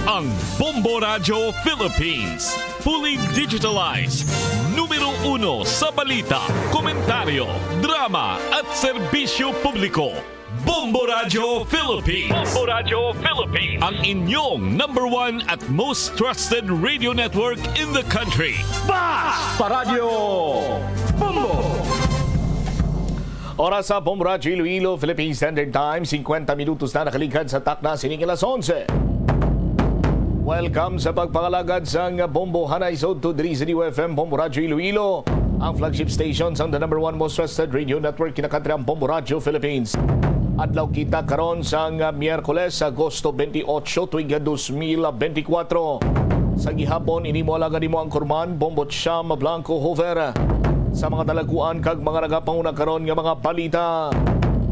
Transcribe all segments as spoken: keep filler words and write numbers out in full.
Ang Bombo Radyo Philippines, fully digitalized, numero uno sa balita, komentaryo, drama, at serbisyo publiko. Bombo Radyo Philippines. Bombo Radyo Philippines. Ang inyong number one at most trusted radio network in the country. Bas! Paradyo Bombo! Oras sa Bombo Radyo Iloilo, Philippine Standard Time, singkwenta minutos na nakaligad sa takna sining alas onse. Welcome sa pagpangalagad sang Bombo Hanay sa udto diri sa D U F M Bombo Radyo Iloilo, ang flagship station sang the number one most trusted radio network, kinakadre ang Bombo Radyo Philippines. Adlaw kita karon sang Miyerkules, Agosto twenty-eight, tuig dos mil benti kwatro. Sa gihapon, ini mo alagad imo ang kurman, Bombo Cham Blanco Hoover. Sa mga talagkuan kag mga nagapanguna karon nga mga balita,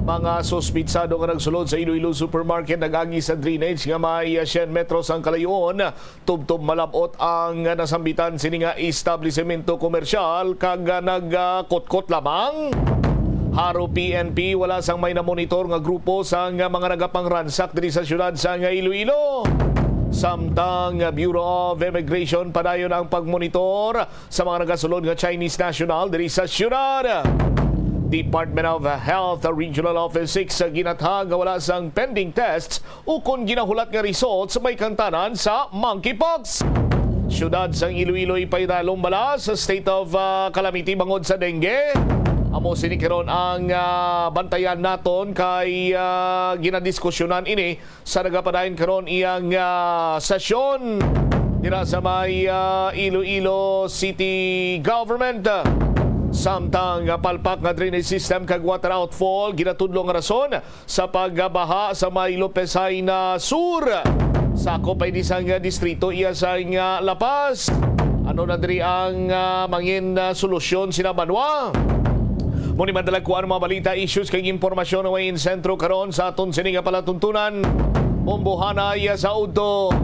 mga suspitsado nga nagsulod sa Iloilo Supermarket nag-agi sa drainage nga may siyam metros ang kalayoon. Tubtob malab-ot ang nasambitan sini nga establisemento komersyal kag nagkutkot lamang. Haro P N P, wala sang may namonitor nga grupo sang mga nagapangransak diri sa siyudad sang Iloilo. Samtang Bureau of Immigration padayon ang pagmonitor sa mga nagasulod nga Chinese national diri sa siyudad. Department of Health Regional Office six sa ginatha nga wala sang pending tests ukon ginahulat nga results may kantanan sa monkeypox. Siyudad sang Iloilo ipahidalom bala sa state of, ah, calamity bangod sa dengue. Amo sini karon ang, ah, bantayan naton kay, ah, ginadiskusyonan ini sa nagapadayon karon iyang, ah, sesyon dira sa may, ah, Iloilo City Government. Samtang, ah, palpak nga drainage system kag water outfall, ginatudlo nga rason sa pagbaha sa may Lopez Jaena Sur. Sakop pa ini sang distrito iya sang, ah, La Paz. Ano na diri ang, ah, mangin, ah, solusyon sina banwa? Mao ni madala ko ang mga balita, issues kag impormasyon nga may insentro karon sa aton sini nga palatuntunan. Bombo Hanay sa udto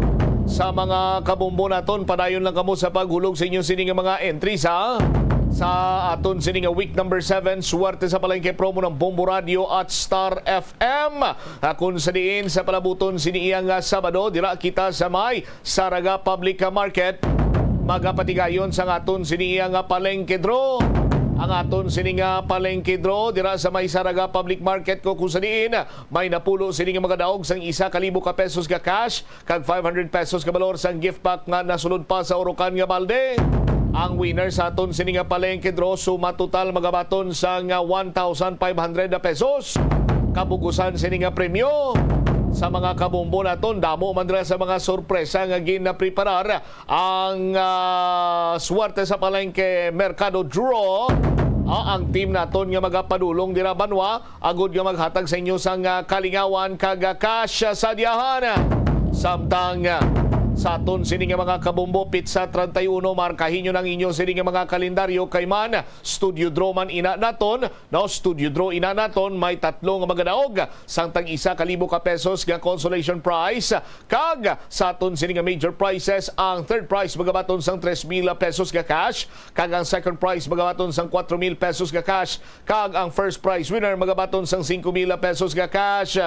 sa mga kabombo naton. Padayon lang kamo sa paghulog sa inyo sini nga mga entries, ha? Sa aton sini nga week number seven, Swerte sa Palengke promo ng Bombo Radio at Star F M. Ah, kung sa diin sa palabuton sini iya nga Sabado, dira kita sa may Saraga Public Market. Magapatigayon sa aton sini iya nga palengke draw. Ang aton sini nga palengke draw dira sa may Saraga Public Market, ko kung sa diin may napulo sini nga magadaog sang isa ka libo ka pesos nga cash kag five hundred pesos ka balor sang gift pack nga nasulod pa sa urukan nga balde. Ang winner sa aton sini nga palengke draw suma total magabaton sang one thousand five hundred na pesos. Kabugusan sini nga premyo sa mga kabombo naton, damo man dira sa mga sorpresa nga ginapreparar ang, ah, Swerte sa Palengke Merkado Draw. Ah, ang team naton nga magapadulong dira banwa agud nga maghatag sa inyo sang, ah, kalingawan kag, ah, cash, ah, sa diyahan. Samtang, ah, sa aton sini nga mga kabombo, pitsa treinta y uno, markahin nyo ang inyo sini nga mga kalendaryo kay man Studio Draw man ina naton, no? Studio Draw ina naton, may tatlo nga magadaog sang tag isa ka libo ka pesos nga consolation prize, kag sa aton sini nga major prizes, ang third prize magabaton sang tres mil pesos nga cash, kag ang second prize magabaton sang kwatro mil pesos nga cash, kag ang first prize winner magabaton sang singko mil pesos nga cash.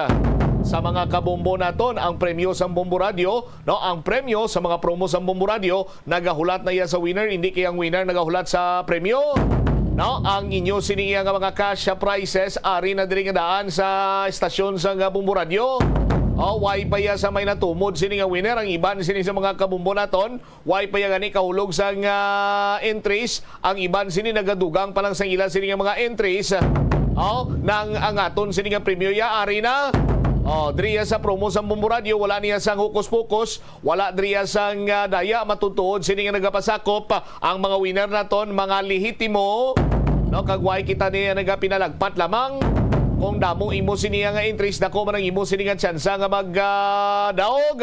Sa mga kabombo naton, ang premyo sang Bombo Radio, no, ang premyo sa mga promo sang Bombo Radio, nagahulat na iya sa winner, hindi kay ang winner nagahulat sa premyo. No, ang inyo sini iya nga mga cash prizes ari na diri nga daan sa estasyon sang Bombo Radio. O, way pa iya sa may natumod sini nga winner, ang iban sini sa mga kabombo naton. Way pa iya gani kahulog sang, ah, entries. Ang iban sini nagadugang pa lang sang ila sini nga mga entries. O, nang ang aton sini nga premyo ya ari na. O, diri ya sa promo sang Bombo Radio, wala niya sang hokus-pokus, wala diri ya sang, ah, daya, matutuod sini nga nagapasakop ang mga winner naton, mga lehitimo, no? Kag way kita niya nagapinalagpat lamang. Kung damo imo sini nga entries, dako man ang imo sini nga tsansa nga mag, ah, daog.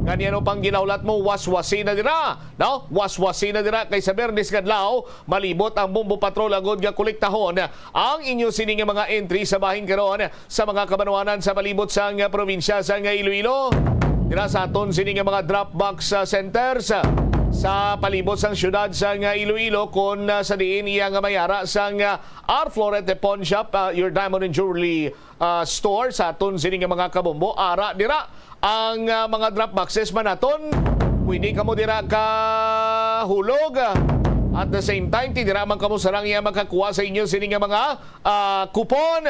Gani, ano pang ginahulat mo, waswasi na dira, no? Waswasi na dira, kay sa Biyernes nga adlaw, malibot ang Bombo Patrol agud nga kolektahon ang inyo sini nga mga entry sa bahin karon sa mga kabanwanan sa palibot sang probinsya sang Iloilo. Dira sa aton sini nga mga drop box, ah, centers, ah, sa palibot sang siyudad sang Iloilo, kon, ah, sa diin iya nga may ara sang, ah, R Florete Pawn Shop, ah, your diamond and jewelry, ah, store sa aton sini nga mga kabombo. Ara dira ang, ah, mga drop boxes man naton. Pwede kamo dira ka hulog. At the same time, ti dira man kamo sarang iya makakuha sa inyo sini nga mga, ah, kupon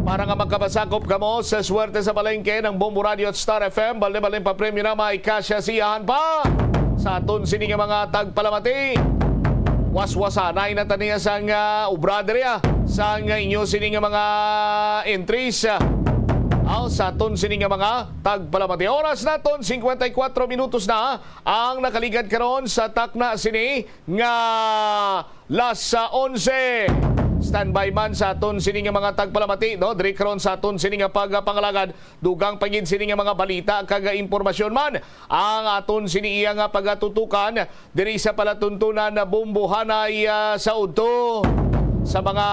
para nga makapasakop kamo sa swerte sa palengke ng Bombo Radio at Star F M. Balde-balde pa premyo na may kasya siyahan pa sa aton sini nga mga tagpalamati. Waswasanay na taniya sang, ah, obra diri, ah, sang inyo sini nga mga entries, ah. Aw, sa aton sini nga mga tagpalamati. Oras naton, cincuenta y cuatro minutos na ang nakaligad karon sa takna sini nga las onse. Standby man sa aton sini nga mga tagpalamati, no? Diri karon sa aton sini nga pagpangalagad, dugang pa gid sini nga mga balita kag impormasyon man ang aton sini iya nga pagatutukan diri sa palatuntunan na bombohanay, ah, sa udto. Sa mga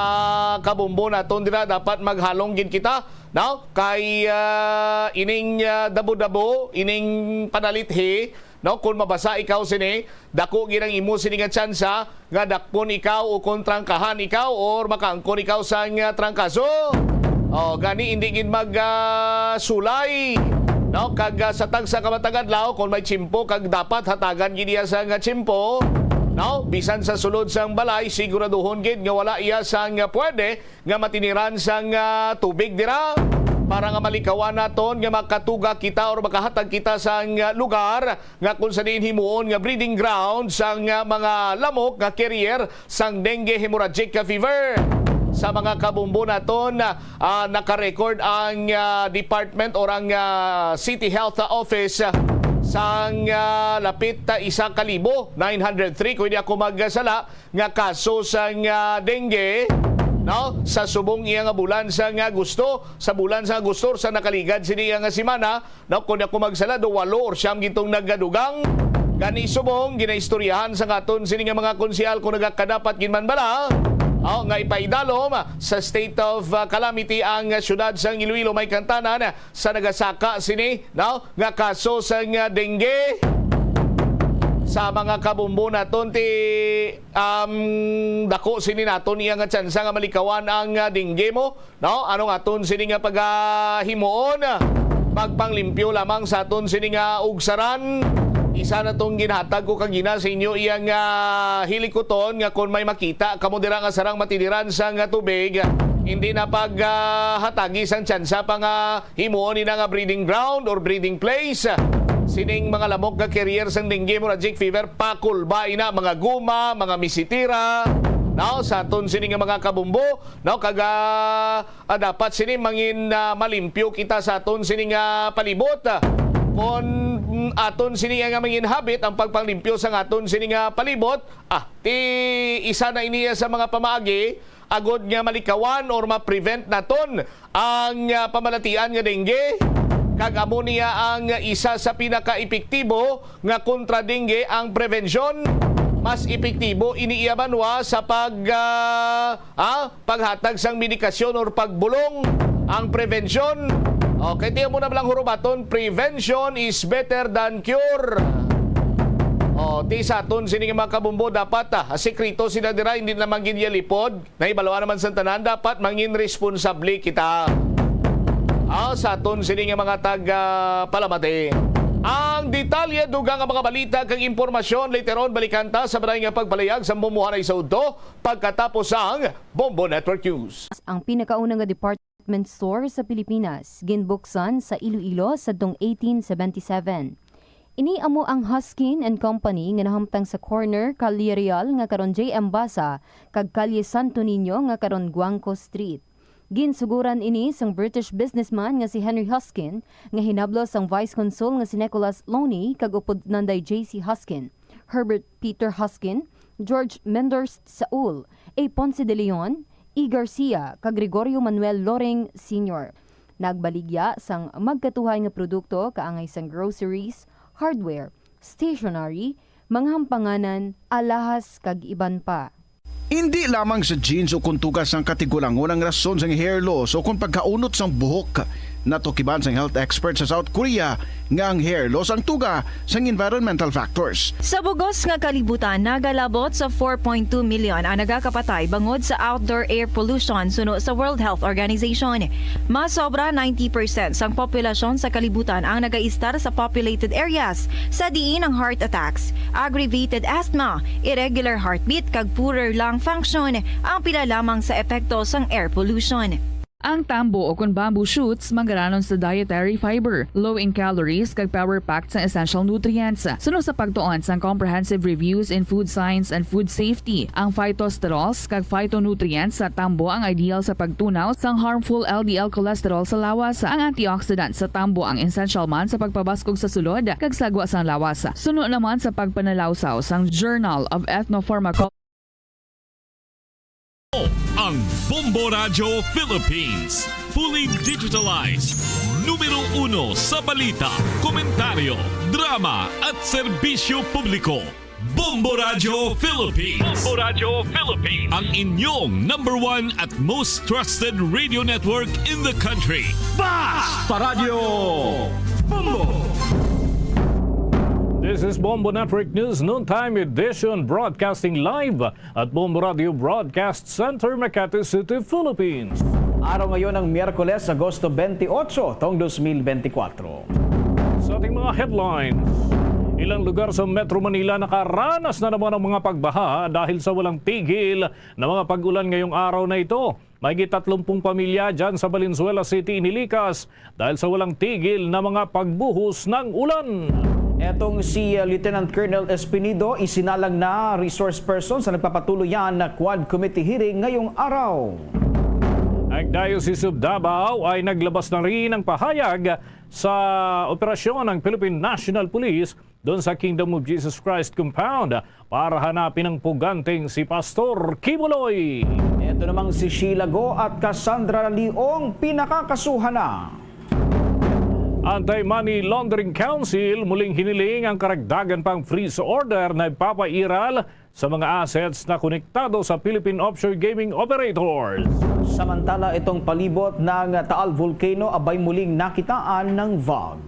kabombo naton dira, dapat maghalong gid kita, no? Kay, ah, ining, ah, dabo-dabo, ining panalithi, no? Kung mabasa ikaw sini, dako gid ang imo sini nga tsansa nga dakpon ikaw o kung trangkahan ikaw or makaangkon ikaw sang, ah, trangkaso. O, gani hindi gid mag, ah, sulay, no? Kag, ah, sa tagsa ka matag adlaw, kung may tiyempo kag dapat hatagan gid iya sang, ah, tiyempo, no? Bisan sa sulod sang balay, siguraduhon gid nga wala iya sang, ah, pwede nga matiniran sang, ah, tubig dira para nga malikawan naton nga makatuga kita or makahatag kita sang, ah, lugar nga kung sa diin himuon nga breeding ground sang, ah, mga lamok nga carrier sang dengue hemorrhagic fever. Sa mga kabombo naton, ah, naka-record ang, ah, department or ang, ah, City Health Office, ah, sang, ah, lapit, ah, isa ka libo, nine hundred three, kung di ako magsala, nga kaso sang, ah, dengue, no? Sa subong iya nga bulan sang Agosto, sa bulan sang Agosto sa nakaligad sini iya nga semana, no? Kung ako magsala, do walo or siyam gitong nagadugang. Gani subong, ginaistoryahan sa aton sini nga mga konsehal kung nagakadapat gid man bala, oh, nga ipaidalom sa state of, ah, calamity ang siyudad sang Iloilo may kantanan sa nagasaka sini, no, nga kaso sang, ah, dengue. Sa mga kabombo naton, ti, um, dako sini naton iya nga tsansa nga malikawan ang, ah, dengue mo, no? Anong aton sini nga pagahimuon? Magpanglimpyo lamang sa aton sini nga ugsaran. Isa na tong ginhatag ko kagina sa inyo iya nga hilikuton nga kon may makita kamo dira nga sarang matiniran sang, ah, tubig, hindi na pag, ah, hatagi sang tsansa pa nga himuon ina nga breeding ground or breeding place. Sining mga lamok nga carrier sang dengue hemorrhagic fever, pakulba ina mga guma, mga misitira, no, sa aton sini nga mga kabombo, no, kag, ah, ah, dapat sini mangin, ah, malimpyo kita sa aton sini nga palibot. Kon, mm, aton sini nga mangin habit ang pagpanglimpyo sa aton sini nga palibot, ah, ti isa na ini sa mga pamaagi agod nga malikawan or ma-prevent naton ang, ah, pamalatian nga dengue, kag amo niya ang isa sa pinakaepektibo nga kontra dengue ang prevention. Mas epektibo ini iya banwa sa pag, ah, ah, paghatag sang medikasyon or pagbulong ang prevention. Okay, tiyan mo na lang hurubaton, prevention is better than cure. Oh, ti sa aton sini nga mga kabumbo, dapat, ah, sikreto sila dira, hindi naman gid iya lipod. Nahibaluan naman sa tanan, dapat mangin responsable kita. Ah, sa aton sini nga mga tag, ah, palamati. Ang detalye, dugang nga mga balita kag impormasyon later on, balikan ta sa balay nga pagpalayag sa mumuhanay sa udto pagkatapos ang Bombo Network News. Ang pinakauna nga department store sa Pilipinas ginbuksan sa Iloilo sadtong eighteen seventy-seven. Ini amo ang Hoskin and Company nga nahamtang sa corner Calle Real nga karon J M Basa kag Calle Santo Niño nga karon Guangco Street. Ginsuguran ini sang British businessman nga si Henry Hoskin, nga hinablos sang Vice Consul nga si Nicholas Loney kag upod Nanday J C Hoskin, Herbert Peter Hoskin, George Menders Saul, A. Ponce de Leon, E. Garcia, kag Gregorio Manuel Loring Senior. Nagbaligya sang magkatuhay nga produkto kaangay sang groceries, hardware, stationery, mga hampanganan, alahas, kag iban pa. Indi lamang sa jeans o kuntugas sang katigulangon ang rason sang hair loss o kon pagkaunot sang buhok. Natukiban sang health expert sa South Korea nga ang hair loss ang tuga sang environmental factors. Sa bugos nga kalibutan, nagalabot sa four point two million ang nagakapatay bangod sa outdoor air pollution suno sa World Health Organization. Mas sobra ninety percent sang populasyon sa kalibutan ang nagaistar sa populated areas, sa diin ang heart attacks, aggravated asthma, irregular heartbeat kag poorer lung function ang pila lamang sa epekto sang air pollution. Ang tambo o kon bamboo shoots manggaranon sa dietary fiber, low in calories kag power-packed sa essential nutrients. Suno sa pagtuon sang Comprehensive Reviews in Food Science and Food Safety, ang phytosterols kag phytonutrients sa tambo ang ideal sa pagtunaw sang harmful L D L cholesterol sa lawas. Ang antioxidant sa tambo ang essential man sa pagpabaskog sa sulod kag sagwa sang lawas. Suno naman sa pagpanalawsaw sang Journal of Ethnopharmacology, Ang Bombo Radyo Philippines. Fully digitalized. Numero uno sa balita, komentaryo, drama at serbisyo publiko. Bombo Radyo Philippines. Bombo Radyo Philippines. Ang inyong number one at most trusted radio network in the country. Basta Radyo Bombo! This is Bombo Network News Noontime Edition, broadcasting live at Bombo Radio Broadcast Center, Makati City, Philippines. Araw ngayon ang Miyerkules, Agosto twenty-eight, tong dos mil bentikwatro. Sa ating mga headlines, ilang lugar sa Metro Manila nakaranas na naman ng mga pagbaha dahil sa walang tigil na mga pag-ulan ngayong araw na ito. Mahigit tatlumpung pamilya dyan sa Valenzuela City inilikas dahil sa walang tigil na mga pagbuhos ng ulan. Etong si uh, Lieutenant Colonel Espinido isinalang na resource person sa nagpapatuloy yan na Quad Committee hearing ngayong araw. Ang Diocese of Davao ay naglabas na rin ng pahayag sa operasyon ng Philippine National Police doon sa Kingdom of Jesus Christ Compound para hanapin ang puganteng si Pastor Kibuloy. Ito namang si Sheila Go at Cassandra Leong pinakakasuhan na. Anti-Money Laundering Council muling hiniling ang karagdagan pang freeze order na ipapairal sa mga assets na konektado sa Philippine offshore gaming operators. Samantala, itong palibot ng Taal Volcano abay muling nakitaan ng vog.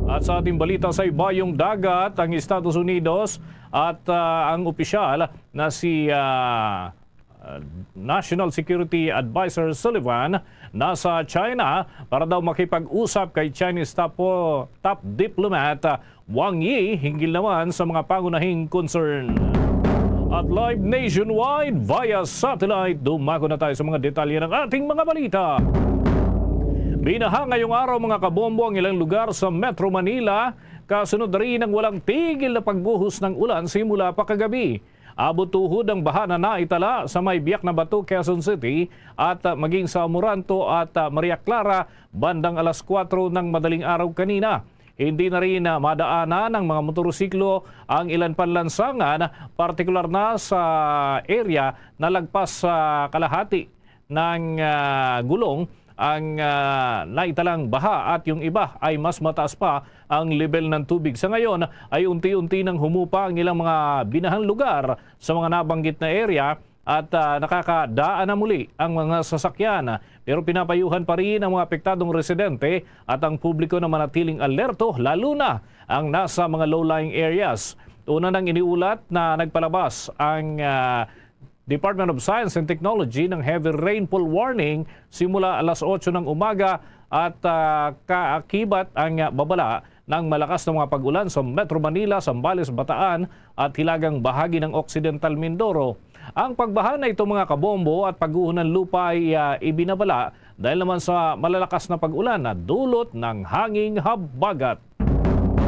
At sa ating balita sa ibayong dagat, ang Estados Unidos at ah, ang opisyal na si ah, ah, National Security Advisor Sullivan nasa China para daw makipag-usap kay Chinese top, top diplomat Wang Yi hinggil naman sa mga pangunahing concern. At live nationwide via satellite, dumako na tayo sa mga detalye ng ating mga balita. Binaha ngayong araw, mga kabombo, ang ilang lugar sa Metro Manila, kasunod rin ang walang tigil na pagbuhos ng ulan simula pa kagabi. Abot tuhod ang baha na naitala sa may Biak na Bato, Quezon City, at ah, maging sa Moranto at ah, Maria Clara bandang alas kuwatro ng madaling araw kanina. Hindi na rin ah, madaanan ang mga motorsiklo ang ilan panlansangan, partikular na sa area na lagpas sa kalahati ng ah, gulong ang ah, naitalang baha at yung iba ay mas mataas pa ang level ng tubig. Sa ngayon ay unti-unti nang humupa ang ilang mga binahang lugar sa mga nabanggit na area at ah, nakakadaan na muli ang mga sasakyan. Pero pinapayuhan pa rin ang mga apektadong residente at ang publiko na manatiling alerto, lalo na ang nasa mga low-lying areas. Una nang iniulat na nagpalabas ang ah, Department of Science and Technology ng heavy rainfall warning simula alas otso ng umaga at ah, kaakibat ang ah, babala ng malakas na mga pag-ulan sa Metro Manila, Zambales, Bataan at hilagang bahagi ng Occidental Mindoro. Ang pagbaha na ito, mga kabombo, at pagguho ng lupa ay ah, ibinabala dahil naman sa malalakas na pag-ulan na dulot ng hanging habagat.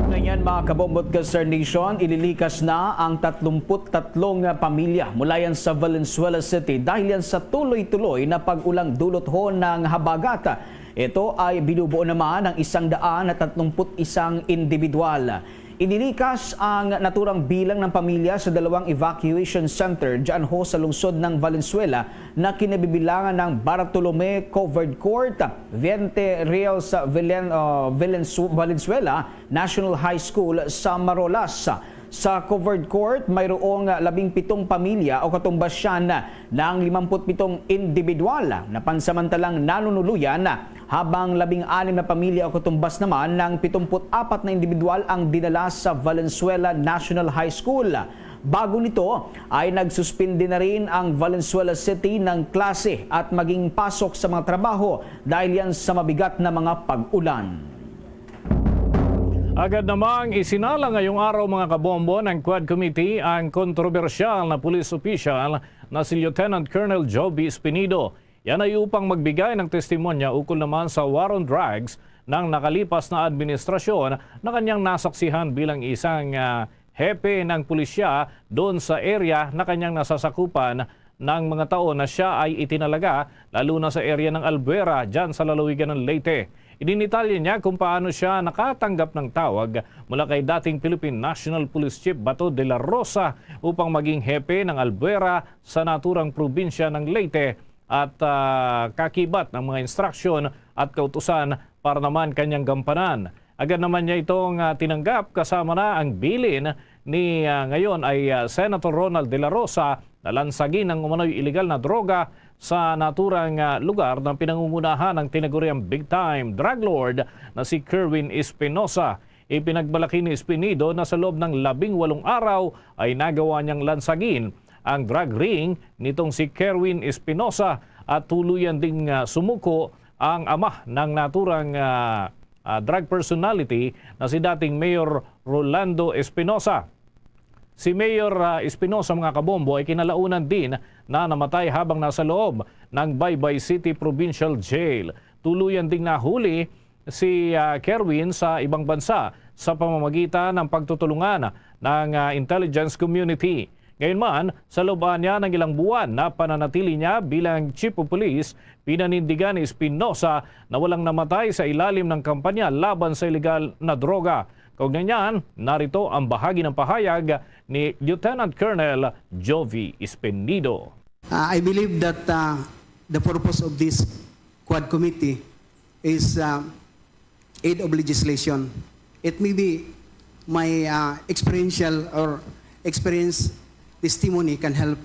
Ngayon, mga kabombo at Sir Nation, ililikas na ang tatlumpu't tatlong pamilya mula yan sa Valenzuela City dahil yan sa tuloy-tuloy na pag-ulang dulot ho ng habagat. Ito ay binubuo naman ng isang daan at tatlumpu't isang individual. Inilikas ang naturang bilang ng pamilya sa dalawang evacuation center dyan ho sa lungsod ng Valenzuela na kinabibilangan ng Bartolome Covered Court, Veinte Real sa Valen, uh, Valenzu- Valenzuela National High School sa Marolas. Sa covered court, mayroong labing pitong pamilya o katumbas siya ng limamput pitong individual na pansamantalang nanunuluyan, habang labing anim na pamilya o katumbas naman ng pitumput apat na individual ang dinala sa Valenzuela National High School. Bago nito ay nagsuspindi na rin ang Valenzuela City ng klase at maging pasok sa mga trabaho dahil yan sa mabigat na mga pag-ulan. Agad namang isinala ngayong araw, mga kabombo, ng Quad Committee ang kontrobersyal na police official na si Lieutenant Colonel Joby Espinido. Yan ay upang magbigay ng testimonya ukol naman sa war on drugs ng nakalipas na administrasyon na kanyang nasaksihan bilang isang, ah, hepe ng pulisya doon sa area na kanyang nasasakupan ng mga taon na siya ay itinalaga, lalo na sa area ng Albuera, dyan sa lalawigan ng Leyte. Idinitalye niya kung paano siya nakatanggap ng tawag mula kay dating Philippine National Police Chief Bato de la Rosa upang maging hepe ng Albuera sa naturang probinsya ng Leyte at, ah, kakibat ng mga instruksyon at kautusan para naman kanyang gampanan. Agad naman niya itong, ah, tinanggap, kasama na ang bilin ni, ah, ngayon ay, ah, Senator Ronald de la Rosa na lansagin ang umano'y iligal na droga sa naturang, ah, lugar na pinangungunahan ng tinaguriang big-time drug lord na si Kerwin Espinosa. Ipinagmalaki ni Espinido na sa loob ng labing walong araw ay nagawa niyang lansagin ang drug ring nitong si Kerwin Espinosa at tuluyan ding, ah, sumuko ang ama ng naturang, ah, ah, drug personality na si dating Mayor Rolando Espinosa. Si Mayor, ah, Espinosa, mga kabombo, ay kinalaunan din na namatay habang nasa loob ng Baybay City Provincial Jail. Tuluyan ding nahuli si, ah, Kerwin sa ibang bansa sa pamamagitan ng pagtutulungan ng, ah, intelligence community. Ngayon man, sa loob niya ng ilang buwan na pananatili niya bilang Chief of Police, pinanindigan ni Espinosa na walang namatay sa ilalim ng kampanya laban sa iligal na droga. Kaugnay niyan, narito ang bahagi ng pahayag ni Lieutenant Colonel Jovi Espinido. Uh, I believe that, uh, the purpose of this Quad Committee is, uh, aid of legislation. It may be my, uh, experiential or experience testimony can help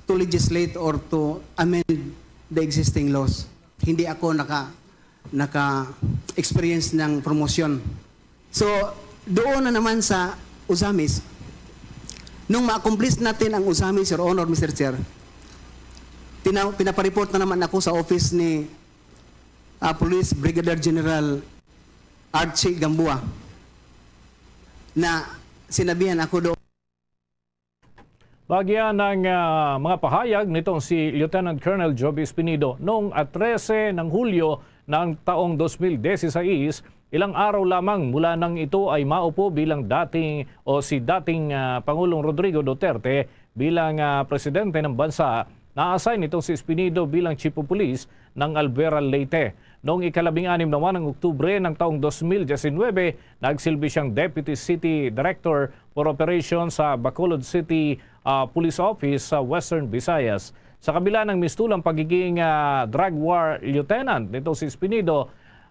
to legislate or to amend the existing laws. Hindi ako naka, naka-experience ng promosyon. So, doon na naman sa Ozamis. Nung ma-accomplish natin ang Ozamis, Your Honor, Mister Chair, pina-, pinapareport na naman ako sa office ni, ah, Police Brigadier General Archie Gamboa na sinabihan ako doon. Bagian ng, ah, mga pahayag nitong si Lieutenant Colonel Joby Espinido noong, ah, trese ng Hulyo ng taong dos mil dieciséis, ilang araw lamang mula nang ito ay maupo bilang dating o si dating, ah, Pangulong Rodrigo Duterte bilang, ah, presidente ng bansa, na-assign nitong si Espinido bilang Chief of Police ng Albuera, Leyte. Noong ikalabing-anim naman ng Oktubre ng taong dos mil diecinuebe, nagsilbi siyang Deputy City Director for Operations sa Bacolod City, ah, Police Office sa Western Visayas. Sa kabila ng mistulang pagiging, ah, drug war lieutenant nito si Espinido,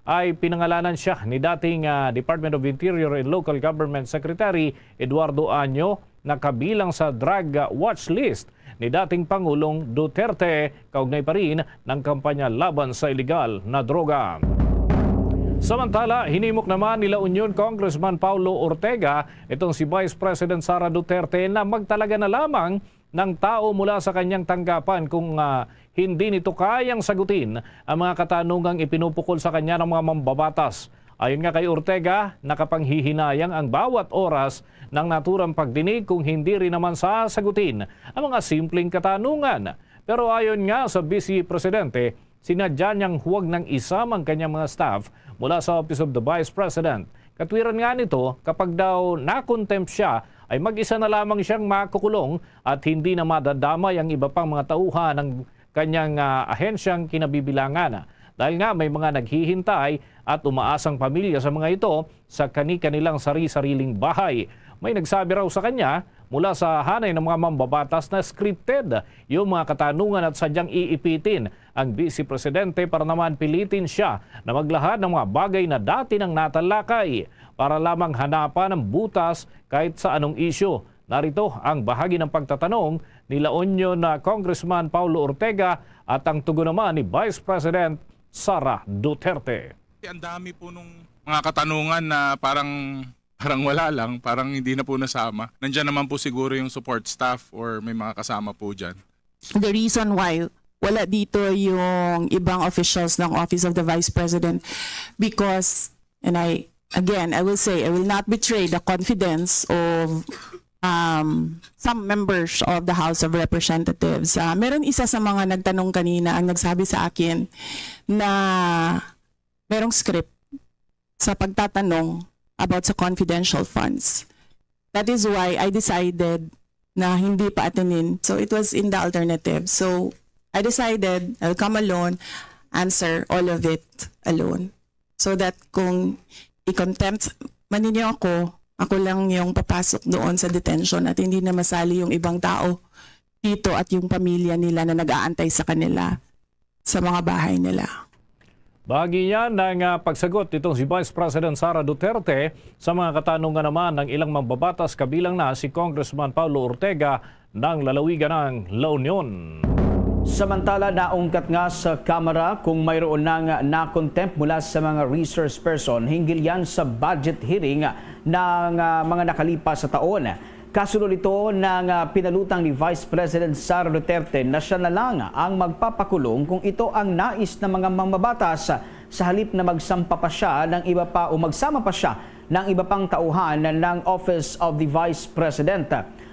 ay pinangalanan siya ni dating, ah, Department of Interior and Local Government Secretary Eduardo Año na kabilang sa drug watch list ni dating Pangulong Duterte kaugnay pa rin ng kampanya laban sa iligal na droga. Samantala, hinimok naman ni La Union Congressman Paulo Ortega itong si Vice President Sara Duterte na magtalaga na lamang ng tao mula sa kanyang tanggapan kung, ah, hindi nito kayang sagutin ang mga katanungang ipinupukol sa kanya ng mga mambabatas. Ayon nga kay Ortega, nakapanghihinayang ang bawat oras ng naturang pagdinig kung hindi rin naman sasagutin ang mga simpleng katanungan. Pero ayon nga sa Vice Presidente, sinadya niyang huwag nang isama ang kanyang mga staff mula sa Office of the Vice President. Katwiran nga nito, kapag daw na-contempt siya, ay mag-isa na lamang siyang makukulong at hindi na madadamay ang iba pang mga tauhan ng kanyang, ah, ahensyang kinabibilangan. Dahil nga may mga naghihintay at umaasang pamilya sa mga ito sa kani-kanilang sari-sariling bahay. May nagsabi raw sa kanya mula sa hanay ng mga mambabatas na scripted yung mga katanungan at sadyang iipitin ang Vice Presidente para naman pilitin siya na maglahad ng mga bagay na dati nang natalakay. para lamang hanapan ang butas kahit sa anong isyu. Narito ang bahagi ng pagtatanong ni La Union na Congressman Paulo Ortega at ang tugon naman ni Vice President Sara Duterte. Ang dami po nung mga katanungan na parang parang wala lang, parang hindi na po nasama. Nandiyan naman po siguro yung support staff or may mga kasama po dyan. The reason why wala dito yung ibang officials ng Office of the Vice President because, and I, again, I will say, I will not betray the confidence of um, some members of the House of Representatives. Ah, meron isa sa mga nagtanong kanina ang nagsabi sa akin na merong script sa pagtatanong about sa confidential funds. That is why I decided na hindi pa atinin. So it was in the alternative. So I decided I'll come alone, answer all of it alone. So that kung i-contempt man ninyo ako, ako lang yung papasok doon sa detention at hindi na masali yung ibang tao dito at yung pamilya nila na nag-aantay sa kanila sa mga bahay nila. Bahagi niya ng ah, pagsagot nitong si Vice President Sara Duterte sa mga katanungan naman ng ilang mambabatas, kabilang na si Congressman Paulo Ortega ng lalawigan ng La Union. Samantala, naungkat nga sa Kamara kung mayroon nang na-contempt mula sa mga resource person hinggil yan sa budget hearing ng ah, mga nakalipas sa taon. Kasunod ito ng ah, pinalutang ni Vice President Sara Duterte na siya na lang ang magpapakulong kung ito ang nais ng mga mambabatas, sa halip na magsampa pa siya ng iba pa o magsama pa siya ng iba pang tauhan ng Office of the Vice President.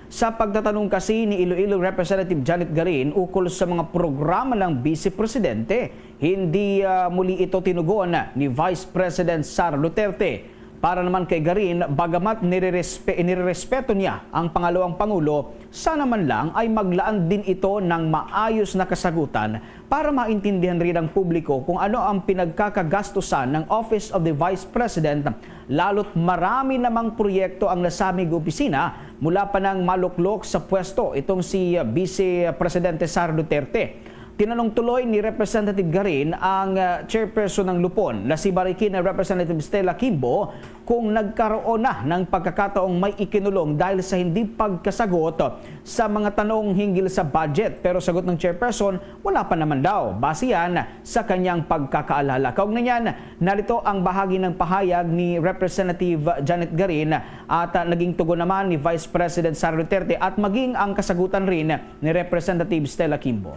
Sa pagtatanong kasi ni Iloilo Representative Janet Garin ukol sa mga programa ng Vice Presidente, hindi ah, muli ito tinugon ni Vice President Sara Duterte. Para naman kay Garin, bagamat nirerespe- nirerespeto niya ang pangalawang pangulo, sana man lang ay maglaan din ito ng maayos na kasagutan para maintindihan rin ng publiko kung ano ang pinagkakagastusan ng Office of the Vice President, lalo't marami namang proyekto ang nasabing opisina mula pa nang maluklok sa pwesto itong si Vice Presidente Sara Duterte. Tinanong tuloy ni Representative Garin ang ah, chairperson ng Lupon na si Marikina Representative Stella Kimbo kung nagkaroon na ng pagkakataong may ikinulong dahil sa hindi pagkasagot sa mga tanong hinggil sa budget. Pero sagot ng chairperson, wala pa naman daw, base yan sa kanyang pagkakaalala. Kaugnay niyan, narito ang bahagi ng pahayag ni Representative Janet Garin at ah, naging tugon naman ni Vice President Sara Duterte at maging ang kasagutan rin ni Representative Stella Kimbo.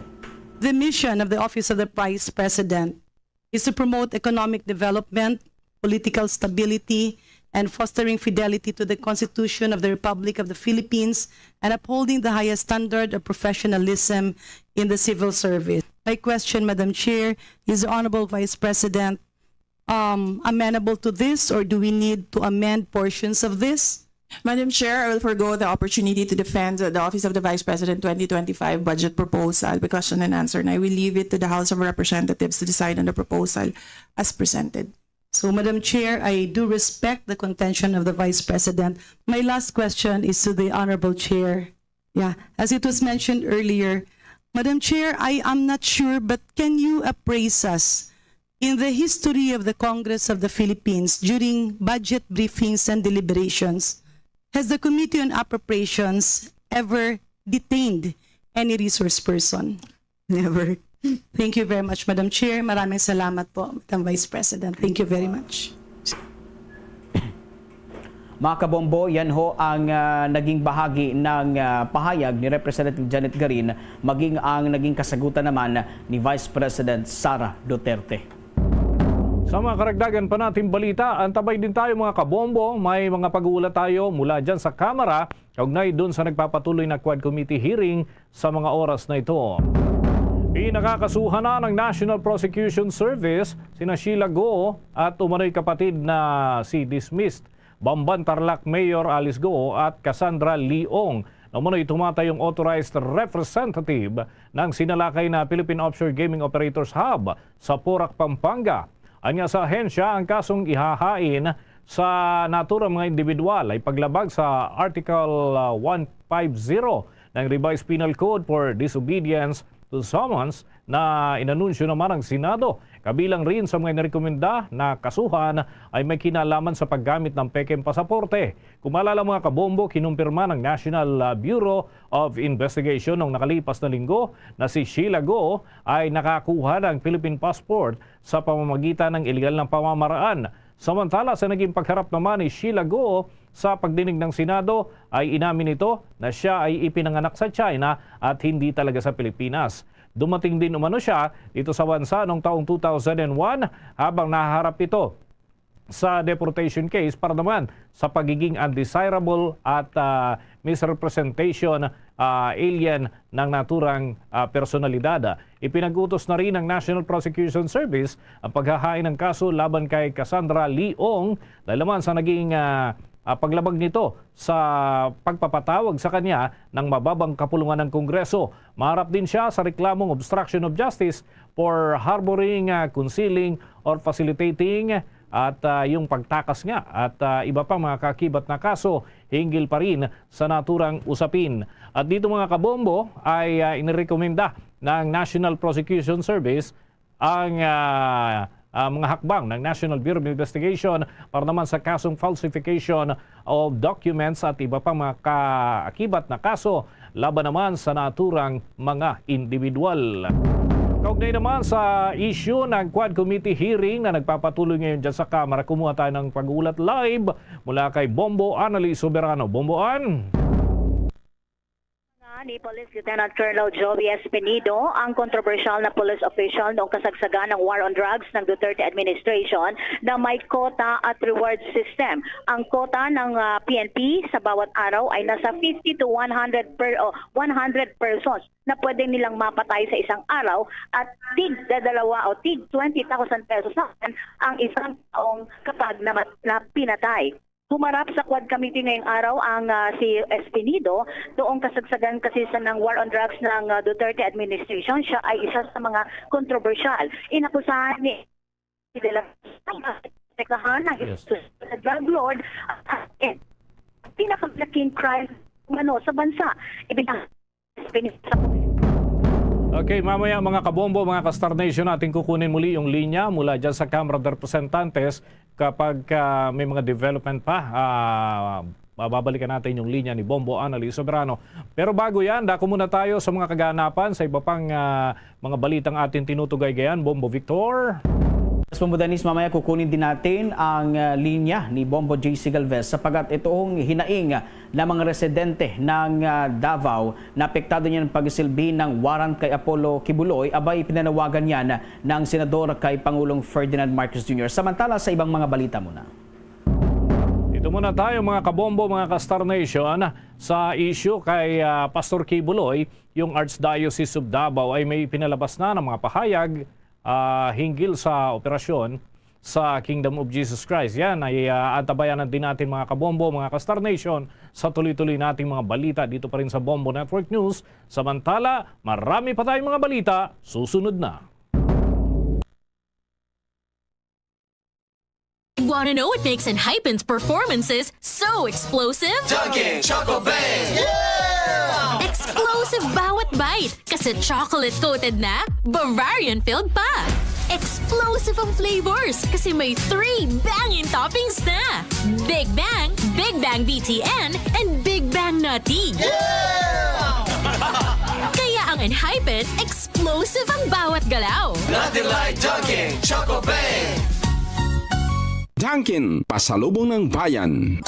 The mission of the Office of the Vice President is to promote economic development, political stability, and fostering fidelity to the Constitution of the Republic of the Philippines and upholding the highest standard of professionalism in the civil service. My question, Madam Chair, is the Honorable Vice President um, amenable to this, or do we need to amend portions of this? Madam Chair, I will forego the opportunity to defend the Office of the Vice President twenty twenty-five budget proposal by question and answer, and I will leave it to the House of Representatives to decide on the proposal as presented. So, Madam Chair, I do respect the contention of the Vice President. My last question is to the Honorable Chair. Yeah, as it was mentioned earlier, Madam Chair, I am not sure, but can you appraise us in the history of the Congress of the Philippines during budget briefings and deliberations? Has the Committee on Appropriations ever detained any resource person? Never. Thank you very much, Madam Chair. Maraming salamat po, Madam Vice President. Thank you very much. Mga kabombo, yan ho ang ah, naging bahagi ng ah, pahayag ni Representative Janet Garin, maging ang naging kasagutan naman ni Vice President Sara Duterte. Sa mga karagdagan pa nating balita, antabay din tayo, mga kabombo. May mga pag-uula tayo mula dyan sa Kamara kaugnay dun sa nagpapatuloy na Quad Committee hearing sa mga oras na ito. Pinakakasuhan na ng National Prosecution Service sina Sheila Go at umano'y kapatid na si dismissed Bamban Tarlac Mayor Alice Go at Cassandra Leong na umano'y tumatayong authorized representative ng sinalakay na Philippine Offshore Gaming Operators Hub sa Porac, Pampanga. Anya sa ahensya, ang kasong ihahain sa naturang mga individual ay paglabag sa Article ah, one five zero ng Revised Penal Code for Disobedience to Summons na inanunsyo naman ng Senado. Kabilang rin sa mga inirekomenda na kasuhan ay may kinalaman sa paggamit ng pekeng pasaporte. Kung maalala, mga kabombo, kinumpirma ng National, ah, Bureau of Investigation noong nakalipas na linggo na si Sheila Go ay nakakuha ng Philippine passport sa pamamagitan ng iligal na pamamaraan. Samantala, sa naging pagharap naman ni Sheila Go sa pagdinig ng Senado, ay inamin nito na siya ay ipinanganak sa China at hindi talaga sa Pilipinas. Dumating din umano siya dito sa bansa noong taong two thousand and one habang nahaharap ito sa deportation case para naman sa pagiging undesirable at, ah, misrepresentation, ah, alien ng naturang, ah, personalidad. Ipinag-utos na rin ng National Prosecution Service ang paghahain ng kaso laban kay Cassandra Lee Ong dahil naman sa naging, ah, ah, paglabag nito sa pagpapatawag sa kanya ng mababang kapulungan ng Kongreso. Maharap din siya sa reklamong obstruction of justice for harboring, ah, concealing, or facilitating at, ah, yung pagtakas nga at, ah, iba pang mga kakibat na kaso hinggil pa rin sa naturang usapin. At dito, mga kabombo, ay, ah, inirekomenda ng National Prosecution Service ang, ah, ah, mga hakbang ng National Bureau of Investigation para naman sa kasong falsification of documents at iba pang mga kaakibat na kaso laban naman sa naturang mga individual. Kaugnay naman sa isyu ng Quad Committee hearing na nagpapatuloy ngayon dyan sa Kamara, kumuha tayo ng pag-ulat live mula kay Bombo Annalie Soberano. Bombo An! Nga ni Police Lieutenant Colonel Joey Espinido ang kontrobersyal na police official noong kasagsagan ng war on drugs ng Duterte administration na may quota at reward system. Ang quota ng, ah, P N P sa bawat araw ay nasa fifty to one hundred per, o one hundred persons na pwede nilang mapatay sa isang araw at tig dadalawa o tig twenty thousand pesos naman ang isang taong kapag namat-, na pinatay. Humarap sa Quad Committee ngayong araw ang, ah, si Espinido, doong kasagsagan kasi sa ng war on drugs ng, ah, Duterte administration. Siya ay isa sa mga kontrobersyal. Inakusahan ni de la Rosa, tekahan ng Yes. Drug Lord at, eh, pinakamalaking crime umano sa bansa. Ibinang Okay, mamaya, mga kabombo, mga ka-Star Nation, natin kukunin muli yung linya mula dyan sa Kamara de Representantes kapag, ah, may mga development pa. Ah, mababalikan natin yung linya ni Bombo Annalie Soberano. Pero bago yan, dako muna tayo sa mga kaganapan sa iba pang, ah, mga balitang atin tinutugaygayan. Bombo Victor. Mas mamudanis, mamaya kukunin din natin ang, ah, linya ni Bombo J C Galvez, sapagat itong hinaing na mga residente ng, ah, Davao na apektado niyan pagsilbi ng warrant kay Apollo Quiboloy, abay, pinanawagan niyan ng Senador kay Pangulong Ferdinand Marcos Junior. Samantala, sa ibang mga balita muna. Dito muna tayo, mga kabombo, mga ka-Star Nation, sa issue kay, ah, Pastor Quiboloy. Yung Archdiocese of Davao ay may pinalabas na ng mga pahayag, ah, hinggil sa operasyon sa Kingdom of Jesus Christ. Yan ay, ah, antabayanan din natin, mga kabombo, mga ka-Star Nation, sa tuloy-tuloy nating mga balita dito pa rin sa Bombo Network News. Samantala, marami pa tayong mga balita susunod na. Want to know what makes Enhypen's performances so explosive? Dunkin' Choco Bang! Explosive bawat bite kasi chocolate-coated na, Bavarian-filled pa. Explosive ang flavors kasi may three banging toppings na. Big Bang, Big Bang B T N, and Big Bang Nutty. Kaya ang Enhypen, explosive ang bawat galaw. Nothing like Dunkin' Choco Bang! Dunkin', pasalubong ng bayan.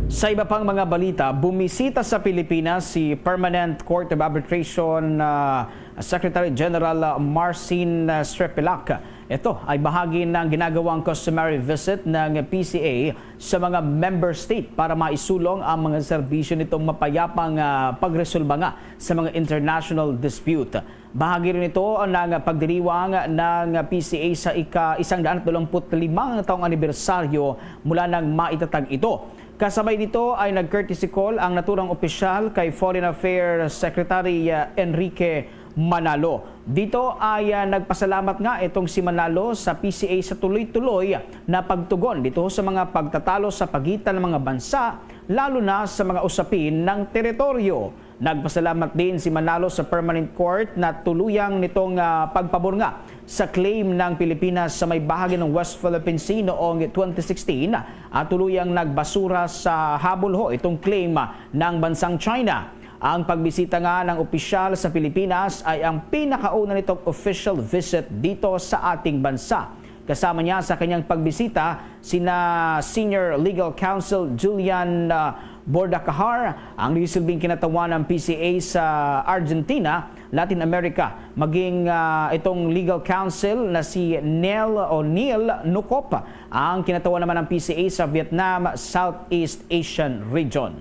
Sa iba pang mga balita, bumisita sa Pilipinas si Permanent Court of Arbitration, ah, Secretary General, ah, Marcin, ah, Strepelak. Ito ay bahagi ng ginagawang customary visit ng P C A sa mga member state para maisulong ang mga serbisyo nitong mapayapang, ah, pagresolba nga sa mga international dispute. Bahagi rin ito ng pagdiriwang ng P C A sa ika-, isang daan at dalawampu't limang taong anibersaryo mula nang maitatag ito. Kasabay nito ay nag-courtesy call ang naturang opisyal kay Foreign Affairs Secretary, ah, Enrique Manalo. Dito ay, ah, nagpasalamat nga itong si Manalo sa P C A sa tuloy-tuloy na pagtugon dito sa mga pagtatalo sa pagitan ng mga bansa, lalo na sa mga usapin ng teritoryo. Nagpasalamat din si Manalo sa Permanent Court na tuluyang nitong, ah, pagpabor nga sa claim ng Pilipinas sa may bahagi ng West Philippine Sea noong twenty sixteen at tuluyang nagbasura sa habol ho itong claim, ah, ng bansang China. Ang pagbisita nga ng opisyal sa Pilipinas ay ang pinakauna nitong official visit dito sa ating bansa. Kasama niya sa kanyang pagbisita sina Senior Legal Counsel Julian, ah, Bordacahar, ang nagsisilbing kinatawan ng P C A sa Argentina, Latin America, maging, ah, itong legal counsel na si Neil o Neil Nukop, ang kinatawan naman ng P C A sa Vietnam, Southeast Asian Region.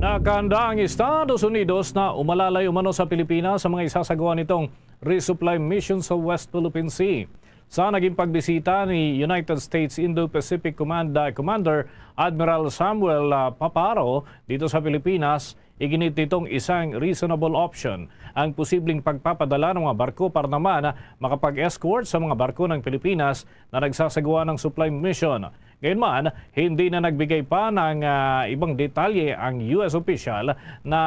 Nakahanda ang Estados Unidos na umalalay umano sa Pilipinas sa mga isasagawa nitong resupply mission sa West Philippine Sea. Sa naging pagbisita ni United States Indo-Pacific Command, uh, Commander Admiral Samuel, uh, Paparo dito sa Pilipinas, iginit nitong isang reasonable option ang posibleng pagpapadala ng mga barko para naman makapag-escort sa mga barko ng Pilipinas na nagsasagawa ng supply mission. Gayunman, hindi na nagbigay pa ng, ah, ibang detalye ang U S official na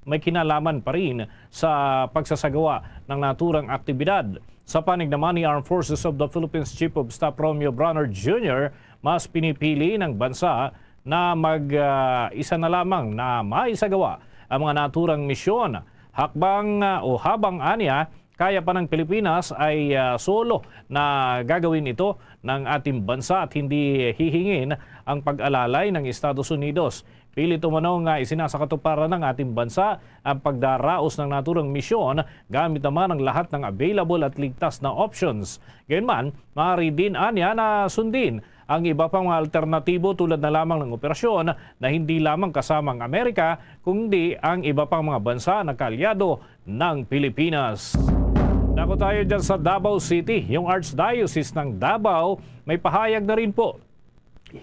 may kinalaman pa rin sa pagsasagawa ng naturang aktibidad. Sa panig naman ni Armed Forces of the Philippines Chief of Staff Romeo Brawner Junior, mas pinipili ng bansa na mag, ah, isa na lamang na maisagawa ang mga naturang misyon. Hakbang, ah, o habang anya, kaya pa ng Pilipinas ay, ah, solo na gagawin ito ng ating bansa at hindi hihingin ang pag-alalay ng Estados Unidos. Pilit umano nga isinasakatuparan ng ating bansa ang pagdaraos ng naturang misyon gamit naman ang lahat ng available at ligtas na options. Gayunman, maaari din anya na sundin ang iba pang mga alternatibo tulad na lamang ng operasyon na hindi lamang kasama ang Amerika, kundi ang iba pang mga bansa na kaalyado ng Pilipinas. Dako tayo dyan sa Davao City. Yung Archdiocese ng Davao may pahayag na rin po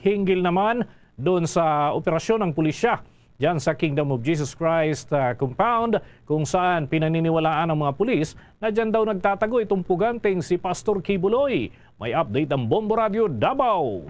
hinggil naman doon sa operasyon ng pulisya dyan sa Kingdom of Jesus Christ, ah, compound, kung saan pinaniniwalaan ng mga pulis na dyan daw nagtatago itong puganteng si Pastor Kibuloy. May update ang Bombo Radio Davao.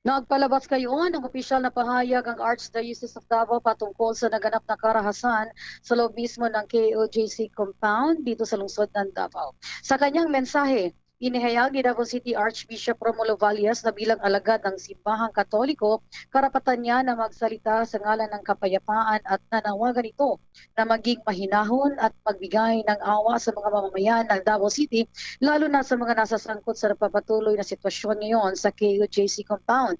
Nagpalabas kayon ang opisyal na pahayag ang Archdiocese of Davao patungkol sa naganap na karahasan sa loob mismo ng K O J C compound dito sa lungsod ng Davao. Sa kanyang mensahe, inihayag ni Davao City Archbishop Romulo Valles na bilang alagad ng simbahang Katoliko, karapatan niya na magsalita sa ngalan ng kapayapaan at nanawagan ito na maging mahinahon at magbigay ng awa sa mga mamamayan ng Davao City, lalo na sa mga nasasangkot sa nagpapatuloy na sitwasyon ngayon sa K U J C compound.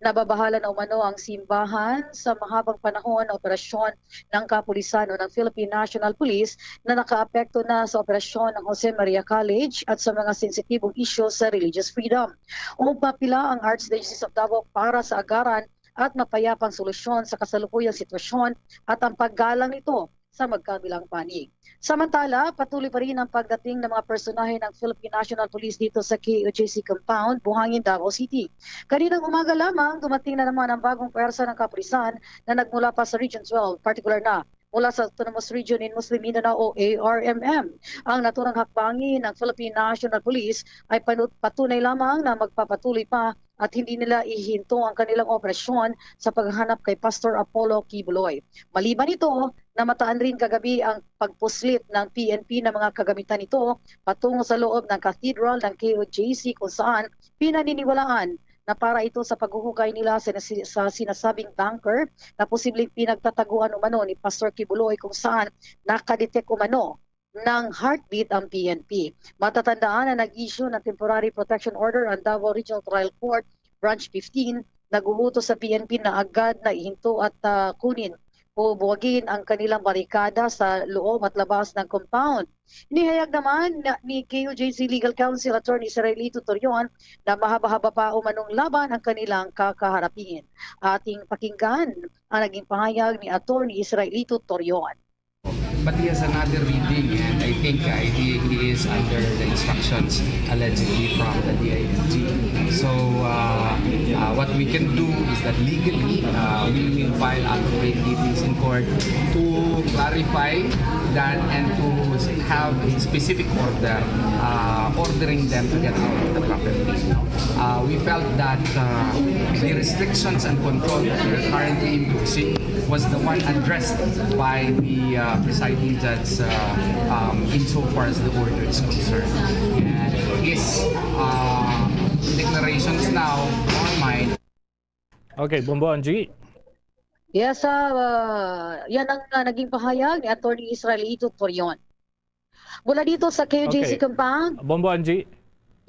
Nababahala na umano ang simbahan sa mahabang panahon na operasyon ng kapulisan o ng Philippine National Police na nakaapekto na sa operasyon ng Jose Maria College at sa mga sensitibong isyu sa religious freedom. Ug mapila ang Archdiocese of Davao para sa agaran at mapayapang solusyon sa kasalukuyang sitwasyon at ang paggalang nito sa magkabilang panig. Samantala, patuloy pa rin ang pagdating ng mga personahe ng Philippine National Police dito sa K O J C compound, Buhangin, Davao City. Kaninang umaga lamang, dumating na naman ang bagong pwersa ng kapulisan na nagmula pa sa Region twelve, partikular na mula sa Autonomous Region in Muslim Mindanao o A R M M. Ang naturang hakbangin ng Philippine National Police ay panu- patunay lamang na magpapatuloy pa at hindi nila ihinto ang kanilang operasyon sa paghahanap kay Pastor Apollo Kibuloy. Maliban nito, namataan rin kagabi ang pagpuslit ng P N P ng mga kagamitan nito patungo sa loob ng Cathedral ng K O J C, kung saan pinaniniwalaan na para ito sa paghuhukay nila sa, sa sinasabing bunker na posibleng pinagtataguan umano ni Pastor Kibuloy, kung saan nakadetect umano ng heartbeat ang P N P. Matatandaan na nag-issue ng temporary protection order ang Davao Regional Trial Court Branch fifteen, nag-uutos sa P N P na agad na ihinto at, ah, kunin o buwagin ang kanilang barikada sa loob at labas ng compound. Inihayag naman na, ni K O J C Legal Counsel Attorney Israelito Torion na mahaba-haba pa umanong laban ang kanilang kakaharapin. Ating pakinggan ang naging pahayag ni Attorney Israelito Torion. But he has another reading, and I think, uh, he, he is under the instructions allegedly from the D I L G. So, uh, uh, what we can do is that legally, uh, we will file appropriate pleadings in court to clarify that and to have a specific order, uh, ordering them to get out of the property. Uh, we felt that, uh, the restrictions and control that we are currently imposing was the one addressed by the uh, presiding judge uh, um, insofar as the order is concerned. And his uh, declarations now are mine. Okay, Bombo Angie. Yes, uh, yan ang uh, naging pahayag ni Attorney Israelito Torion. Mula dito sa K U J C Okay. Compound, Bombo Angie.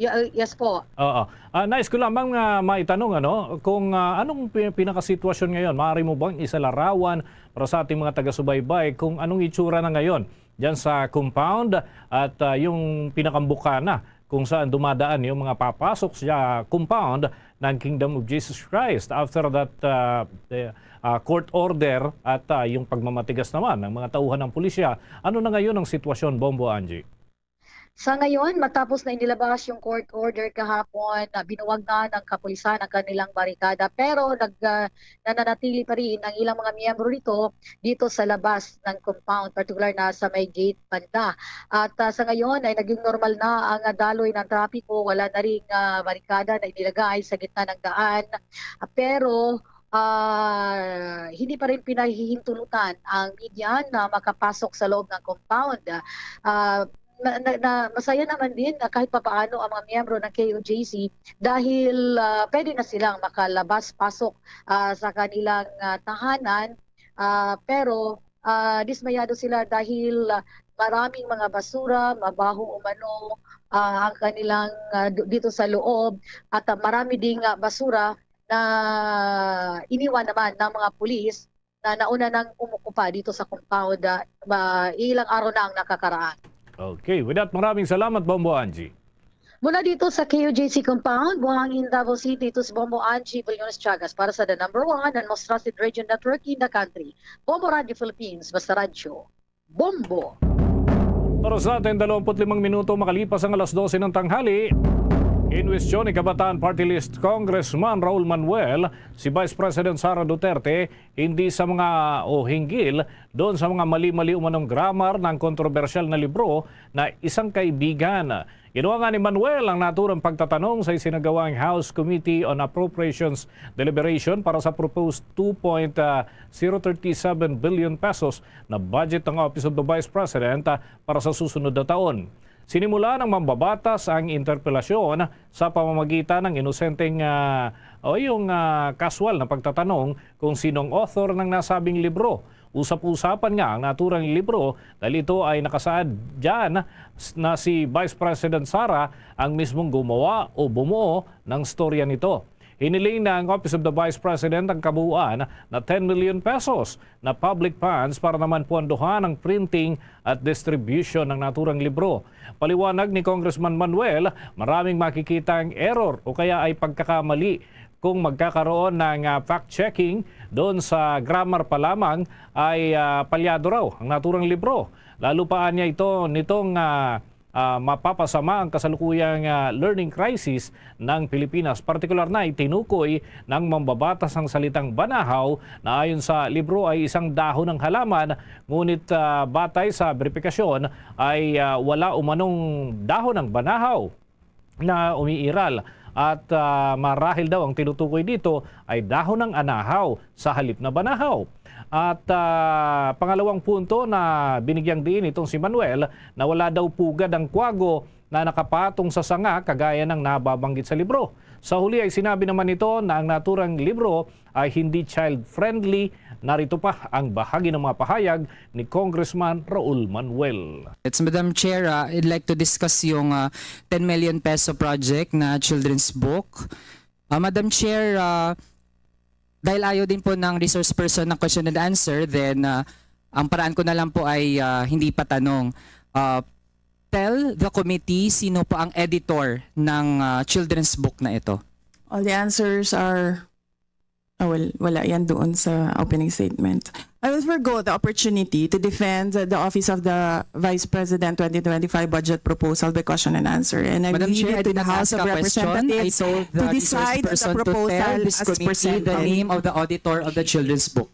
y- uh, yes po. Oo. Ah, nais ko lamang uh, maitanong ano, kung ah, anong pi- pinakasitwasyon ngayon. Maaari mo bang isalarawan para sa ating mga taga-subaybay kung anong itsura na ngayon diyan sa compound at ah, yung pinakambukana kung saan dumadaan yung mga papasok sa compound ng Kingdom of Jesus Christ after that uh, uh, court order at uh, yung pagmamatigas naman ng mga tauhan ng pulisya. Ano na ngayon ang sitwasyon, Bombo Angie? Sa ngayon, matapos na inilabas yung court order kahapon, na binuwag na ng kapulisan ang kanilang barikada, pero nag, ah, nananatili pa rin ang ilang mga miyembro nito dito sa labas ng compound, partikular na sa may gate banda. At ah, sa ngayon ay naging normal na ang ah, daloy ng trapiko, wala na ring ah, barikada na inilagay sa gitna ng daan. Ah, pero ah, hindi pa rin pinahihintulutan ang media na makapasok sa loob ng compound. Ah, na, na, na, masaya naman din na kahit papaano ang mga miyembro ng K O J C dahil ah, pwede na silang makalabas-pasok ah, sa kanilang ah, tahanan. Ah, pero ah, dismayado sila dahil ah, maraming mga basura, mabaho umano ah, ang kanilang ah, du- dito sa loob, at ah, marami ding ah, basura na iniwan naman ng mga pulis na nauna nang umukupa dito sa compound, ah, ba, ilang araw na ang nakakaraan. Okay, with that, maraming salamat, Bombo Angie. Mula dito sa K U J C compound, Buhangin, Davao City, ito si Bombo Angie Bullones Chagas para sa The Number One and Most Trusted Radio Network in the Country. Bombo Radio Philippines, basta radyo. Bombo! Oras natin, dalawampu't limang minuto makalipas ang alas dose ng tanghali. Kinwestiyon ni Kabataan Party List Congressman Raul Manuel si Vice President Sara Duterte hindi sa mga o hinggil doon sa mga mali-mali umanong grammar ng kontrobersyal na libro na Isang Kaibigan. Ginawa nga ni Manuel ang naturang pagtatanong sa isinagawang House Committee on Appropriations deliberation para sa proposed two point zero thirty seven billion pesos na budget ng Office of the Vice President ah, para sa susunod na taon. Sinimulan ng mambabatas ang interpelasyon sa pamamagitan ng inosenteng ah, o yung ah, kaswal na pagtatanong kung sino ang author ng nasabing libro. Usap-usapan nga ang naturang libro dahil ito ay nakasaad dyan na si Vice President Sara ang mismong gumawa o bumuo ng storya nito. Hiniling ng Office of the Vice President ang kabuuan na ten million pesos na public funds para naman puwandohan ang printing at distribution ng naturang libro. Paliwanag ni Congressman Manuel, maraming makikita ang error o kaya ay pagkakamali kung magkakaroon ng ah, fact-checking doon sa grammar pa lamang ay ah, palyado raw ang naturang libro. Lalo pa niya ito nitong ah, ah, mapapasama ang kasalukuyang ah, learning crisis ng Pilipinas. Partikular na itinukoy ng mambabatas ang salitang banahaw na ayon sa libro ay isang dahon ng halaman, ngunit ah, batay sa beripikasyon ay ah, wala umanong dahon ng banahaw na umiiral at ah, marahil daw ang tinutukoy dito ay dahon ng anahaw sa halip na banahaw. At ah, pangalawang punto na binigyang diin itong si Manuel na wala daw pugad ang kwago na nakapatong sa sanga kagaya ng nababanggit sa libro. Sa huli ay sinabi naman nito na ang naturang libro ay hindi child-friendly. Narito pa ang bahagi ng mga pahayag ni Congressman Raul Manuel. It's Madam Chair, uh, I'd like to discuss yung uh, ten million peso project na children's book. Uh, Madam Chair, uh, dahil ayaw din po ng resource person ng question and answer, then uh, ang paraan ko na lang po ay uh, hindi pa tanong. Uh, tell the committee sino po ang editor ng uh, children's book na ito. All the answers are, ah, well, wala yan doon sa opening statement. I will forego the opportunity to defend the Office of the Vice President twenty twenty-five budget proposal by question and answer. And I will Madam leave Chair, I it to did the not House ask of a question. I Representatives told the to resource decide the person to tell proposal this as committee the presented. name of the auditor of the children's book.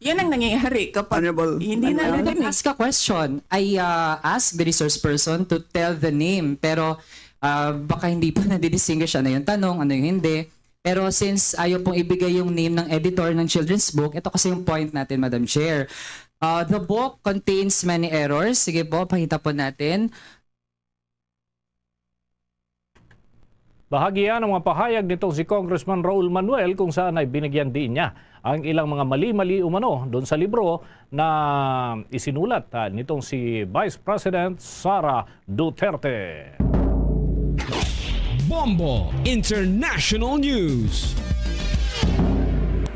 Yan ang nangyayari kapag Honorable hindi na I narinig. didn't ask a question. I uh, asked the resource person to tell the name, pero uh, baka hindi pa nadidistinguish ano yung tanong, ano yung hindi. Pero since ayaw pong ibigay yung name ng editor ng children's book, ito kasi yung point natin, Madam Chair. Uh, the book contains many errors. Sige po, pakita po natin. Bahagi yan ang mga pahayag nitong si Congressman Raul Manuel, kung saan ay binigyan din niya ang ilang mga mali-mali umano doon sa libro na isinulat, ah, nitong si Vice President Sara Duterte. Bombo International News.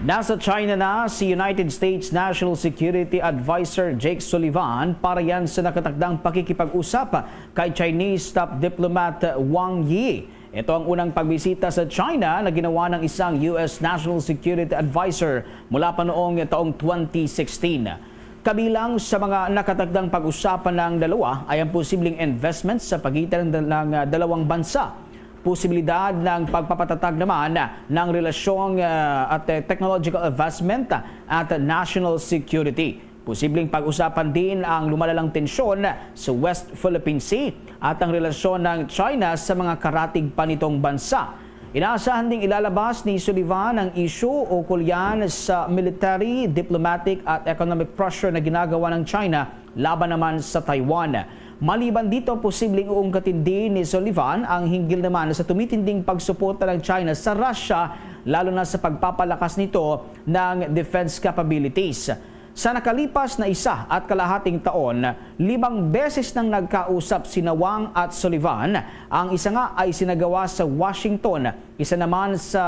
Nasa China na si United States National Security Advisor Jake Sullivan para yan sa nakatakdang pakikipag-usap kay Chinese top diplomat Wang Yi. Ito ang unang pagbisita sa China na ginawa ng isang U S National Security Advisor mula pa noong taong twenty sixteen. Kabilang sa mga nakatakdang pag-usapan ng dalawa ay ang posibleng investment sa pagitan ng, ng dalawang bansa, posibilidad ng pagpapatatag naman ng relasyong, ah, at, eh, technological investment at national security. Posibleng pag-usapan din ang lumalalang tensyon sa West Philippine Sea at ang relasyon ng China sa mga karatig pa nitong bansa. Inaasahan ding ilalabas ni Sullivan ang isyu ukol yan sa military, diplomatic at economic pressure na ginagawa ng China laban naman sa Taiwan. Maliban dito, posibleng uungkatin din ni Sullivan ang hinggil naman sa tumitinding pagsuporta ng China sa Russia, lalo na sa pagpapalakas nito ng defense capabilities. Sa nakalipas na isa at kalahating taon, limang beses nang nagkausap sina Wang at Sullivan. Ang isa nga ay sinagawa sa Washington, isa naman sa,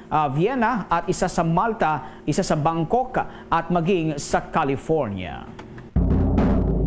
ah, Vienna, at isa sa Malta, isa sa Bangkok, at maging sa California.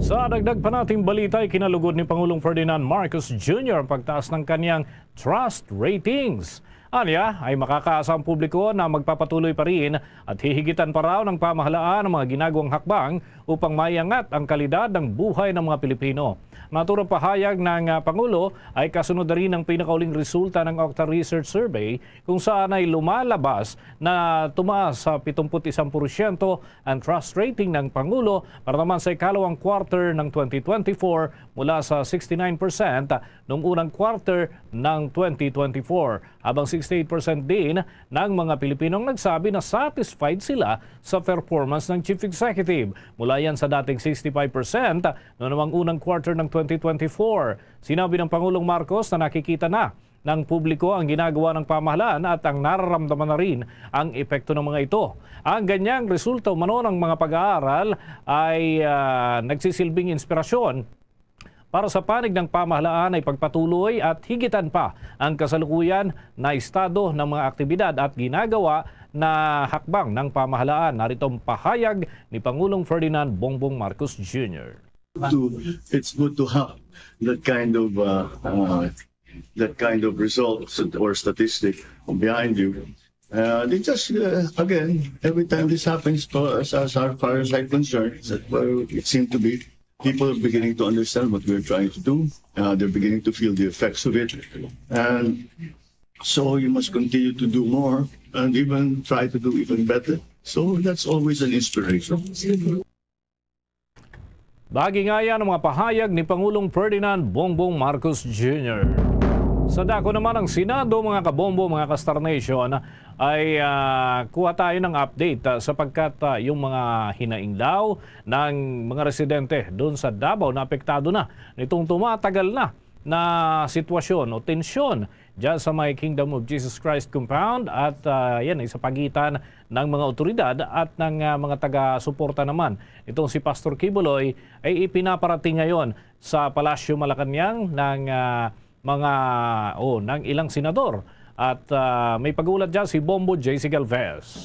Sa dagdag pa nating balita, ikinalugod ni Pangulong Ferdinand Marcos Junior ang pagtaas ng kanyang trust ratings. Anya, ay makakaasa ang publiko na magpapatuloy pa rin at hihigitan pa raw ng pamahalaan ang mga ginagawang hakbang upang maiangat ang kalidad ng buhay ng mga Pilipino. Naturang pahayag ng, ah, Pangulo ay kasunod na rin ng pinakauling resulta ng Okta Research Survey, kung saan ay lumalabas na tumaas sa pitong pu't isang porsyento ang trust rating ng Pangulo para naman sa ikalawang quarter ng twenty twenty-four, mula sa sixty-nine percent noong unang quarter ng twenty twenty-four, habang sixty-eight percent din ng mga Pilipino ang nagsabi na satisfied sila sa performance ng Chief Executive. Mula yan sa dating sixty-five percent noong unang quarter ng twenty twenty-four. Sinabi ng Pangulong Marcos na nakikita na ng publiko ang ginagawa ng pamahalaan at ang nararamdaman na rin ang epekto ng mga ito. Ang ganyang resulta umano ng mga pag-aaral ay, ah, nagsisilbing inspirasyon para sa panig ng pamahalaan ay pagpatuloy at higitan pa ang kasalukuyan na estado ng mga aktibidad at ginagawa na hakbang ng pamahalaan. Narito ang pahayag ni Pangulong Ferdinand Bongbong Marcos Junior. to it's good to have that kind of uh, uh, that kind of results or statistic behind you. Uh, they just uh, again, every time this happens, for as, as far as I'm concerned, is that, well, it seems to be people are beginning to understand what we're trying to do. Uh, they're beginning to feel the effects of it, and so you must continue to do more and even try to do even better. So that's always an inspiration. Bahagi nga yan ang mga pahayag ni Pangulong Ferdinand Bongbong Marcos Junior. Sa dako naman ng Senado, mga kabombo, mga ka-Star Nation, ay, ah, kuha tayo ng update, ah, sapagkat, ah, yung mga hinaing daw ng mga residente doon sa Davao na apektado na nitong tumatagal na na sitwasyon o tensyon dyan sa may Kingdom of Jesus Christ Compound at, ah, yan ay sa pagitan ng mga otoridad at ng, ah, mga taga-suporta naman. Itong si Pastor Quiboloy ay ipinaparating ngayon sa Palasyo Malacañang ng, ah, mga, o, ng ilang senador. At, ah, may pag-ulat dyan si Bombo J C Galvez.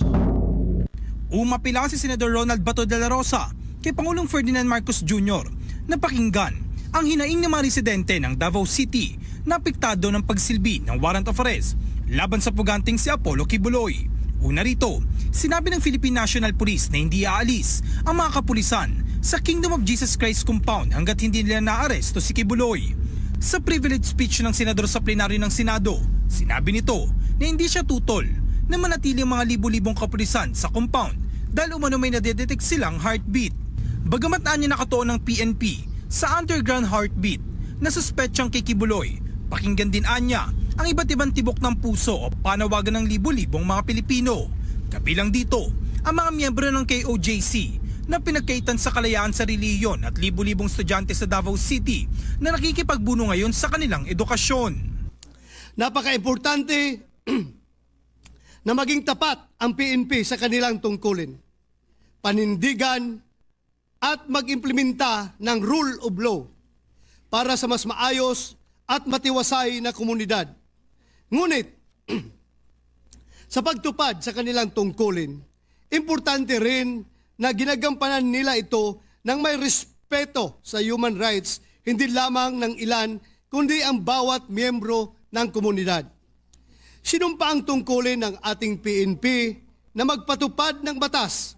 Umapila si Senador Ronald Bato de la Rosa kay Pangulong Ferdinand Marcos Junior na pakinggan ang hinaing ng mga residente ng Davao City na apektado ng pagsilbi ng warrant of arrest laban sa puganting si Apollo Quiboloy. Una rito, sinabi ng Philippine National Police na hindi aalis ang mga kapulisan sa Kingdom of Jesus Christ Compound hanggat hindi nila naaresto si Quiboloy. Sa privilege speech ng senador sa plenaryo ng Senado, sinabi nito na hindi siya tutol na manatili ang mga libo-libong kapulisan sa compound dahil umano may nadedetect silang heartbeat. Bagamat anya nakatuon ang P N P sa underground heartbeat na suspetsang kay Quiboloy, pakinggan din anya ang iba't ibang tibok ng puso o panawagan ng libo-libong mga Pilipino. Kabilang dito, ang mga miyembro ng K O J C na pinagkaitan sa kalayaan sa relihiyon at libo-libong estudyante sa Davao City na nakikipagbuno ngayon sa kanilang edukasyon. Napaka-importante na maging tapat ang P N P sa kanilang tungkulin, panindigan, at mag-implementa ng rule of law para sa mas maayos at matiwasay na komunidad. Ngunit, sa pagtupad sa kanilang tungkulin, importante rin na ginagampanan nila ito ng may respeto sa human rights, hindi lamang ng ilan, kundi ang bawat miyembro ng komunidad. Sinumpa ang tungkulin ng ating P N P na magpatupad ng batas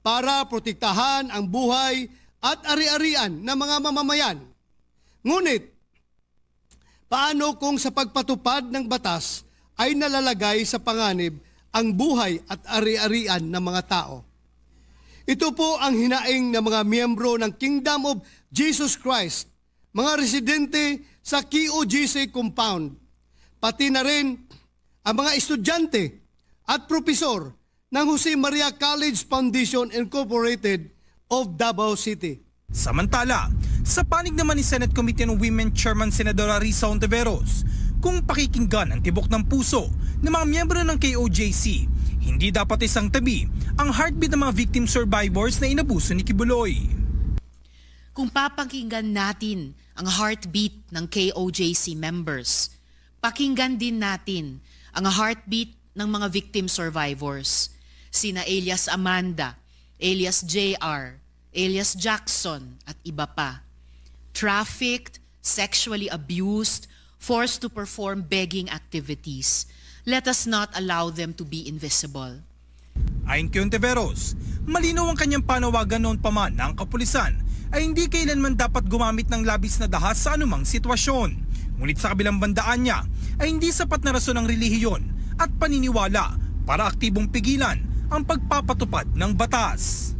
para protektahan ang buhay at ari-arian ng mga mamamayan. Ngunit, paano kung sa pagpatupad ng batas ay nalalagay sa panganib ang buhay at ari-arian ng mga tao? Ito po ang hinaing ng mga miyembro ng Kingdom of Jesus Christ, mga residente sa K O J C compound, pati na rin ang mga estudyante at propesor ng Jose Maria College Foundation Incorporated of Davao City. Samantala, sa panig naman ni Senate Committee on Women Chairman Senadora Risa Hontiveros, kung pakikinggan ang tibok ng puso ng mga miyembro ng K O J C, hindi dapat isang tabi ang heartbeat ng mga victim survivors na inabuso ni Quiboloy. Kung papakinggan natin ang heartbeat ng K O J C members, pakinggan din natin ang heartbeat ng mga victim survivors, sina alias Amanda, alias J R, alias Jackson, at iba pa. Trafficked, sexually abused, forced to perform begging activities. Let us not allow them to be invisible. Ayon kay Hontiveros, malinaw ang kanyang panawagan noon pa man na ang kapulisan ay hindi kailanman dapat gumamit ng labis na dahas sa anumang sitwasyon. Ngunit sa kabilang banda, anya, ay hindi sapat na rason ang relihiyon at paniniwala para aktibong pigilan ang pagpapatupad ng batas.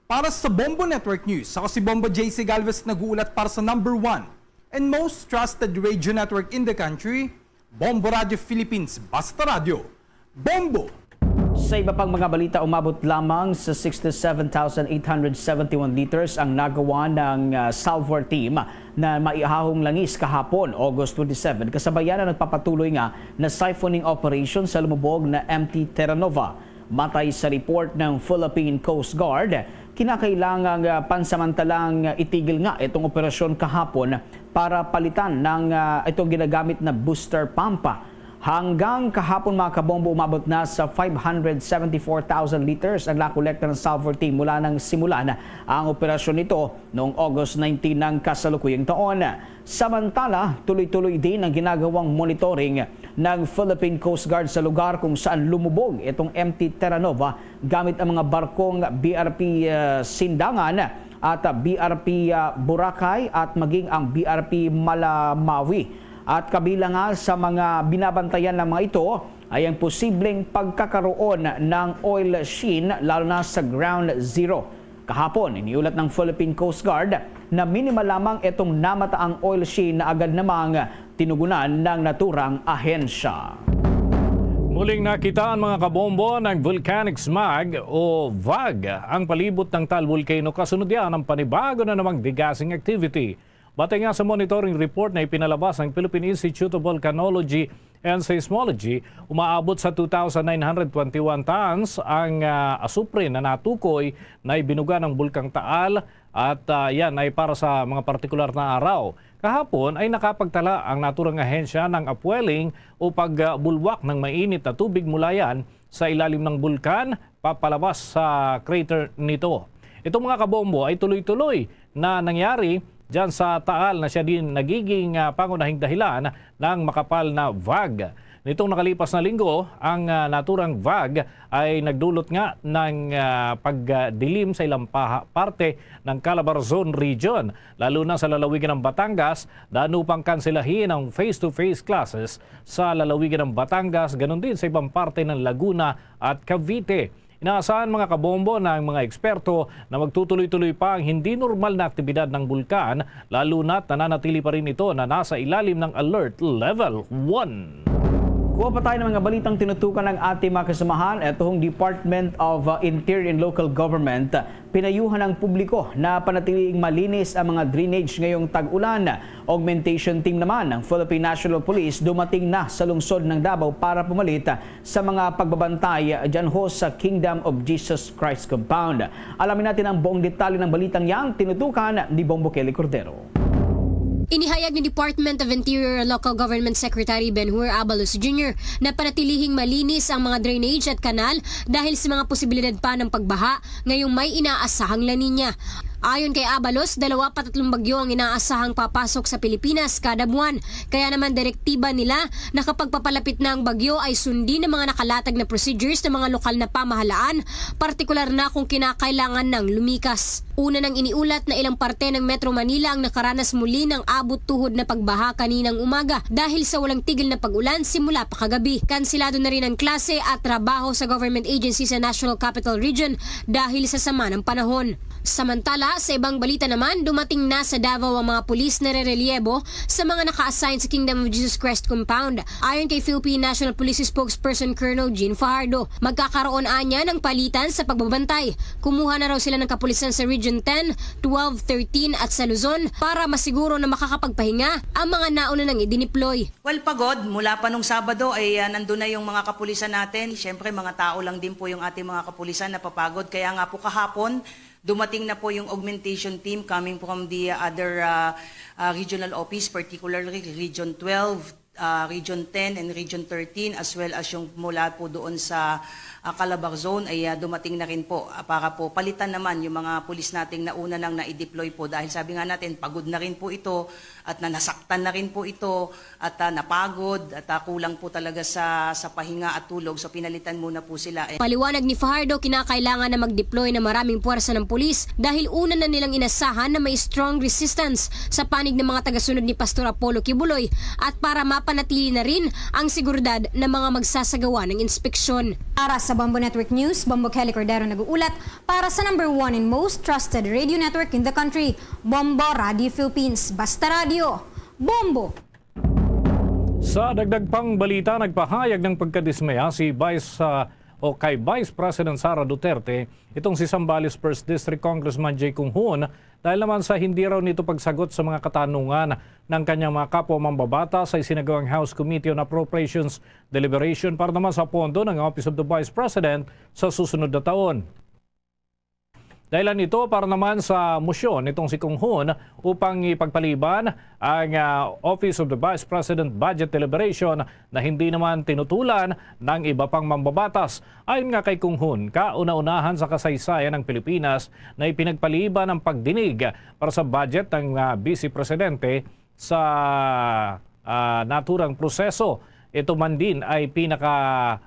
Para sa Bombo Network News, ako si Bombo J C Galvez, nag-uulat para sa number one and most trusted radio network in the country, Bombo Radio Philippines. Basta Radyo, Bombo! Sa iba pang mga balita, umabot lamang sa sixty-seven thousand eight hundred seventy-one liters ang nagawa ng ah, Salvor Team na maihahong langis kahapon, August twenty-seven, kasabayan ang nagpapatuloy nga na siphoning operation sa lumubog na M T Terranova. Matay sa report ng Philippine Coast Guard, kinakailangang ah, pansamantalang itigil nga itong operasyon kahapon para palitan ng ah, itong ginagamit na booster pump. Hanggang kahapon, mga kabombo, umabot na sa five hundred seventy-four thousand liters ang nakolekta ng Salvor Team mula nang simulan ang operasyon nito noong August nineteen ng kasalukuyang taon. Samantala, tuloy-tuloy din ang ginagawang monitoring ng Philippine Coast Guard sa lugar kung saan lumubog itong M T Terranova gamit ang mga barkong B R P, ah, Sindangan at, ah, B R P, ah, Boracay at maging ang B R P Malamawi. At kabilang nga sa mga binabantayan ng mga ito ay ang posibleng pagkakaroon ng oil sheen, lalo na sa Ground Zero. Kahapon, iniulat ng Philippine Coast Guard na minimal lamang itong namataang oil sheen na agad namang tinugunan ng naturang ahensya. Muling nakita ang mga kabombo ng volcanic smog o vag ang palibot ng Taal Volcano kasunod yan ng panibago na namang degassing activity. Batay nga sa monitoring report na ipinalabas ng Philippine Institute of Volcanology and Seismology, umaabot sa two thousand nine hundred twenty-one tons ang ah, asupre na natukoy na ibinuga ng Bulkang Taal at ah, yan ay para sa mga partikular na araw. Kahapon ay nakapagtala ang naturang ahensya ng upwelling o pagbulwak ng mainit na tubig mula yan sa ilalim ng bulkan papalabas sa crater nito. Itong mga kabombo ay tuloy-tuloy na nangyari dyan sa Taal na siya din nagiging ah, pangunahing dahilan ng makapal na vag. Nitong nakalipas na linggo, ang ah, naturang vag ay nagdulot nga ng ah, pagdilim sa ilang paha- parte ng Calabarzon region, lalo na sa lalawigan ng Batangas, daan upang kanselahin ang face-to-face classes sa lalawigan ng Batangas, ganun din sa ibang parte ng Laguna at Cavite. Inaasahan, mga kabombo, ng mga eksperto na magtutuloy-tuloy pa ang hindi normal na aktibidad ng bulkan, lalo na't nananatili pa rin ito na nasa ilalim ng Alert Level one. Kuha pa tayo ng mga balitang tinutukan ng ating mga kasamahan. Ito ang Department of, uh, Interior and Local Government, pinayuhan ang publiko na panatiling malinis ang mga drainage ngayong tag-ulan. Augmentation team naman ng Philippine National Police dumating na sa lungsod ng Davao para pumalit sa mga pagbabantay dyan ho sa Kingdom of Jesus Christ Compound. Alamin natin ang buong detalye ng balitang yang tinutukan ni Bombo Kelly Cordero. Inihayag ni Department of Interior and Local Government Secretary Ben Hur Abalos Junior na panatilihing malinis ang mga drainage at kanal dahil sa mga posibilidad pa ng pagbaha ngayong may inaasahang La Niña. Ayon kay Abalos, dalawa pa tatlong bagyo ang inaasahang papasok sa Pilipinas kada buwan. Kaya naman, direktiba nila na kapag papalapit na ang bagyo ay sundin ang mga nakalatag na procedures ng mga lokal na pamahalaan, partikular na kung kinakailangan ng lumikas. Una nang iniulat na ilang parte ng Metro Manila ang nakaranas muli ng abot tuhod na pagbaha kaninang umaga dahil sa walang tigil na pag-ulan simula pa kagabi. Kansilado na rin ang klase at trabaho sa government agency sa National Capital Region dahil sa sama ng panahon. Samantala, sa ibang balita naman, dumating na sa Davao ang mga pulis na rerelyebo sa mga naka-assign sa Kingdom of Jesus Christ Compound. Ayon kay Philippine National Police Spokesperson Colonel Jean Fajardo, magkakaroon anya ng palitan sa pagbabantay. Kumuha na raw sila ng kapulisan sa Region ten, twelve, thirteen at sa Luzon para masiguro na makakapagpahinga ang mga nauna nang idineploy. Well, pagod. Mula pa nung Sabado ay, ah, nandun na yung mga kapulisan natin. Siyempre, mga tao lang din po yung ating mga kapulisan, napapagod. Kaya nga po kahapon, dumating na po yung augmentation team coming from the other, ah, ah, regional office, particularly Region twelve, ah, Region ten, and Region thirteen, as well as yung mula po doon sa, ah, Calabar Zone ay, ah, dumating na rin po, ah, para po palitan naman yung mga pulis nating nauna nang na-deploy po. Dahil sabi nga natin, pagod na rin po ito at na nasaktan na rin po ito at, ah, napagod at, ah, kulang po talaga sa, sa pahinga at tulog. So, pinalitan muna po sila. Eh, paliwanag ni Fajardo, kinakailangan na mag-deploy ng maraming puwersa ng pulis dahil una na nilang inasahan na may strong resistance sa panig ng mga tagasunod ni Pastor Apollo Quiboloy at para mapanatili na rin ang seguridad ng mga magsasagawa ng inspeksyon. Para sa Bombo Network News, Bombo Kelly Cordero nag-uulat para sa number one and most trusted radio network in the country, Bombo Radio Philippines. Basta Radio, Bombo! Sa dagdag pang balita, nagpahayag ng pagkadismaya si Vice, ah, o kay Vice President Sara Duterte itong si Zambales First District Congressman Jay Kung Hoon dahil naman sa hindi raw nito pagsagot sa mga katanungan ng kanyang mga kapwa mambabata sa isinagawang House Committee on Appropriations deliberation para naman sa pondo ng Office of the Vice President sa susunod na taon. Dahilan ito para naman sa motion nitong si Kung Hoon upang ipagpaliban ang, ah, Office of the Vice President budget deliberation na hindi naman tinutulan ng iba pang mambabatas. Ayon nga kay Kung Hoon, kauna-unahan sa kasaysayan ng Pilipinas na ipinagpaliban ang pagdinig para sa budget ng, ah, Vice Presidente sa, ah, naturang proseso. Ito man din ay pinaka,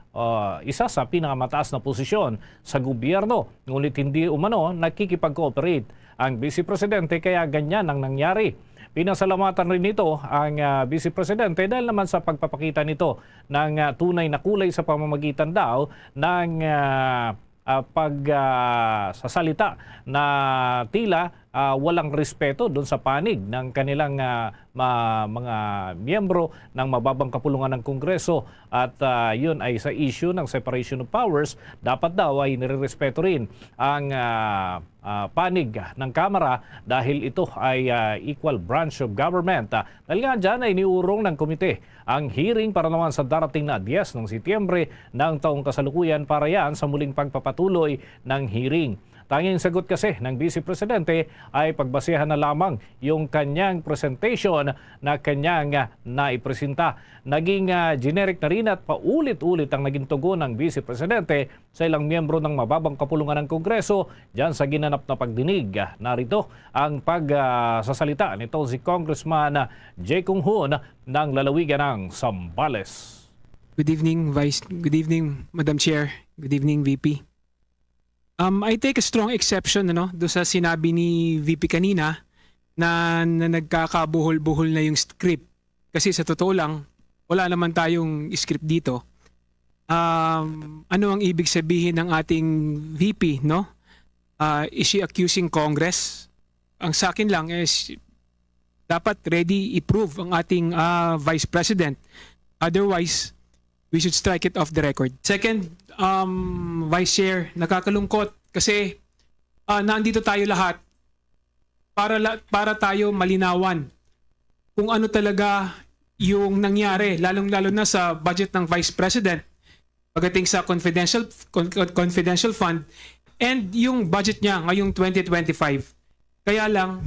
ah, isa sa pinakamataas na posisyon sa gobyerno, ngunit hindi umano nakikipag-cooperate ang Vice Presidente, kaya ganyan ang nangyari. Pinasalamatan rin nito ang, ah, Vice Presidente dahil naman sa pagpapakita nito ng, ah, tunay na kulay sa pamamagitan daw ng, ah, ah, pag, ah, sasalita na tila, ah, walang respeto dun sa panig ng kanilang, ah, ma-, mga miyembro ng mababang kapulungan ng Kongreso at, ah, yun ay sa issue ng separation of powers. Dapat daw ay nirerespeto rin ang, ah, ah, panig ng Kamara dahil ito ay, ah, equal branch of government. Ah, dahil nga dyan ay iniurong ng komite ang hearing para naman sa darating na diyes ng Setyembre ng taong kasalukuyan para yan sa muling pagpapatuloy ng hearing. Tanging sagot kasi ng Vice Presidente ay pagbasehan na lamang yung kanyang presentation na kanyang, ah, naipresenta. Naging, ah, generic na rin at paulit-ulit ang naging tugon ng Vice Presidente sa ilang miyembro ng mababang kapulungan ng Kongreso dyan sa ginanap na pagdinig. Narito ang pag, ah, sasalita nito si Congressman Jay Kung Hoon ng lalawigan ng Zambales. Good evening, Vice. Good evening, Madam Chair. Good evening, V P. Um, I take a strong exception, ano, do sa sinabi ni V P kanina na, na nagkakabuhol-buhol na yung script. Kasi sa totoo lang, wala naman tayong script dito. um, ano ang ibig sabihin ng ating V P, no? Ah, is she accusing Congress? Ang sa akin lang is dapat ready i-prove ang ating, ah, Vice President. Otherwise, we should strike it off the record. Second, um, Vice Chair, nakakalungkot kasi, ah, nandito tayo lahat para la-, para tayo malinawan kung ano talaga yung nangyari, lalong-lalo na sa budget ng Vice President pagdating sa confidential con-, con-, confidential fund and yung budget niya ngayong twenty twenty-five. Kaya lang,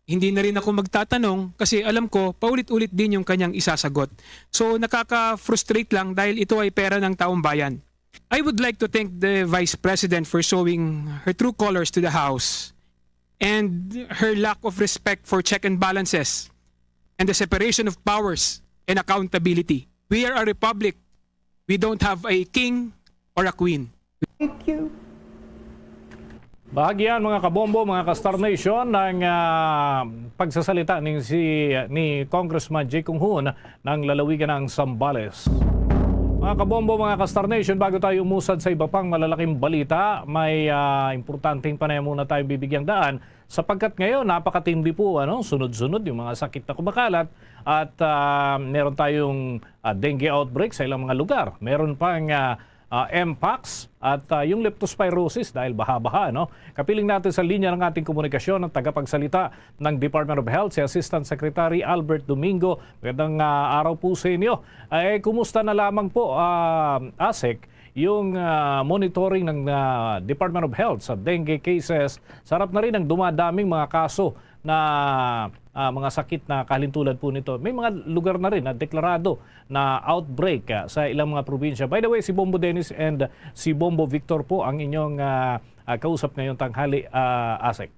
hindi na rin ako magtatanong kasi alam ko, paulit-ulit din yung kanyang isasagot. So, nakaka-frustrate lang dahil ito ay pera ng taong bayan. I would like to thank the Vice President for showing her true colors to the House and her lack of respect for check and balances and the separation of powers and accountability. We are a republic. We don't have a king or a queen. Thank you. Bahagi yan, mga kabombo, mga ka-Star Nation, ng ah, pagsasalita ni, si, ni Congressman Jay Kung Hoon ng lalawigan ng Zambales. Mga kabombo, mga ka-Star Nation, bago tayo umusad sa iba pang malalaking balita, may ah, importanteng panayam muna tayong bibigyang daan sapagkat ngayon napakatindi po, ano, sunod-sunod yung mga sakit na kumakalat at ah, meron tayong ah, dengue outbreak sa ilang mga lugar. Meron pang ah, ah, mpox at ah, yung leptospirosis dahil baha-baha, no? Kapiling natin sa linya ng ating komunikasyon ang tagapagsalita ng Department of Health, si Assistant Secretary Albert Domingo. Magandang ah, araw po sa inyo. Eh, kumusta na lamang po, ah, ASEC, yung ah, monitoring ng ah, Department of Health sa dengue cases? Sa harap na rin ng dumadaming mga kaso na ah, mga sakit na kahalintulad po nito. May mga lugar na rin na deklarado na outbreak ah, sa ilang mga probinsya. By the way, si Bombo Dennis and si Bombo Victor po ang inyong ah, ah, kausap ngayong tanghali, ah, ASEC.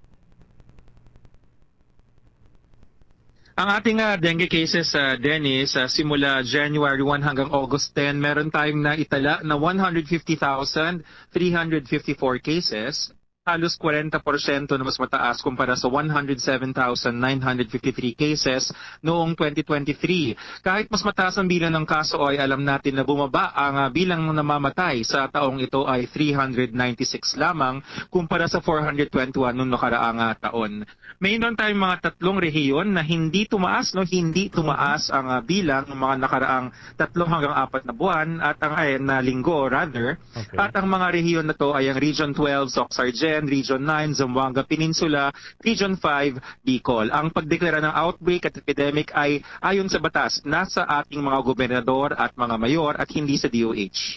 Ang ating ah, dengue cases, ah, Dennis, ah, simula January one hanggang August ten, meron tayong naitala na one hundred fifty thousand three hundred fifty-four cases. Halos kwarenta porsyento na mas mataas kumpara sa one hundred seven thousand nine hundred fifty-three cases noong twenty twenty-three. Kahit mas mataas ang bilang ng kaso, ay alam natin na bumaba ang ah, bilang ng namamatay sa taong ito ay three hundred ninety-six lamang kumpara sa four hundred twenty-one noong nakaraang ah, taon. Mayroon tayong mga tatlong rehiyon na hindi tumaas, no, hindi tumaas ang ah, bilang ng mga nakaraang tatlo hanggang apat na buwan at ang, ay, na linggo, rather. Okay. At ang mga rehiyon na to ay ang Region twelve, Soc-Sargen, Region nine, Zamboanga Peninsula, Region five, Bicol. Ang pagdeklara ng outbreak at epidemic ay ayon sa batas, nasa ating mga gobernador at mga mayor at hindi sa D O H.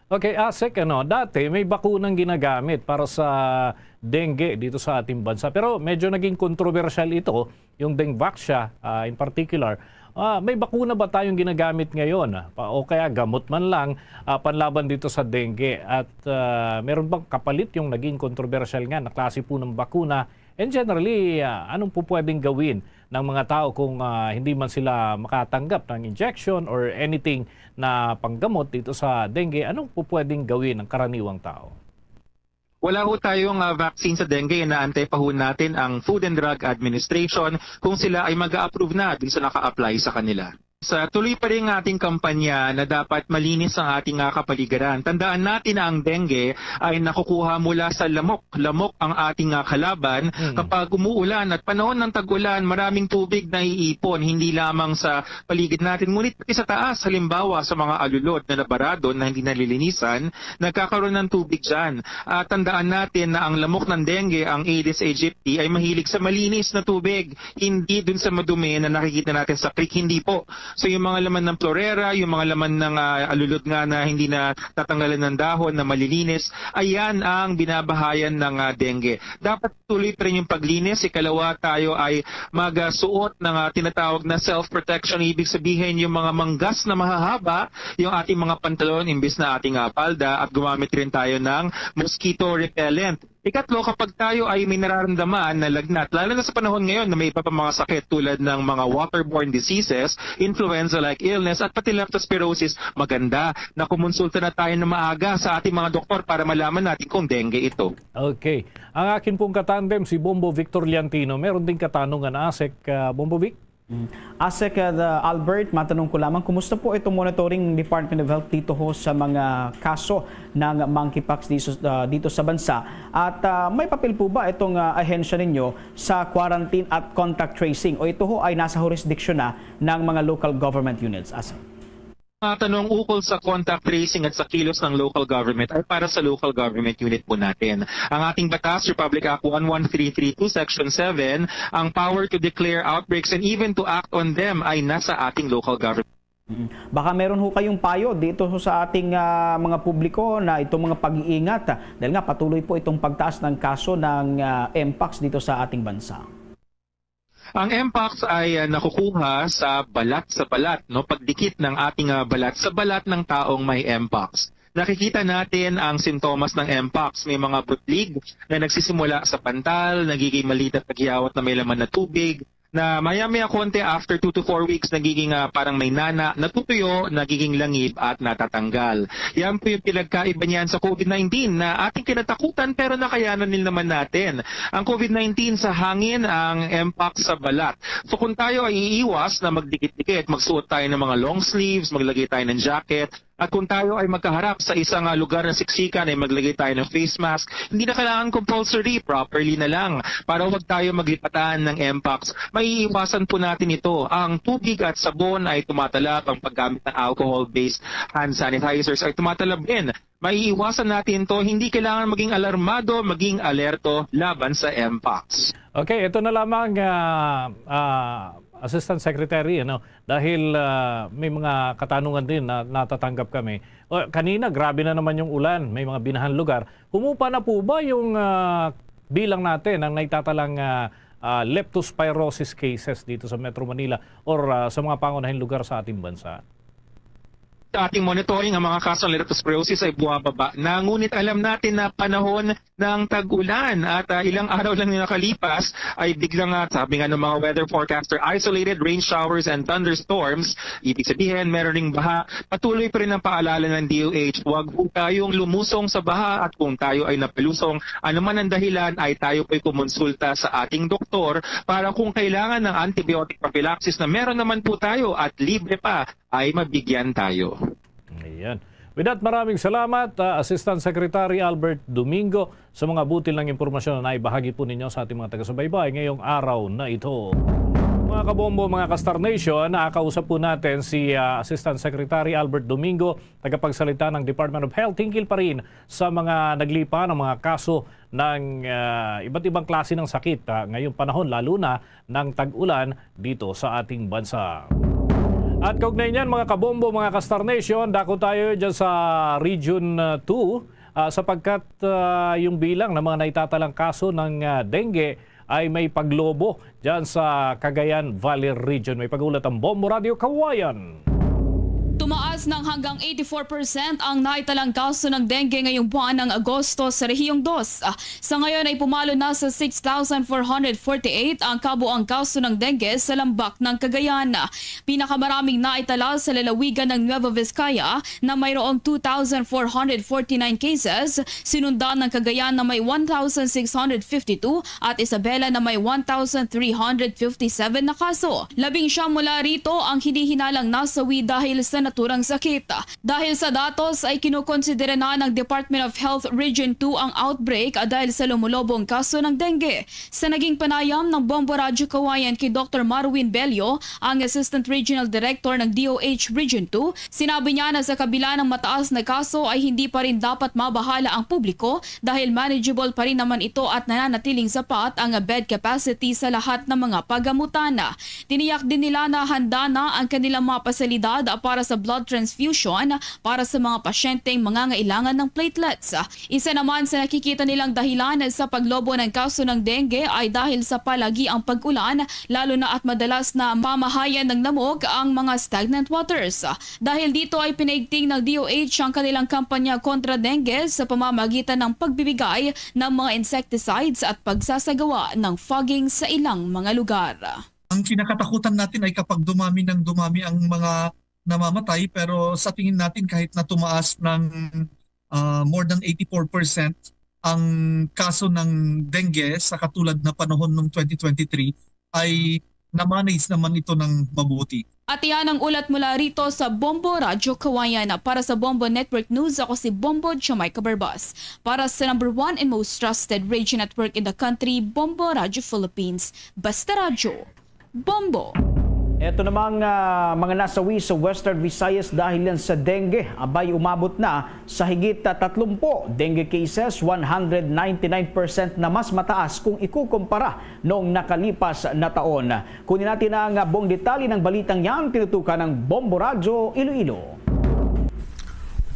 Okay, ASEC, ano, dati may bakunang ginagamit para sa dengue dito sa ating bansa. Pero medyo naging kontrobersyal ito, yung Dengvaxia ah, in particular. Ah, may bakuna ba tayong ginagamit ngayon? Ah, pa- o kaya gamot man lang ah, panlaban dito sa dengue? At ah, meron bang kapalit yung naging kontrobersyal nga na klase po ng bakuna? And generally, ah, anong po pwedeng gawin ng mga tao kung ah, hindi man sila makatanggap ng injection or anything na panggamot dito sa dengue? Anong po pwedeng gawin ng karaniwang tao? Wala ho tayong ah, vaccine sa dengue. Inaantay pa ho natin ang Food and Drug Administration kung sila ay mag-a-approve na dun sa naka-apply sa kanila. Sa tuloy pa rin ang ating kampanya na dapat malinis ang ating ah, kapaligiran. Tandaan natin na ang dengue ay nakukuha mula sa lamok. Lamok ang ating ah, kalaban. Mm. Kapag umuulan at panahon ng tag-ulan, maraming tubig na iipon, hindi lamang sa paligid natin, ngunit pati sa taas, halimbawa sa mga alulod na nabarado na hindi nalilinisan, nagkakaroon ng tubig dyan. At tandaan natin na ang lamok ng dengue, ang Aedes aegypti, ay mahilig sa malinis na tubig, hindi dun sa madumi na nakikita natin sa creek, hindi po. So yung mga laman ng florera, yung mga laman ng ah, alulod nga na hindi na tatanggalan ng dahon na malilinis, ayan ang binabahayan ng ah, dengue. Dapat tuloy pa rin yung paglinis. Ikalawa, tayo ay magsuot ng ah, tinatawag na self-protection. Ibig sabihin, yung mga manggas na mahahaba, yung ating mga pantalon, imbis na ating ah, palda, at gumamit rin tayo ng mosquito repellent. Ikatlo, kapag tayo ay may nararamdaman na lagnat, lalo na sa panahon ngayon na may iba pa mga sakit tulad ng mga waterborne diseases, influenza-like illness, at pati leptospirosis, maganda na kumonsulta na tayo na maaga sa ating mga doktor para malaman natin kung dengue ito. Okay. Ang akin pong katandem, si Bombo Victor Liantino. Meron ding katanungan, ASEC, ah, Bombo Vic? Mm. ASEC, uh, Albert, matanong ko lamang, kumusta po itong monitoring Department of Health dito ho sa mga kaso ng monkeypox dito, uh, dito sa bansa? At, uh, may papel po ba itong, uh, ahensya ninyo sa quarantine at contact tracing? O ito ho ay nasa jurisdiction na ng mga local government units? ASEC. Mga tanong ukol sa contact tracing at sa kilos ng local government ay para sa local government unit po natin. Ang ating batas, Republic Act one one three three two, Section seven, ang power to declare outbreaks and even to act on them ay nasa ating local government. Mm. Baka meron ho kayong payo dito ho sa ating, ah, mga publiko na itong mga pag-iingat, ah, dahil nga patuloy po itong pagtaas ng kaso ng, ah, mpox dito sa ating bansa. Ang mpox ay, ah, nakukuha sa balat sa balat, no? Pagdikit ng ating, ah, balat sa balat ng taong may mpox. Nakikita natin ang sintomas ng mpox. May mga butlig na nagsisimula sa pantal, nagiging maliit at naghihawat na may laman na tubig, na maya-maya konti, after two to four weeks, nagiging, ah, parang may nana, natutuyo, nagiging langib at natatanggal. Yan po yung pinagkaiba niyan sa COVID nineteen na ating kinatakutan, pero nakayanan din naman natin. Ang COVID nineteen sa hangin, ang mpox sa balat. So kung tayo ay iiwas na magdikit-dikit, magsuot tayo ng mga long sleeves, maglagay tayo ng jacket, at kung tayo ay magkaharap sa isang, ah, lugar na siksikan, ay maglagay tayo ng face mask. Hindi na kailangan compulsory, properly na lang, para huwag tayo maglipatan ng mpox. Maiiwasan po natin ito. Ang tubig at sabon ay tumatalab, ang paggamit ng alcohol-based hand sanitizers ay tumatalab din. Maiiwasan natin to, hindi kailangan maging alarmado, maging alerto laban sa mpox. Okay, ito na lamang, ah, ah, Assistant Secretary, ano, dahil, ah, may mga katanungan din na natatanggap kami. O, kanina, grabe na naman yung ulan, may mga binahan lugar. Humupa na po ba yung, ah, bilang natin ng naitatalang, ah, ah, leptospirosis cases dito sa Metro Manila or, ah, sa mga pangunahing lugar sa ating bansa? Sa ating monitoring, ang mga kaso ng leptospirosis ay bumababa na, ngunit alam natin na panahon ng tag-ulan at, ah, ilang araw lang na nakalipas ay biglang, ah, sabi nga ng mga weather forecaster, isolated rain showers and thunderstorms. Ibig sabihin, meron ring baha. Patuloy pa rin ang paalala ng D O H, huwag po tayong lumusong sa baha, at kung tayo ay napalusong, anuman ang dahilan, ay tayo po'y kumonsulta sa ating doktor para kung kailangan ng antibiotic prophylaxis na meron naman po tayo at libre pa, ay mabigyan tayo. Ayan. With that, maraming salamat, ah, Assistant Secretary Albert Domingo, sa mga butil ng impormasyon na naibahagi po ninyo sa ating mga taga-subaybay ngayong araw na ito. Mga kabombo, mga ka-Star Nation, nakakausap po natin si, ah, Assistant Secretary Albert Domingo, tagapagsalita ng Department of Health, hinggil pa rin sa mga naglipa ng mga kaso ng, ah, iba't ibang klase ng sakit, ah, ngayong panahon, lalo na ng tag-ulan dito sa ating bansa. At kaugnay niyan, mga kabombo, mga ka-Star Nation, dako tayo dyan sa Region, ah, two, ah, sapagkat, ah, yung bilang ng mga naitatalang kaso ng, ah, dengue ay may paglobo dyan sa Cagayan Valley Region. May pag-ulat ang Bombo Radio Kawayan. Tumaas ng hanggang eighty-four percent ang naitalang kaso ng dengue ngayong buwan ng Agosto sa Rehiyong Dos. Sa ngayon ay pumalo na sa six thousand four hundred forty-eight ang kabuang kaso ng dengue sa lambak ng Cagayan. Pinakamaraming naitala sa lalawigan ng Nueva Vizcaya na mayroong two thousand four hundred forty-nine cases, sinundan ng Cagayan na may one thousand six hundred fifty-two at Isabela na may one thousand three hundred fifty-seven na kaso. Labing siyam mula rito ang hinihinalang nasawi dahil sa naturang sakit. Dahil sa datos ay kinukonsidera na ng Department of Health Region two ang outbreak dahil sa lumulobong kaso ng dengue. Sa naging panayam ng Bombo Radyo Kawayan kay Doktor Marwin Bello, ang Assistant Regional Director ng D O H Region two, sinabi niya na sa kabila ng mataas na kaso ay hindi pa rin dapat mabahala ang publiko dahil manageable pa rin naman ito at nananatiling sapat ang bed capacity sa lahat ng mga pagamutan. Tiniyak din nila na handa na ang kanilang mga pasilidad para sa blood transfusion para sa mga pasyenteng mangangailangan ng platelets. Isa naman sa nakikita nilang dahilan sa paglobo ng kaso ng dengue ay dahil sa palagiang pag-ulan, lalo na at madalas na mamahayan ng lamok ang mga stagnant waters. Dahil dito ay pinaigting ng D O H ang kanilang kampanya kontra dengue sa pamamagitan ng pagbibigay ng mga insecticides at pagsasagawa ng fogging sa ilang mga lugar. Ang kinakatakutan natin ay kapag dumami ng dumami ang mga namamatay, pero sa tingin natin, kahit na tumaas ng, ah, more than eighty-four percent ang kaso ng dengue sa katulad na panahon noong twenty twenty-three, ay na-manage naman ito ng mabuti. At iyan ang ulat mula rito sa Bombo Radyo Kawayan. Para sa Bombo Network News, ako si Bombo Jamaica Barbas. Para sa number one and most trusted radio network in the country, Bombo Radyo Philippines. Basta Radyo, Bombo. Eto namang, ah, mga nasawi sa Western Visayas dahil yan sa dengue. Abay, umabot na sa higit, ah, tatlumpu dengue cases, one hundred ninety-nine percent na mas mataas kung ikukumpara noong nakalipas na taon. Kunin natin ang buong detalye ng balitang yan, tinutukan ng Bombo Radyo Iloilo.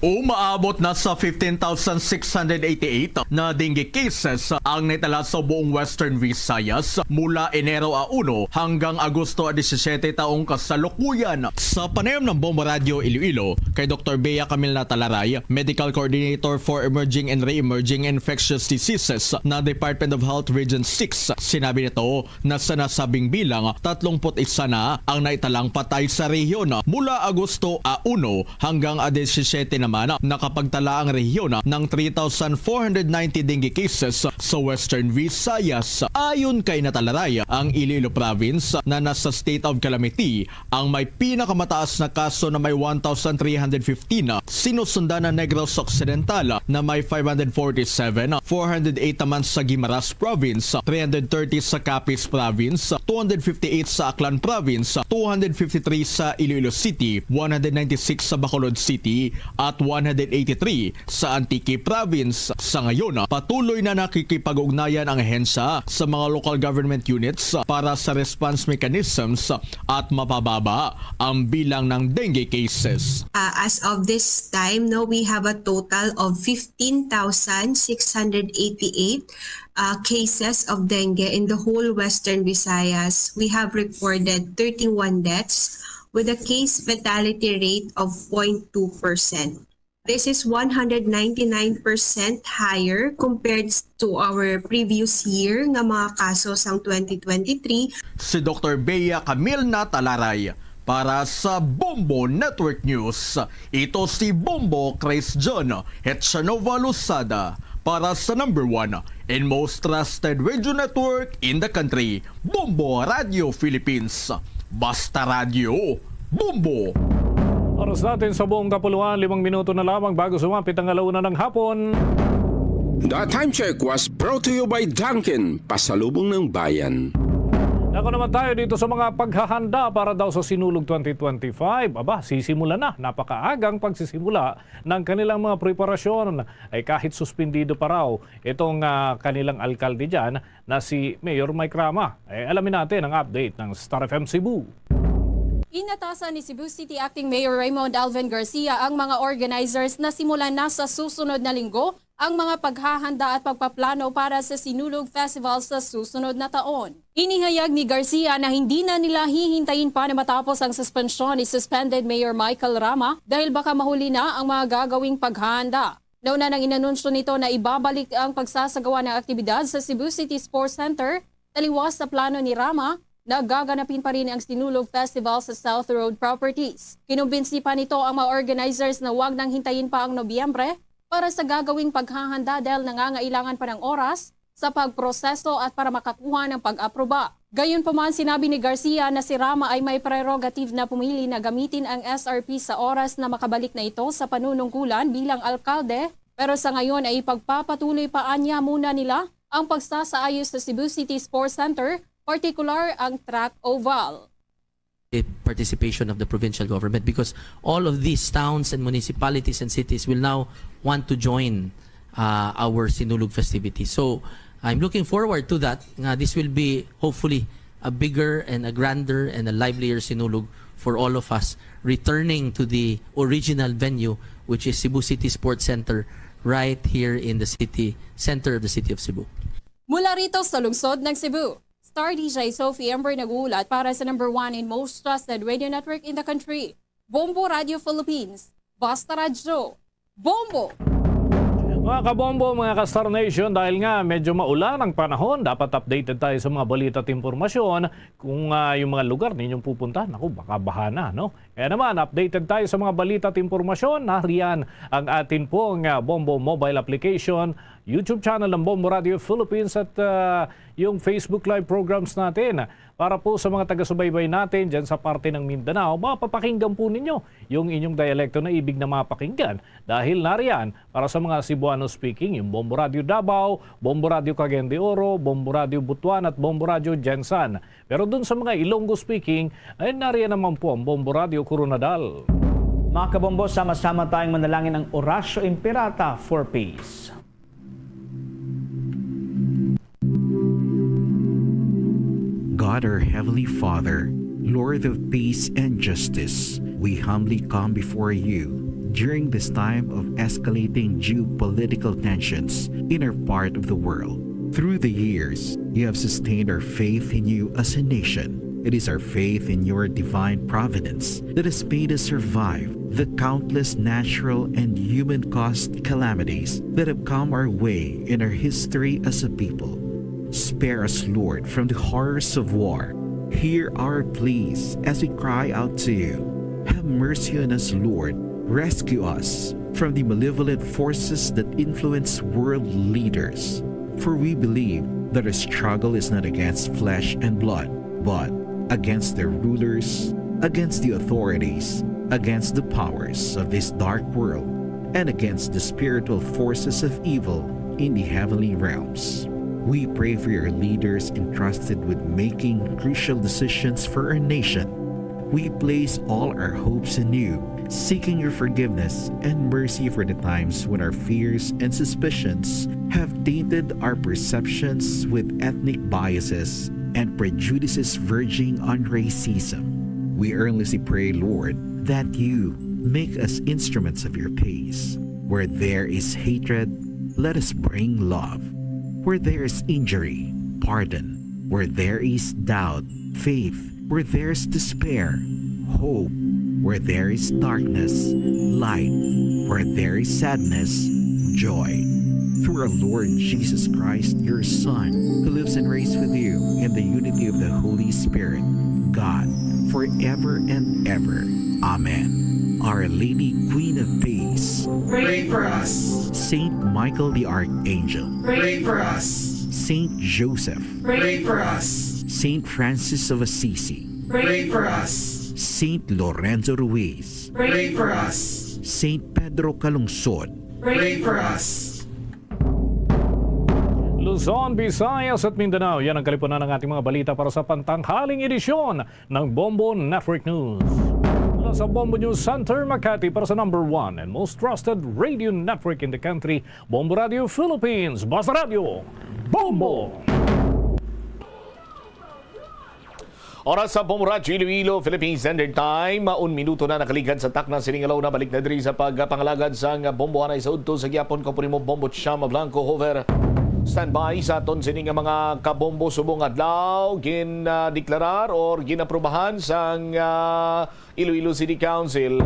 Umaabot na sa fifteen thousand six hundred eighty-eight na dengue cases ang naitala sa buong Western Visayas mula Enero a uno hanggang Agosto a disisyete taong kasalukuyan. Sa panayam ng Bombo Radyo Iloilo kay Doktor Bea Camilna Talaray, Medical Coordinator for Emerging and Re-emerging Infectious Diseases ng Department of Health Region six, sinabi nito na sa nasabing bilang, tatlumpu't isa na ang naitalang patay sa rehiyon. Mula Agosto a uno hanggang a disisyete naman, nakapagtala ang rehiyon ng three thousand four hundred ninety dengue cases sa Western Visayas. Ayon kay Natalaray, ang Iloilo Province na nasa state of calamity ang may pinakamataas na kaso na may one thousand three hundred fifteen, sinusundan ng Negros Occidental na may five hundred forty-seven, four hundred eight naman sa Guimaras Province, three hundred thirty sa Capiz Province, two hundred fifty-eight sa Aklan Province, two hundred fifty-three sa Iloilo City, one hundred ninety-six sa Bacolod City, at one hundred eighty-three sa Antique Province. Sa ngayon, patuloy na nakikipag-ugnayan ang ahensya sa mga local government units para sa response mechanisms at mapababa ang bilang ng dengue cases. Uh, as of this time, no, we have a total of fifteen thousand six hundred eighty-eight, uh, cases of dengue in the whole Western Visayas. We have recorded thirty-one deaths with a case fatality rate of zero point two percent. This is one hundred ninety-nine percent higher compared to our previous year nga mga kaso sang twenty twenty-three. Si Doktor Bea Camilna Talaray para sa Bombo Network News. Ito si Bombo Chris John Hetchanova Losada para sa number one and most trusted radio network in the country, Bombo Radio Philippines. Basta Radyo, Bombo! Oras natin sa buong kapuluan, limang minuto na lamang bago sumapit ang alauna ng hapon. The time check was brought to you by Dunkin, pasalubong ng bayan. Ako naman tayo dito sa mga paghahanda para daw sa Sinulog twenty twenty-five. Aba, sisimula na. Napakaagang pagsisimula ng kanilang mga preparasyon. Ay kahit suspendido pa raw itong, ah, kanilang alkalde dyan, na si Mayor Mike Rama. Eh, alamin natin ang update ng Star F M Cebu. Inatasan ni Cebu City Acting Mayor Raymond Alvin Garcia ang mga organizers na simulan na sa susunod na linggo ang mga paghahanda at pagpaplano para sa Sinulog Festival sa susunod na taon. Inihayag ni Garcia na hindi na nila hihintayin pa na matapos ang suspensyon ni suspended Mayor Michael Rama dahil baka mahuli na ang mga gagawing paghahanda. Nauna nang inanunsyo nito na ibabalik ang pagsasagawa ng aktibidad sa Cebu City Sports Center, taliwas sa plano ni Rama na gaganapin pa rin ang Sinulog Festival sa South Road Properties. Kinumbinsi pa nito ang mga organizers na wag nang hintayin pa ang Nobyembre para sa gagawing paghahanda dahil nangangailangan pa ng oras sa pagproseso at para makakuha ng pag-aproba. Gayunpaman, sinabi ni Garcia na si Rama ay may prerogative na pumili na gamitin ang S R P sa oras na makabalik na ito sa panunungkulan bilang alkalde, pero sa ngayon ay ipagpapatuloy pa anya muna nila ang pagsasaayos sa Cebu City Sports Center, partikular ang track oval. The participation of the provincial government, because all of these towns and municipalities and cities will now want to join, uh, our Sinulog festivities. So, I'm looking forward to that. Nga, this will be hopefully a bigger and a grander and a livelier Sinulog for all of us, returning to the original venue, which is Cebu City Sports Center, right here in the city center of the city of Cebu. Mula rito sa lungsod ng Cebu, Star D J Sophie Ember nag-uulat para sa number one and most trusted radio network in the country, Bombo Radio Philippines. Basta Radyo, Bombo! Mga kabombo, mga ka-Star Nation, dahil nga medyo maulan ang panahon, dapat updated tayo sa mga balita at impormasyon. Kung, ah, yung mga lugar ninyong pupuntahan, naku, baka baha na, no? Kaya naman, updated tayo sa mga balita at impormasyon. Nariyan ang atin pong, ah, Bombo mobile application YouTube channel ng Bombo Radio Philippines at, ah, yung Facebook Live programs natin. Para po sa mga taga-subaybay natin dyan sa parte ng Mindanao, mapapakinggan po ninyo yung inyong dialekto na ibig na mapakinggan. Dahil nariyan, para sa mga Cebuano speaking, yung Bombo Radio Davao, Bombo Radio Cagayan de Oro, Bombo Radio Butuan at Bombo Radio Gensan. Pero dun sa mga Ilonggo speaking, ay nariyan naman po ang Bombo Radio Koronadal. Mga kabombo, sama-sama tayong manalangin ang Oratio Imperata for peace. God, our Heavenly Father, Lord of peace and justice, we humbly come before you during this time of escalating geopolitical tensions in our part of the world. Through the years, you have sustained our faith in you as a nation. It is our faith in your divine providence that has made us survive the countless natural and human-caused calamities that have come our way in our history as a people. Spare us, Lord, from the horrors of war. Hear our pleas as we cry out to you. Have mercy on us, Lord. Rescue us from the malevolent forces that influence world leaders. For we believe that our struggle is not against flesh and blood, but against their rulers, against the authorities, against the powers of this dark world, and against the spiritual forces of evil in the heavenly realms. We pray for your leaders entrusted with making crucial decisions for our nation. We place all our hopes in you, seeking your forgiveness and mercy for the times when our fears and suspicions have tainted our perceptions with ethnic biases and prejudices verging on racism. We earnestly pray, Lord, that you make us instruments of your peace. Where there is hatred, let us bring love. Where there is injury, pardon. Where there is doubt, faith. Where there is despair, hope. Where there is darkness, light. Where there is sadness, joy. Through our Lord Jesus Christ, your Son, who lives and reigns with you in the unity of the Holy Spirit, God, forever and ever. Amen. Our Lady, Queen of Peace, pray for us. Saint Michael the Archangel, pray for us. Saint Joseph, pray for us. Saint Francis of Assisi, pray for us. Saint Lorenzo Ruiz, pray for us. Saint Pedro Calungsod, pray for us. Luzon, Visayas at Mindanao, yan ang kalipunan ng ating mga balita para sa pantanghaling edisyon ng Bombo Network News. Mula sa Bombo News Center, Makati, para sa number one and most trusted radio network in the country, Bombo Radio Philippines. Basta Radio, Bombo! Oras sa Bombo Radyo Iloilo, Philippine Standard Time. Un minuto na nakaligad sa takna sining adlaw. Nabalik na diri sa pagpangalagad sang Bombo. Anay sa udto sa gihapon ko, Primo Bombo Chama Blanco Hover. Standby sa aton sini nga mga kabombo subong adlaw. Gin, ah, deklarar or ginaprubahan sang, ah, Iloilo City Council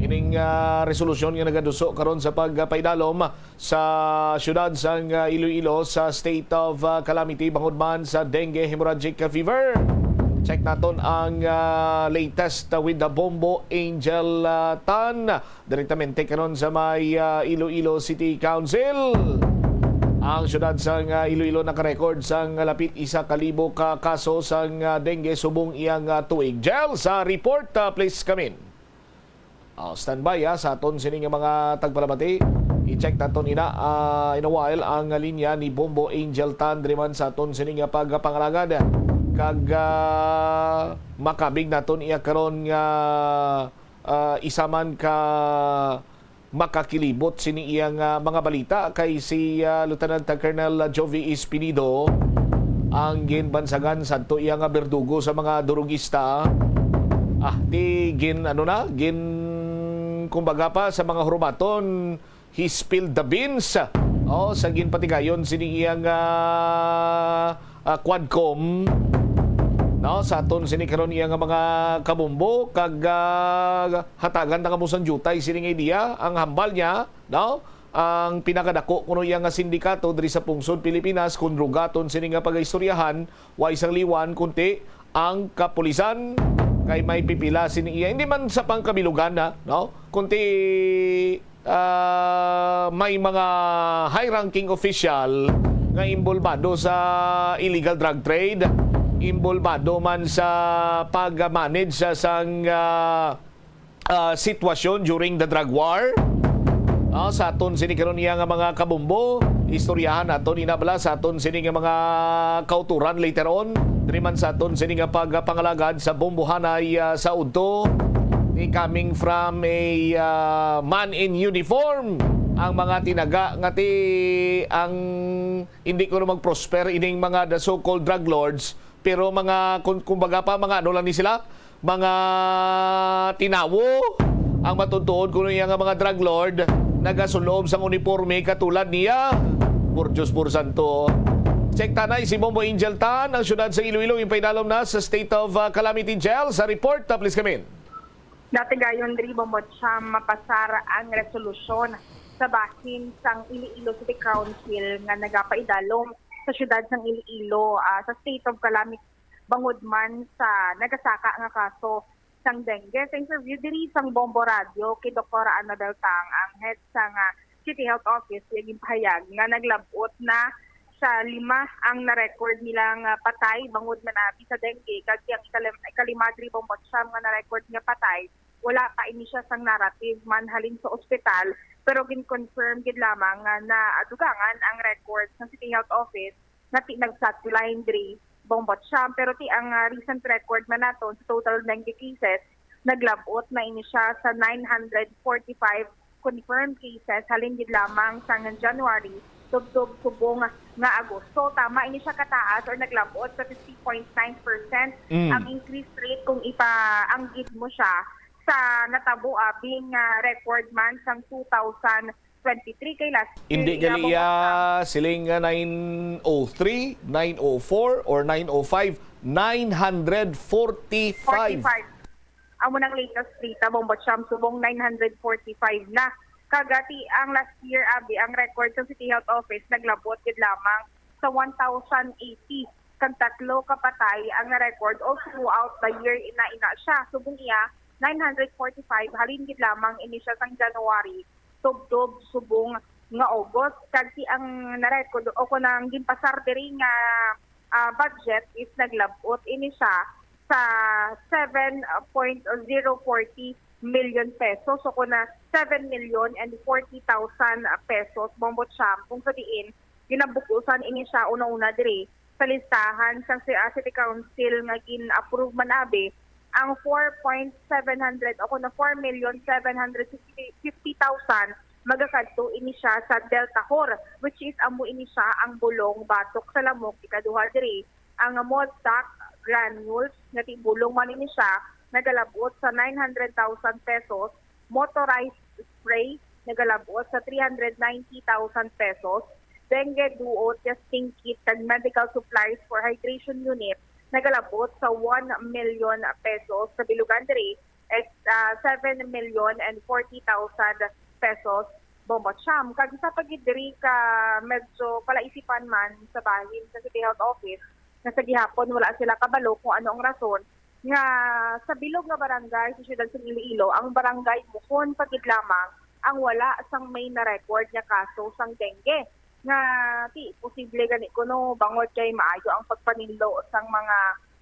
ining, ah, resolusyon nga nagaduso karon sa pagpaidalom sa siyudad sang, ah, Iloilo sa state of, ah, calamity bangod man sa dengue hemorrhagic fever. Check naton ang, ah, latest, ah, with the Bombo Angel, ah, Tan. Direktamente karon sa may, ah, Iloilo City Council. Ang siyudad sang, ah, Iloilo nakarecord sang lapit isa ka libo ka kaso sang, ah, dengue subong iyang, ah, tuig. Jel, sa report, ah, please come in. Oh, standby, ah, sa aton sini nga mga tagpalamati. I-check naton ina, ah, in a while ang linya ni Bombo Angel Tan diri man sa aton sini nga pagpangalagad. Kag, ah, makabig naton iya karon nga, ah, isa man ka makakilibot sini iya nga mga balita kay si, ah, Lieutenant Colonel Jovi Espinido ang ginbansagan sadto iya nga berdugo sa mga durugista. Ah, ti gin, ano na, gin, kumbaga pa, sa mga hurumaton, he spilled the beans. Oh, sa ginpatigayon sini iya nga, ah, Quadcom, no, sa aton sini karon iya nga mga kabombo, kag, ah, hatagan ta kamo sang diutay sini nga ideya. Ang hambal niya, no, ang pinakadako kuno iya nga sindikato diri sa pungsod Pilipinas, kun drugaton sini nga pagaistoryahan, wa sang liwan kunti ang kapulisan, kay may pipila sini iya, hindi man sa pangkabilugan na, no, kunti Ah, may mga high-ranking official nga inbolbado sa illegal drug trade, inbolbado man sa pag-manage sa sang, ah, ah, sitwasyon during the drug war. Ah, sa aton sini karon niya nga mga kabombo, istoryahan naton ina bala sa aton sini nga mga kauturan later on. Diri man sa aton sini nga pagpangalagad sa bombohanay, ah, sa udto. Ni coming from a, ah, man in uniform, ang mga tinaga nga ti ang hindi ko mag-prosper ining mga the so-called drug lords, pero mga kun-, kumbaga pa, mga ano lang ni sila, mga tinawo. Ang matutuod kuno iya nga mga drug lord nagasulob sang uniporme katulad niya. Por Diyos, por Santo. Check tanay si Bombo Angel Tan, ang siyudad sa Iloilo, yung painalom na sa state of, uh, calamity jail. Sa report, uh, please come in. Dati gayon diri, Bombo Cham, mapasar ang resolusyon sa bahin sang Iloilo City Council nga nagapaidalom sa siyudad sang Iloilo, ah, sa state of calamity bangod man sa nagasaka nga kaso sang dengue. Sa interview diri sang Bombo Radio kay Doktora Annabel Tang, ang head sang, ah, City Health Office, iya ginpahayag nga naglab-ot na sa lima ang na-record nila nga patay bangod man abi sa dengue, kag ang ikalim-, ikalima diri, Bombo Cham, nga na-record nga patay, wala pa ini siya sang narrative man halin sa ospital, pero gin-confirm gid lamang nga naadugangan ang record sa City Health Office nga ti nag-flatline diri, Bombo Cham. Pero ti ang, ah, recent record man naton sa total dengue cases, naglab-ot na ini siya sa nine hundred forty-five confirmed cases halin gid lamang sang January tubtob subong nga Agosto. Tama ini siya kataas or naglab-ot sa fifty point nine percent Mm. ang increase rate kung ipaanggid mo siya sa natabo abi nga record man sang two thousand twenty-three kay last year. Hindi iya gali mo iya sa siling nga nine oh three, nine oh four, or nine oh five, nine hundred forty-five. Forty-five. Amo nang latest data, Bombo Cham, subong nine hundred forty-five na. Kag ti ang last year, abi, ang record sa City Health Office naglab-ot gid lamang sa one thousand eighty. Kag tatlo ka patay ang na-record all throughout the year, ina-ina siya. Subong iya, nine hundred forty-five, halin gid lamang ini siya sang January tubtob subong nga August. Kag ti ang na-record o kung ang ginpasar diri nga, ah, budget is naglab-ot ini siya sa seven point zero forty million pesos. So, kung na seven million and forty thousand pesos, Bombo Cham, kung sa diin, ginabug-usan ini siya una-una diri sa listahan sang si-, ah, City Council nga gin-approve man abi ang four point seven hundred o kung na four million seven hundred fifty thousand, magakadto ini siya sa Deltahor, which is amo ini siya ang bulong batok sa lamok ikaduha diri, ang Modtac granules, nga ti bulong man ini siya, nagalab-ot sa nine hundred thousand pesos, motorized spray, nagalab-ot sa three hundred ninety thousand pesos, dengue duo testing kit kag medical supplies for hydration unit, nagalab-ot sa one million pesos. Sa bilugan diri, is, ah, seven million and forty thousand pesos, Bombo Cham. Kag isa pa gid diri ka medyo palaisipan man sa bahin sa City Health Office, nga sa gihapon wala sila kabalo kung ano ang rason nga sa bilog nga barangay sa siyudad sa Iloilo, ang barangay Mohon pa gid lamang ang wala sang may na-record nga kaso sang dengue. Nga ti posible gani kuno bangod kay maayo ang pagpaninlo sang mga,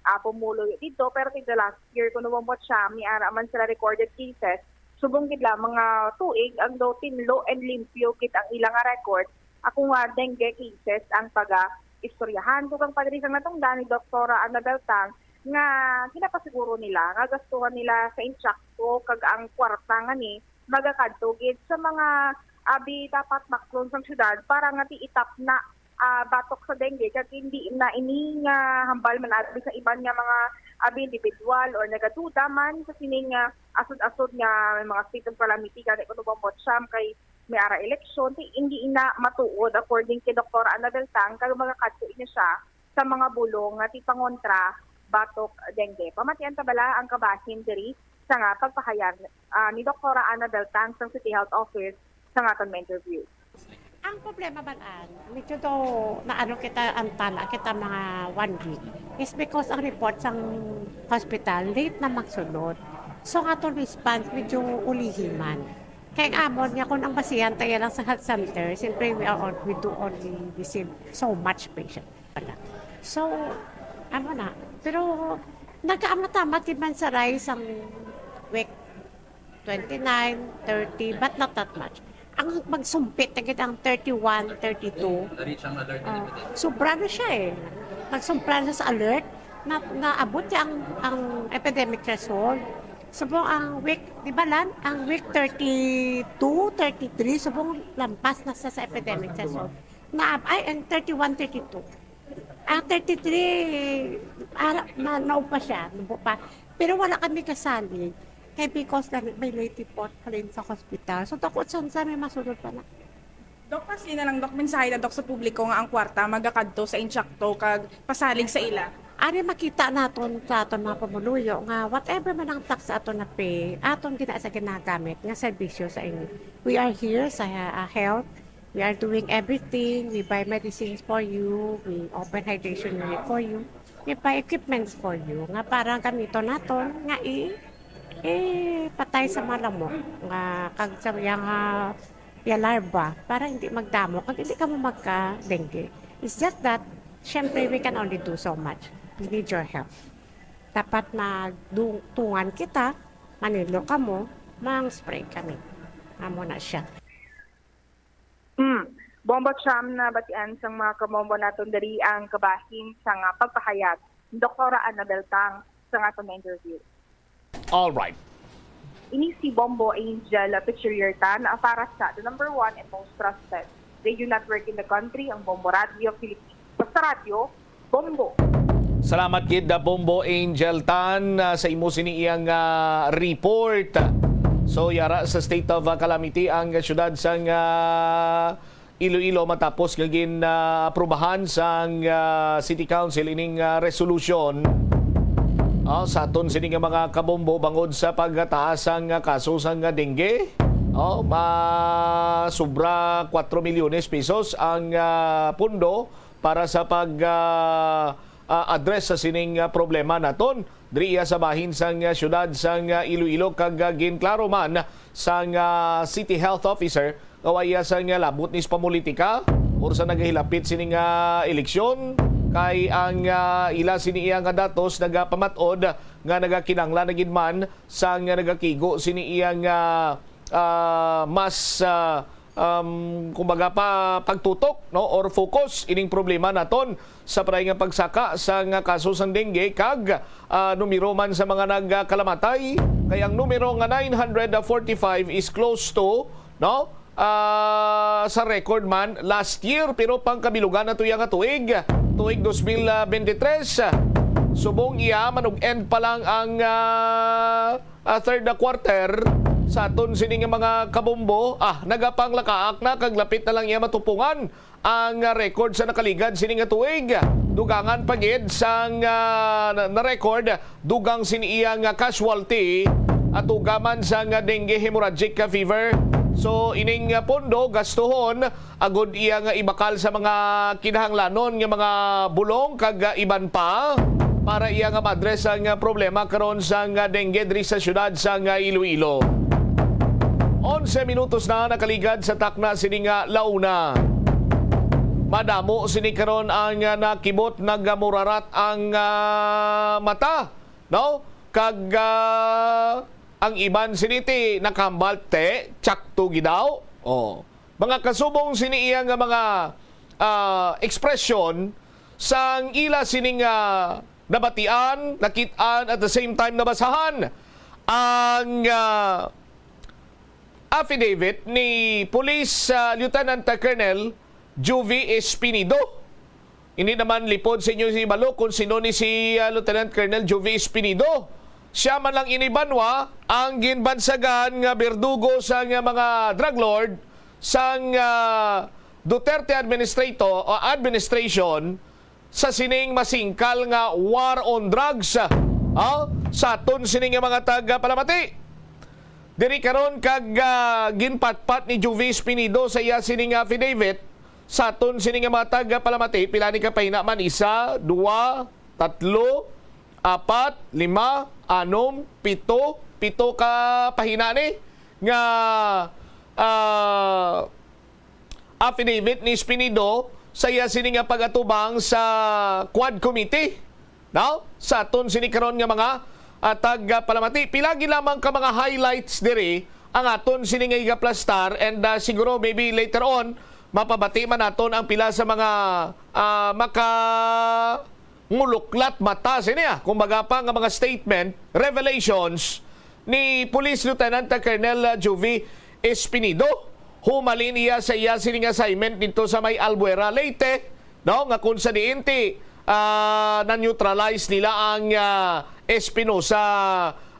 ah, pumuluyo didto, pero ti the last year kuno, Bombo Cham, may ara man sila recorded cases. Subong gid lamang nga tuig ang daw tinlo and limpyo gid ang ila nga record, ako nga dengue cases ang paga-istoryahan. Kag ang padre sang natungdan ni Doktora Annabel Tang nga ginapasiguro nila nga gastuhan nila sa insakto kag ang kwarta nga ni magakadto gid sa mga abi dapat baklon sang syudad para nga ti itapna, ah, batok sa dengue, kag hindi na ini nga hambal man abi sa iban nga mga abi individual or nagaduda man sa sining, ah, asod-asod nga may mga state of calamity gani kuno, Bombo Cham, kay may ara eleksyon, ti hindi ina matuod according kay Doktora Annabel Tang, kag magakadto ini siya sa mga bulong nga ti pangontra batok dengue. Pamatian ta bala ang kabahin diri sa nga pagpahayag, ah, ni Doktora Annabel Tang sang City Health Office sa nga aton ma-interview. Ang problema man, an, medyo daw naano kita, antala kita mga one week. Is because ang report sang hospital late na magsulod. So, ang aton response medyo ulihi man. Kay ang amon nga kung ang basihan tayo lang sa health center, siyempre we are all, we do only receive so much patient. So, amo na. Pero nagkaamatamat gid man sa rise ang week twenty-nine, thirty, but not that much. Ang magsumpit na gid ang thirty-one, thirty-two. Nari siyang alert na Oh, epidemic. Sobra na siya eh. Nagsumpra na sa alert na naabot siya ang, ang epidemic threshold. Subong ang week, di ba, Lan? Ang week thirty-two, thirty-three, subong lampas na sa, sa epidemic threshold. Na, ay, ang thirty-one, thirty-two. Ang thirty-three, ara, na, naupa siya, nubo pa. Pero wala kami kasali. Kay because lang may late report halin sa hospital. So, takot siya sa may masunod pa na. Doc, lastly na lang, Doc, mensahe na, Doc, sa publiko nga ang kwarta magakadto sa insakto kag pasalig sa ila. Ari makita naton sa aton mga pumuluyo nga whatever man ang tax sa aton na pay, aton gina sa ginagamit nga serbisyo sa inyo. We are here sa, ah, health. We are doing everything. We buy medicines for you. We open hydration unit for you. We buy equipments for you. Nga para gamiton naton nga i, eh, patay sa mga lamok nga kag sa yang, ah, ya larva para hindi magdamo kag hindi kamo magka-dengue. It's just that, syempre, we can only do so much. We need your help. Dapat magdungan kita, manilo kamo, mang-spray kami. Amo na siya. Hmm. Bombo Cham, nabatian sang mga kabombo naton diri ang kabahin sang, ah, pagpahayag ni Doktora Annabel Tang sa aton nga interview. All right. Ini si Bombo Angel Pichirier Tan, ah, para sa the number one and most trusted radio network in the country, ang Bombo Radio Philippines. Sa radyo, Bombo. Salamat gid, ah, Bombo Angel Tan, ah, sa imo sini iyang, ah, report. So, yara sa state of, ah, calamity ang siyudad sang, ah, Iloilo matapos nga gin, ah, aprubahan sang, ah, City Council ining, ah, resolution, ah, sa aton sini nga mga kabombo bangod sa pagtaas sang, ah, kaso sang, ah, dengue. Oh, ma-, sobra kuwatro milyones pesos ang, ah, pondo para sa pag, ah, ah, address sa sining, ah, problema naton diri iya sa bahin sang, ah, siyudad sang, ah, Iloilo, kag, ah, ginklaro man sang, ah, City Health Officer nga wa iya sang, ah, labot ni sa pamulitika or sa nagahilapit sini nga eleksyon, kay ang, ah, ila sini iya nga datos nagapamat-od nga nagakinahanglan na gid man sang, ah, nagakigo sini iya nga, ah, mas, ah, um, kumbaga pa, pagtutok, no, or focus ining problema naton sa paray nga pagsaka sang kaso sang dengue kag, ah, numero man sa mga nagkalamatay, kay ang numero nga nine hundred forty-five is close to, no, ah, sa record man last year, pero pangkabilugan nato iya nga tuig, tuig dos mil veintitrés. Subong iya, manug-end pa lang ang, ah, ah, third quarter sa aton sini nga mga kabombo, ah, nagapanglakaak na kag lapit na lang iya matupungan ang, ah, record sa nakaligad sini nga tuig. Dugangan pa gid sang, ah, na, na-record, dugang sini iya nga casualty, atuga man sang dengue hemorrhagic fever. So, ining, ah, pondo gastuhon agod iya nga ibakal sa mga kinahanglanon nga mga bulong kag, ah, iban pa para iya nga ma-address ang, ah, problema karon sang, ah, dengue diri sa siyudad sang, ah, Iloilo. Onse minutos na nakaligad sa takna sini nga launa. Madamo sini karon ang, ah, nakibot, nagamurarat ang, ah, mata, no? Kag, ah, ang iban sini ti nakahambal, te, tsakto gid daw. Oh. Mga kasubong sini iya nga mga, ah, ekspresyon sang ila sini nga nabatian, nakit-an, at the same time nabasahan ang, ah, affidavit ni Police, ah, Lieutenant Colonel Juvie Espinido. Hindi naman lipod sa inyo si balo kung sino ni si, ah, Lieutenant Colonel Juvie Espinido. Siya man lang ini banwa ang ginbansagan nga berdugo sa nga mga drug lord sang, ah, Duterte administrator o administration sa sining masingkal nga war on drugs, ah, sa aton sini nga mga taga-Palamati. Diri karon kag, ah, ginpatpat ni Juvie Espinido sa iya sini nga affidavit sa aton sini nga mga taga-Palamati, pila ni ka pahina man? Isa, dua, tatlo, apat, lima, anom, pito, pito ka pahina ni nga ah, affidavit ni Espinido sa iya sini nga pag-atubang sa Quad Committee, no? Sa aton sini karon nga mga, ah, tag-, ah, palamati. Pila gid lamang ka mga highlights diri ang aton sini nga igaplastar, and, ah, siguro maybe later on mapabati man naton ang pila sa mga, ah, maka nguluklat mata sini, ah, kumbaga pa nga mga statement, revelations ni Police Lieutenant Colonel, ah, Juvie Espinido. Humalin iya sa iya sining assignment dito sa may Albuera, Leyte, no, nga kung sa diin ti, ah, na-neutralize nila ang, ah, Espinosa,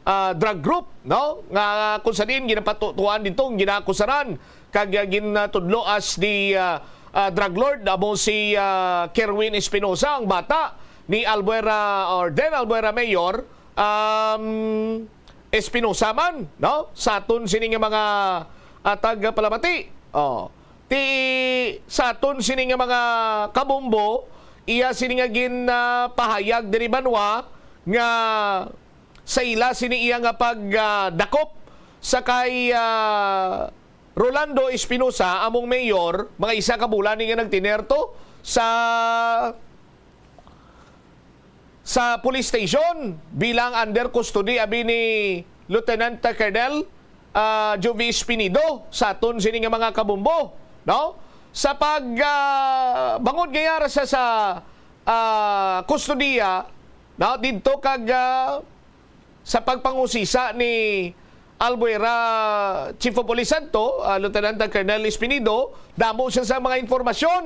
ah, drug group, no, nga kung sa diin ginapatutuan dito, ang ginaakusaran kag, ah, ginatudlo as the, ah, ah, drug lord, amo si, ah, Kerwin Espinosa, ang bata ni Albuera or then Albuera Mayor, um, Espinosa man, no? Sa aton sini nga mga, ah, tagpalamati. Oh. Ti sa aton sini nga mga kabumbo, iya sini nga gin, ah, pahayag diri banwa nga sa ila sini iya nga pag, ah, dakop sa kay, ah, Rolando Espinosa, among mayor, mga isa ka bulan ni nga nagtinerto sa, sa police station bilang under custody abi ni Lieutenant Colonel, ah, Juvie Espinido, sa aton sini nga mga kabumbo, no? Sa pag, ah, bangod nga yara sa, sa, ah, kustodiya, no? Didto kag, ah, sa pagpangusisa ni Albuera Chief of Police Santo, ah, Lieutenant Colonel Espinido, damo siya sa mga impormasyon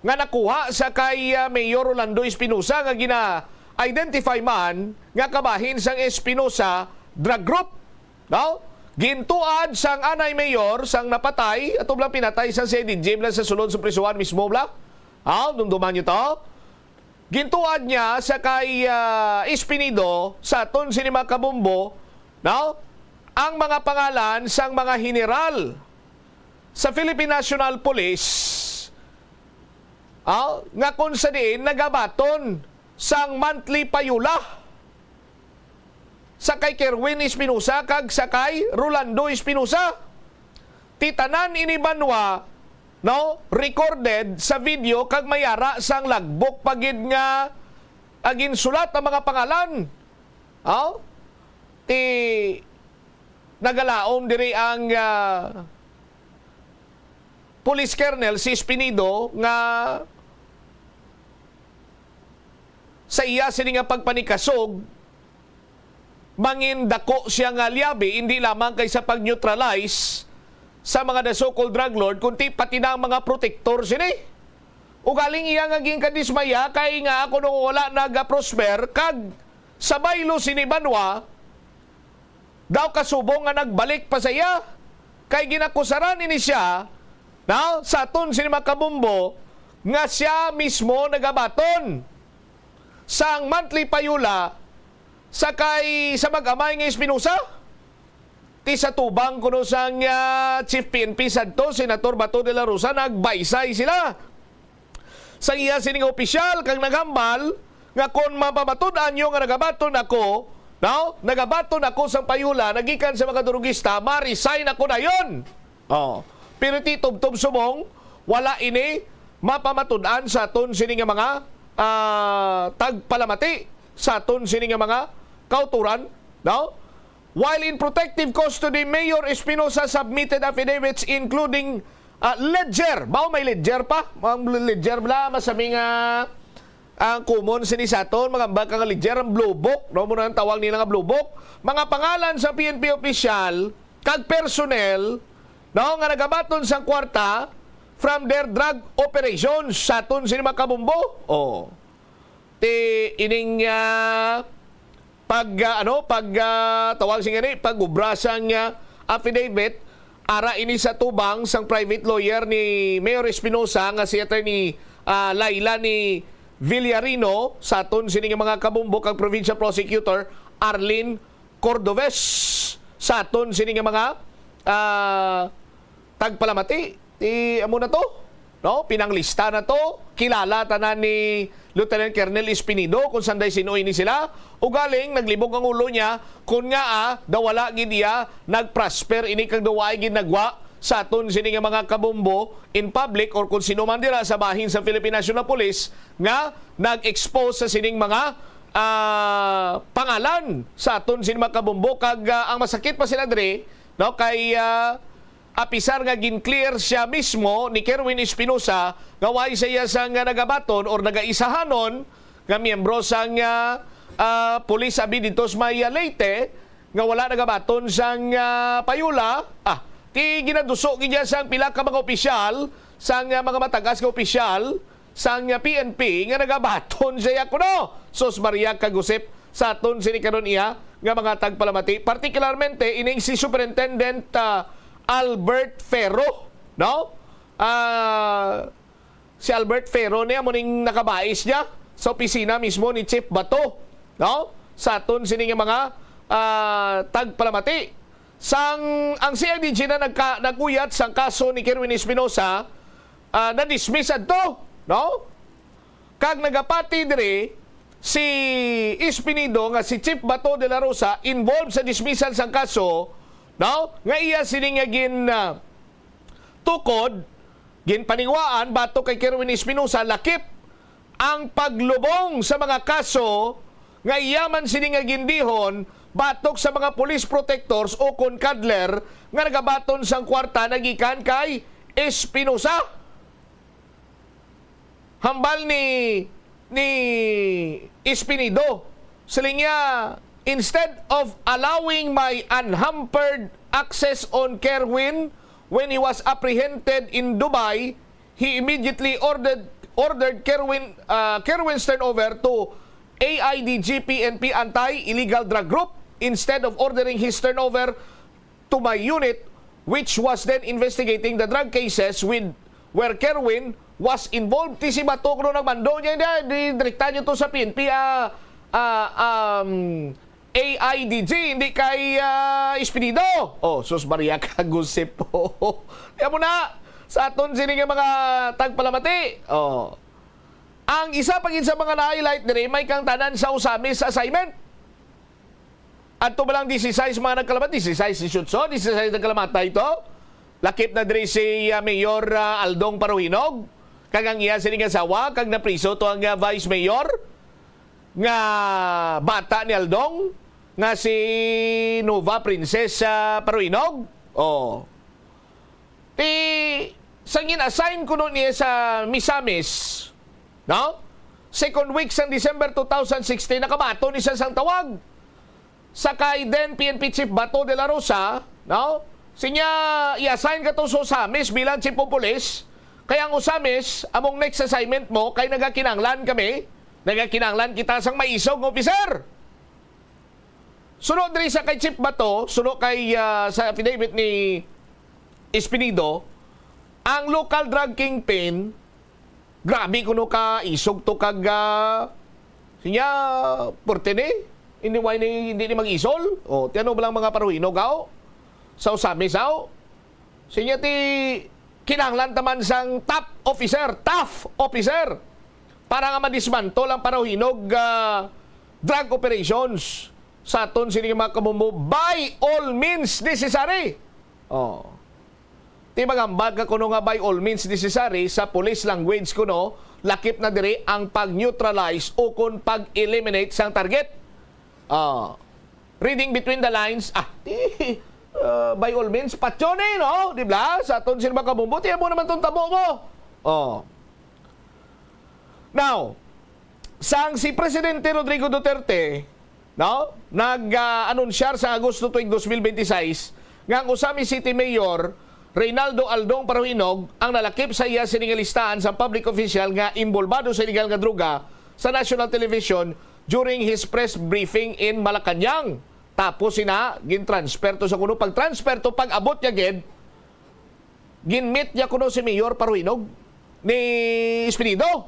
nga nakuha sa kay, ah, Mayor Rolando Espinosa nga gina-identify man nga kabahin sang Espinosa drug group, no? Gintuad sang anay mayor sang napatay, ato bala pinatay sang C I D G bala sa sulod sa prisuhan mismo bala. Ah, dumduman niyo to? Gintuad niya sa kay, ah, Espinido sa aton sini mga kabumbo, no? Ang mga pangalan sang mga general sa Philippine National Police, ah, nga kung sa diin nagabaton sang monthly payula sa kay Kerwin Espinosa kag sa kay Rolando Espinosa. Ti tanan ini banwa, no, recorded sa video kag may ara sang lagbok pa gid nga, ah, ginsulat ang mga pangalan. Oh? Ti nagalaom diri ang, ah, Police Colonel si Espinido nga sa iya sini nga pagpanikasog, mangin dako siya nga liabi, hindi lamang kay sa pag-neutralize sa mga the so-called drug lord, kundi pati na ang mga protektor sini. Ugaling iya nga ginkadismaya kay nga kuno wala naga-prosper kag sa baylo sini banwa, daw kasubong nga nagbalik pa sa iya, kay ginakusaran ini siya, no, sa aton sini mga kabumbo, nga siya mismo nagabaton sang monthly payula sa kay sa mag-amay nga Espinosa. Ti sa tubang kuno sang, ah, Chief P N P sadto, Senator Bato de la Rosa, nagbaysay sila sa iya sining opisyal kag naghambal nga kon mapamatud-an niyo nga nagabaton ako, no? Nagabaton ako sang payula nagikan sa mga durugista, ma-resign ako dayon. Oh. Pero ti tubtob subong, wala ini mapamatud-an sa aton sini nga mga, ah, tagpalamati, sa aton sini nga mga kauturan, no? While in protective custody, Mayor Espinosa submitted affidavits including, ah, ledger. Mao may ledger pa. Ang ledger bala, masami nga ang common sini sa aton, mga baka nga ledger, ang blue book, no? Muna ang tawag nila nga blue book. Mga pangalan sa P N P opisyal kag personnel, no, nga nagabaton sang kwarta from their drug operations sa aton sini mga kabumbo. Oh. Ti ining, ah, pag, ah, ano, pag, ah, tawag sini gani, pag-obra sang, ah, affidavit, ara ini sa tubang sang private lawyer ni Mayor Espinosa nga si Attorney, ah, Laila ni Villarino, sa aton sini nga mga kabumbo kag Provincial Prosecutor Arlene Cordovez, sa aton sini nga mga, ah, tagpalamati. Ti amo na to, no? Pinanglista na to. Kilala tanan ni Lieutenant Colonel Espinido kung sanday sin-o ini sila. Ugaling naglibog ang ulo niya kun ngaa daw wala gid iya nagprosper ini kag daw wala gid nagwa sa aton sini nga mga kabombo in public or kung sino man dira sa bahin sa Philippine National Police nga nag-expose sa sining mga, ah, pangalan sa aton sini mga kabombo. Kag, ah, ang masakit pa sila diri, no, kay, ah, apisar nga gin-clear siya mismo ni Kerwin Espinosa nga way sa iya sang, ah, nagabaton or nagaisahanon nga miyembro sang, ah, ah, pulis abi didto sa may, ah, Leyte, nga wala nagabaton sang, ah, payola, ah, ti ginaduso gid niya sang pila ka mga opisyal, sang, ah, mga matagas nga opisyal sang, ah, P N P nga nagabaton siya kuno. Sus Maria kag Josep, sa aton sini karon iya nga mga tagpalamati, partikularmente ining si Superintendent, ah, Albert Ferro, no? Ah, si Albert Ferro niya mo ning nakabais niya sa opisina mismo ni Chief Bato, no? Sa aton sini nga mga, ah, tagpalamati. Sang ang C I D G na nagka-, naguyat sang kaso ni Kerwin Espinosa, ah, na-dismiss adto, no? Kag nagapati diri si Espinido nga si Chief Bato de la Rosa involved sa dismissal sang kaso, no? Nga iya sini nga gin, ah, tukod, ginpaninguhaan batok kay Kerwin Espinosa lakip ang paglubong sa mga kaso nga iya man sini nga gindihon batok sa mga police protectors o kon cuddler nga nagabaton sang kwarta nagikan kay Espinosa. Hambal ni, ni Espinido, siling niya, "Instead of allowing my unhampered access on Kerwin when he was apprehended in Dubai, he immediately ordered, ordered Kerwin, ah, Kerwin's turnover to A I D G P N P Anti-Illegal Drug Group instead of ordering his turnover to my unit, which was then investigating the drug cases with where Kerwin was involved." Ti si Bato kuno nagmando niya, "Hindi, di, direkta niyo to sa P N P, ah, ah, um, A I D G, hindi kay, ah, Espinido." Oh, sus Maria ka, Josep. Kaya mo na, sa aton sini nga mga tagpalamati. Oh. Ang isa pa gid sa mga na-highlight diri, may kang tanan sa Ozamis assignment. Adto ba lang disisais mga nagkalamat? Disisais, disiotso, disisais nagkalamatay to. Lakip na diri si, ah, Mayor, ah, Aldong Paruhinog, kag ang iya sining asawa, kag napriso to ang, ah, Vice Mayor nga bata ni Aldong, nga si Nova Princess, ah, Paruhinog. Oh. Ti, sang gin-assign kuno niya sa Misamis, no? Second week sang December two thousand sixteen, nakabaton ni siya sang tawag. Sa kay then P N P Chief Bato de la Rosa, no? Sinya, "I-assign ka to sa Ozamis bilang Chief of Police. Kaya ang Ozamis, among next assignment mo, kay nagakinanglan kami, nagakinanglan kita sang maisog nga officer." Suno diri sa kay Chief Bato, suno kay, ah, sa affidavit ni Espinido, ang local drug kingpin, grabe kuno ka isog to kag, ah, sinya, porte ni, hindi, why ni, hindi ni mag-isol? O, ti ano ba lang mga paruhinog, aw? Sa Ozamis, aw? Sinya ti kinahanglan ta man sang top officer, tough officer, para nga madismantle ang paruhinog, ah, drug operations sa aton sini nga mga kabombo by all means necessary. Oh. Ti maghambal ka kuno nga by all means necessary sa police language kuno, lakip na diri ang pag-neutralize o kon pag-eliminate sang target. Ah, reading between the lines, ah, ti, ah, by all means, patyon eh, no? Di ba? Sa aton sini mga kabombo, ti amo naman tong tabo mo. Oh. Now, sang si Presidente Rodrigo Duterte, no, nag, ah, anunsyar sa Agosto tuig dos mil benti sais nga ang Ozamis City Mayor Reynaldo Aldong Paruhinog ang nalakip sa iya sini nga listahan sa public official nga inbolbado sa illegal nga droga sa national television during his press briefing in Malacañang. Tapos sina, gintransfer to sa kuno. Pag-transfer to, pag-abot niya gid, ginmeet niya kuno si Mayor Paruhinog ni Espinido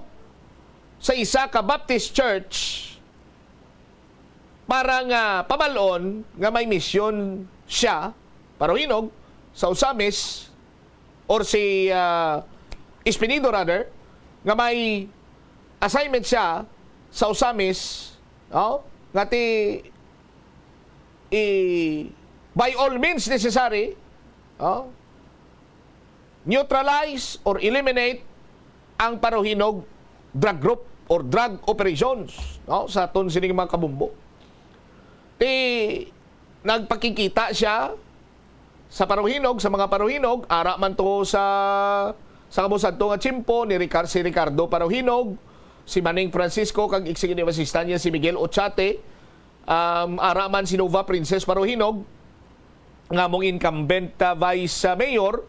sa isa ka Baptist Church para nga pabal-on nga may misyon siya, Paruhinog, sa Ozamis, or si, ah, Espinido rather, nga may assignment siya sa Ozamis, no? Nga ti i-, by all means necessary, oh, neutralize or eliminate ang Parohinog drug group or drug operations, no, sa aton sining mga kabumbo. Ti nagpakikita siya sa Parohinog, sa mga Parohinog, ara man to sa, sa kabusadto nga tiyempo ni Ricar-, si Ricardo Parohinog, si Manning Francisco, kag executive assistant niya si Miguel Ochate, um, ara man si Nova Princess Parohinog, nga among incumbent, ah, vice, ah, mayor,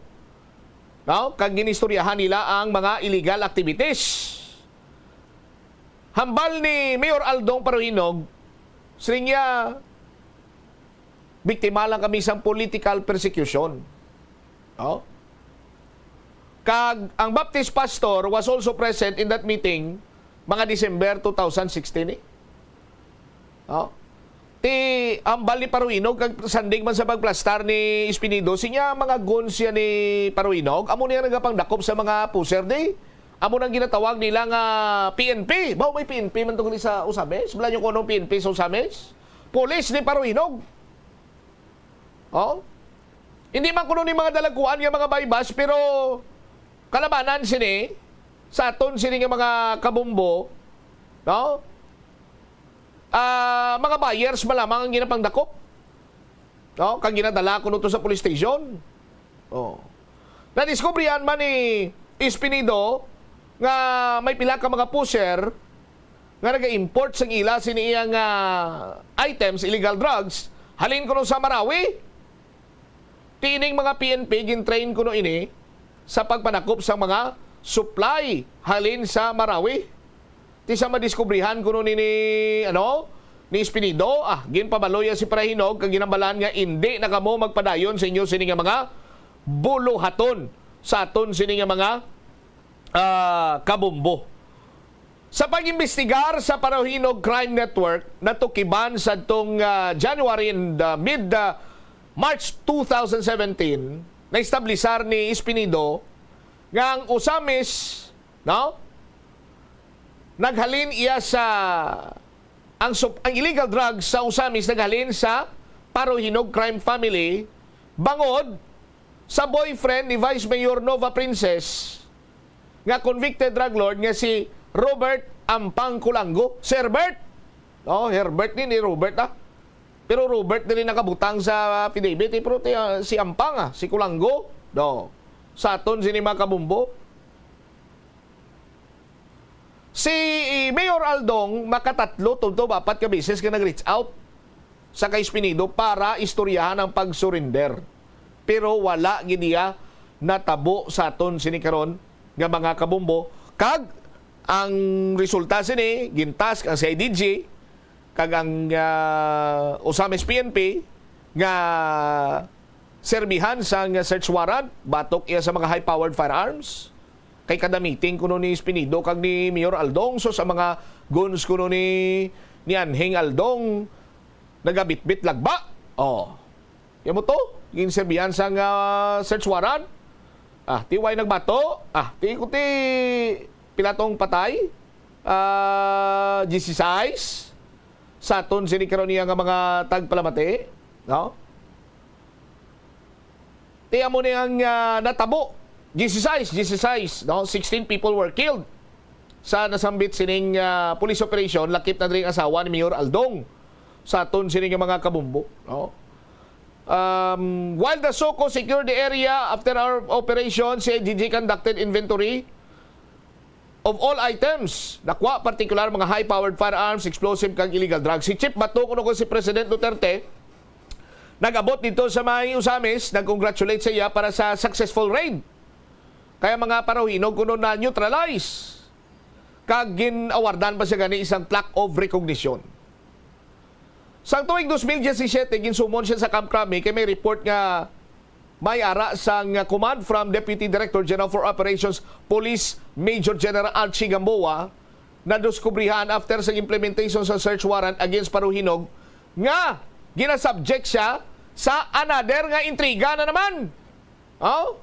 no? Kag ginistoryahan nila ang mga illegal activities. Hambal ni Mayor Aldong Parohinog, siling niya, "Biktima lang kami sang political persecution." No? Kag ang Baptist pastor was also present in that meeting, mga December two thousand sixteen, eh. No? Ti hambal ni Parohinog, kag sandig man sa pagplastar ni Espinido, sinya mga goons siya ni Parohinog, amo niya nagapangdakop sa mga pusher di. Amo nang ginatawag nila nga P N P. Baw, may P N P man to gali sa Ozamiz? Wala niyo kuno P N P sa Ozamiz? Pulis ni Parohinog. Oh? Hindi man kuno ni mga dalagkuan nga mga buy-bust, pero kalabanan sini sa aton sini nga mga kabumbo, no? Ah, mga buyers man lamang ang ginapangdakop, no? Kag ginadala kuno to sa police station. Oh. Nadiskubrihan man ni Espinido nga may pila ka mga pusher nga naga-import sang ila sini iyang, ah, items, illegal drugs, halin kuno sa Marawi. Ti ining mga P N P, gin-train kuno ini sa pagpanakop sang mga supply halin sa Marawi. Ti sa madiskubrihan kuno ni, ni, ano, ni Espinido, ah, ginpabaloy si Parohinog kag ginhambalan nga indi na kamo magpadayon sa inyo sini nga mga buluhaton sa aton sini nga mga, ah, kabumbo. Sa pag-imbestigar sa Parohinog Crime Network, natukiban sadtong, ah, January and, ah, mid, ah, March two thousand seventeen, naestablisar ni Espinido nga ang Ozamiz, no? Naghalin iya sa, ang sup-, ang illegal drugs sa Ozamiz naghalin sa Parohinog crime family bangod sa boyfriend ni Vice Mayor Nova Princess nga convicted drug lord nga si Robert Ampang Culango. Si Herbert. Oh, Herbert ni, ni Robert, ah. Pero Robert diri nakabutang sa affidavit, eh, pero ti-, ah, si Ampang, ah, si Culango. Do. Sa aton sini mga kabumbo. Si Mayor Aldong makatatlo, tubtob apat ka beses nga nag-reach out sa kay Espinido para istoryahan ang pag-surrender. Pero wala gid iya natabo sa aton sini karon nga mga kabumbo. Kag ang resulta sini, gintask ang C I D G kag ang, ah, Ozamiz P N P nga serbihan sang search warrant batok iya sa mga high-powered firearms. Kay kada meeting kuno ni Espinido kag ni Mayor Aldong, sus, ang mga goons kuno ni, ni Anhing Aldong, nagabitbit lagba. Oh. Yan mo to? Ginserbihan sang, ah, search warrant. Ah, ti way nagbato. Ah, ti ko ti pila tong patay. Ah, diyesisais. Sa aton sini karon niya nga mga tagpalamati, no? Ti amo ni ang, ah, natabo. Diyesisais, diyesisais, no? Sixteen people were killed sa nasambit sining, ah, police operation, lakip na diri ang asawa ni Mayor Aldong. Sa aton sini nga mga kabumbo, no? Um, while the SOCO secured the area after our operation, C I D G conducted inventory of all items nakuha, partikular mga high-powered firearms, explosive, kag illegal drugs. Si Chief Bato, kuno ko si President Duterte, nag-abot dito sa may Ozamiz, nag-congratulate sa iya para sa successful raid. Kaya mga Parohinog kuno na neutralize. Kag gin-awardan pa siya gani isang plaque of recognition. Sang tuig dos mil diyesisete, ginsumon siya sa Camp Crame kay may report nga may ara sang command from Deputy Director General for Operations, Police Major General Archie Gamboa, nadiskubrihan after sa implementation sa search warrant against Parohinog nga ginasubject siya sa another nga intriga na naman. Oh?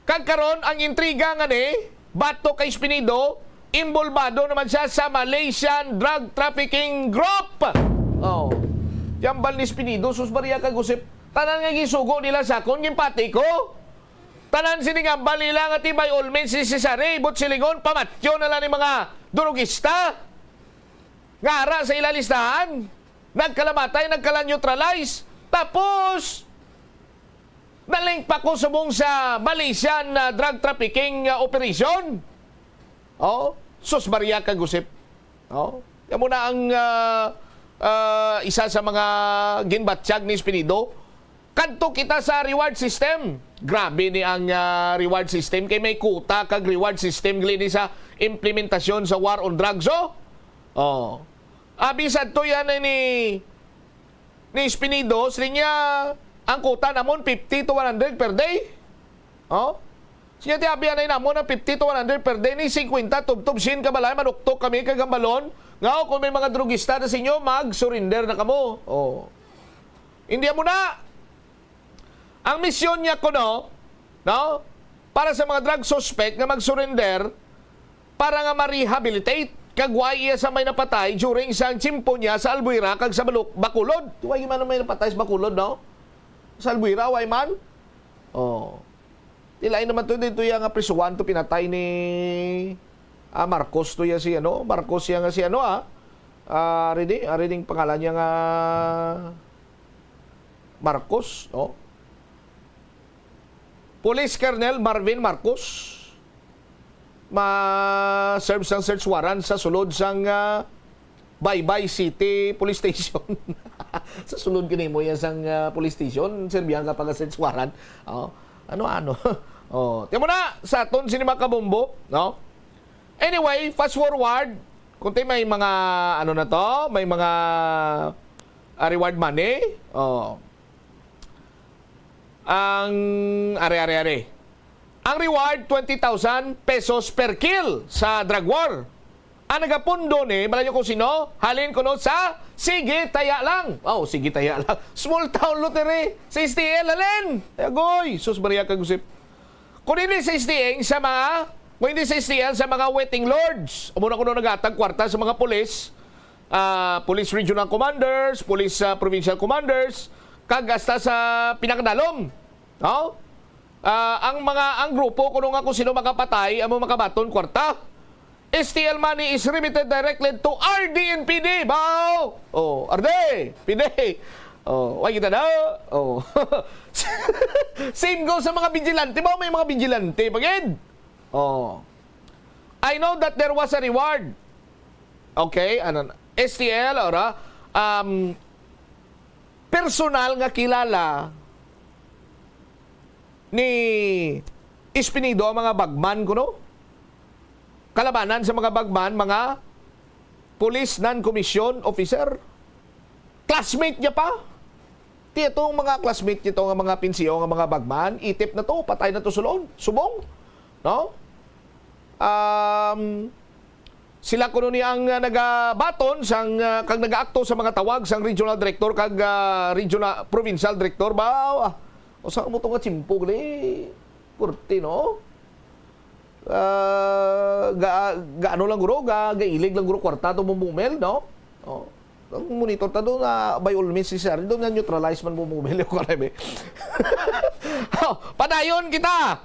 Kag karon, ang intriga nga ni batok kay Espinido, involbado naman siya sa Malaysian drug trafficking group. Oh. Yambal ni Espinido, sus, bariya kag usip. Tanan nga gisugo nila sa akon, ginpati ko. Tanan sini nga hambal nila nga ti by all means si Cesare, ibot silingon, pamatyon na lang ni mga durugista nga ara sa ila listahan. Nagkalamatay, nagkala-neutralize. Tapos, nalink pa ko subong sa Malaysian, ah, drug trafficking, ah, operation. Oh, sus Maria kagusip. Oh, yan mo na ang, ah, ah, isa sa mga ginbatyag ni Espinido. Kadto kita sa reward system. Grabe ni ang, ah, reward system. Kay may kuta kag reward system gali ni sa implementasyon sa war on drugs, oh. Oh. Abi sadto yan ni, ni Espinido, siling niya, ang kuta namon fifty to one hundred per day. Oh? Siya ti abi anay namon ang fifty to one hundred per day ni fifty tubtob singko ka balay, manuktok kami kag hambalon nga, oh, kung may mga drugista na sa inyo, mag-surrender na kamo. Oh. Hindi mo na. Ang misyon niya kuno, no? Para sa mga drug suspect nga mag-surrender para nga ma-rehabilitate kag wa iya sa may napatay during sa tiyempo niya sa Albuera kag sa Baluk-, Bacolod. Di wa man may napatay sa Bacolod, no? Sa Albuera, wa man? Oh. Di lain naman to, dito iya nga prisuhan to pinatay ni, ah, Marcos to iya si ano, Marcos iya nga si ano, ah. Ah, ready? Ah, ready ang pangalan niya nga Marcos, oh. Police Colonel Marvin Marcos ma-serve sang search warrant sa sulod sang, ah, Baybay City Police Station. Sa sulod gani mo yan sang, ah, police station, serbihan ka pa ka search warrant. Oh, ano, ano? Oh, tiyan mo na, sa aton sini mga kabombo, no? Anyway, fast forward, kung tayo may mga, ano na to, may mga, ah, reward money. Oh. Ang, are, are, are. Ang reward, twenty thousand pesos per kill sa drug war. Ang nagapundo ni, bala niyo kung sino? Halin kuno sa Sige Taya Lang. Oh, Sige Taya Lang. Small town lottery. Sa S T L, halin. Agoy, sus Maria kagusip. Kung hindi sa S T L, sa mga, kung hindi sa S T L, sa mga waiting lords. Amo na kuno nagatag kwarta sa mga pulis, ah, police regional commanders, police, ah, provincial commanders, kag hasta sa pinakadalom. No? Ah, ang mga, ang grupo kuno nga kung sino makapatay, amo makabaton kwarta. S T L money is remitted directly to R D and P D. Bao! Oh, R D, P D. Oh, way kita na. Oh. Same goes sa mga vigilante. Bao may mga vigilante, pagid? Oh. I know that there was a reward. Okay, ano na? S T L, ora, um, personal nga kilala ni Espinido ang mga bagman kuno. Kalabanan sa mga bagman, mga police non-commissioned officer. Classmate niya pa. Ti itong mga classmate nito nga mga pinsiyo nga mga bagman, itip na to, patay na to sulong, subong. No? Um, sila kuno ni ang, ah, nagabaton sang, ah, kag nagaakto sa mga tawag sang regional director kag, ah, regional, provincial director. Ba, ah, usa mo to nga tiyempo gali. Kurti, no? Ah, ga, ga ano lang guro, ga, gailig lang guro kwarta to mo bumel, no? Oh. Ang monitor ta doon na by all means si Sir, doon na neutralize man mo bumel yung karebe. Oh, padayon kita.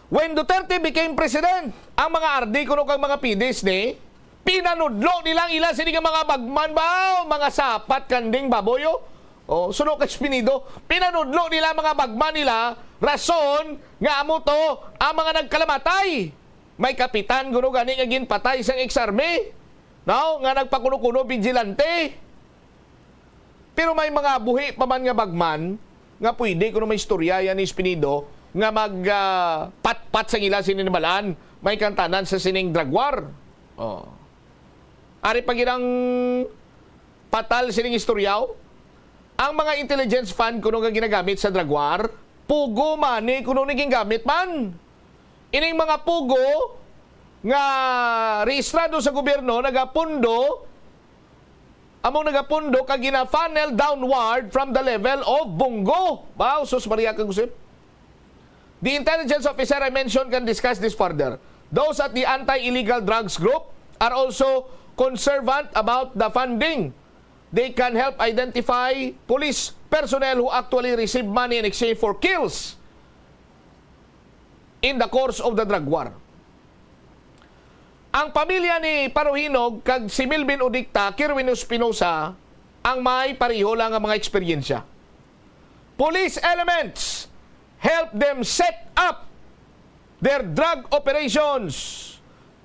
When Duterte became president, ang mga R D kuno kag mga P Ds ni, pinanudlo nilang ila sini nga mga bagman ba, mga sapat kanding baboy, oh. Oh, suno kay Espinido, pinanudlo nila mga bagman nila rason nga amo to ang mga nagkalamatay. May kapitan kuno gani nga ginpatay sang ex-army, no, nga nagpakuno-kuno, vigilante. Pero may mga buhi pa man nga bagman nga pwede kuno may istorya yan ni Espinido nga mag, ah, patpat sang ila sini nabalaan, may kantanan sa sining drug war. Oh. Ari pa gid ang patal sining istoryaw. Ang mga intelligence fund kuno nga ginagamit sa drug war, pugo money kuno ni gingamit man. Ining mga pugo nga rehistrado sa gobyerno nagapundo, among nagapundo kag gina-funnel downward from the level of Bungo. Wow, sus Maria kag Josep. The intelligence officer I mentioned can discuss this further. Those at the anti-illegal drugs group are also observant about the funding. They can help identify police personnel who actually receive money in exchange for kills. in the course of the drug war. Ang pamilya ni Paro Hinog kag si Melvin Udikta, Kerwin Espinosa, ang may pareho lang nga mga eksperyensya. Police elements help them set up their drug operations.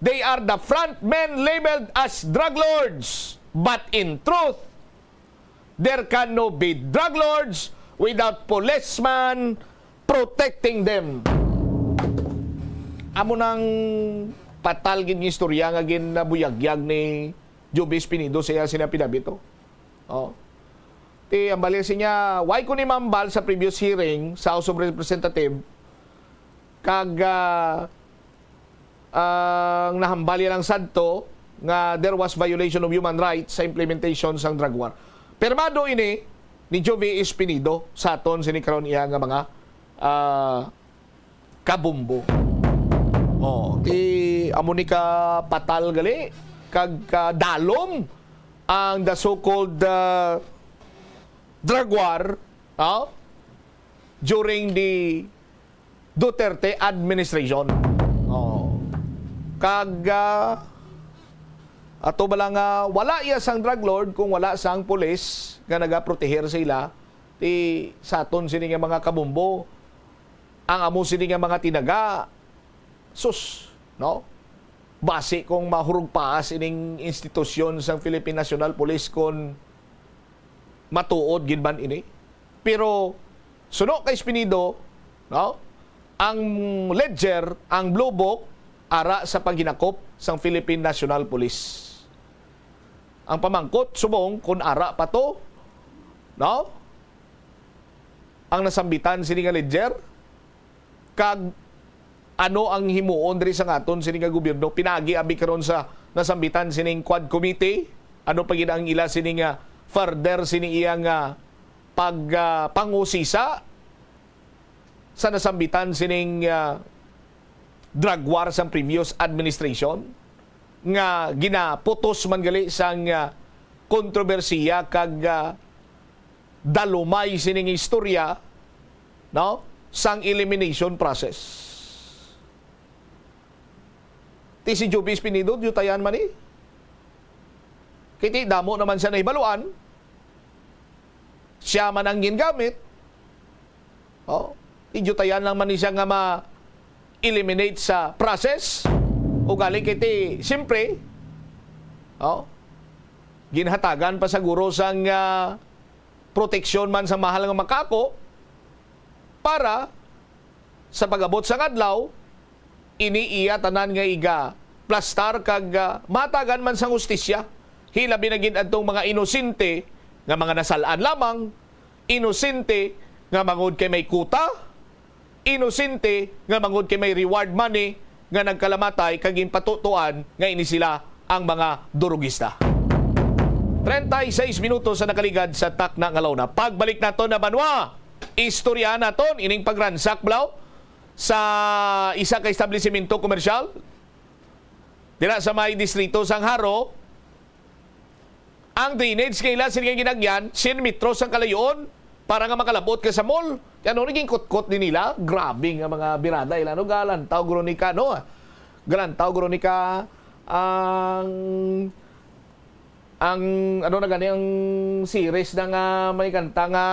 They are the front men labeled as drug lords, but in truth, there can no be drug lords without policeman protecting them. Amo nang patal gid nga istorya nga ginabuyagyag ni Joby Espinido sa iya sina pinabito. Oh. Ti, ang bali sa niya, why ko ni mambal sa previous hearing sa House of Representative, kag, ah, ang nahambal niya lang sadto nga there was violation of human rights sa implementation sang drug war. Pirmado ini ni Joby Espinido sa aton sini karon iya nga mga, ah, kabumbo. Oh, ti amo ni ka patal gali kag kadalom ang the so-called, ah, drug war, oh, during the Duterte administration. Oh. Kag, ah, ato bala nga wala iya sang drug lord kung wala sang pulis nga nagaproteher sa ila, ti sa aton sini nga mga kabumbo, ang amo sini nga mga tinaga, sus, no? Basi kung mahurog pa sining institusyon sang Philippine National Police kung matuod gid man ini. Pero suno kay Espinido, no? Ang ledger, ang blue book, ara sa paghinakop sang Philippine National Police. Ang pamangkot, subong, kung ara pa to, no? Ang nasambitan sini nga ledger, kag ano ang himuon diri sa ngaton sini nga gobyerno? Pinaagi abi karon sa nasambitan sining Quad Committee, ano pa gid ang ila sini nga further sini iya nga pag, ah, pangusisa sa nasambitan sining, ah, drug war sang previous administration nga ginaputos man gali sang, ah, kontrobersiya kag, ah, dalumay sining istorya, no, sang elimination process. Ti si Joby Espinido, diyutayan man ni. Kay ti damo naman siya nahibaluan. Siya man ang gingamit. Oh, ti diyutayan lang man ni siya nga ma-eliminate sa process. Ugali kay ti, siyempre, oh, ginhatagan pa siguro sang, ah, proteksyon man sa mahal nga makako para sa pag-abot sang adlaw, ini iya tanan nga iga-plastar kag, ah, mahatagan man sang hustisya. Hilabi na gid adtong mga inosente nga mga nasal-an lamang, inosente nga bangod kay may kuta, inosente nga bangod kay may reward money nga nagkalamatay kag ginpatutuan nga ini sila ang mga durugista. Treinta y seis minutos sa nakaligad sa takna nga launa. Pagbalik naton na banwa, istorya naton ining pagransak, blaw, sa isa ka establisimento komersyal dira sa may distrito sang Jaro. Ang drainage nga ila sini nga ginagyan, cien metros ang kalayoon para nga makalabot ka sa mall. Ti ano ni ginkutkot ni nila? Grabe nga mga birada ila, no? Galantaw guro ni ka, no? Galantaw guro ni ka ang, ang, ano na gani, ang series na nga may kanta nga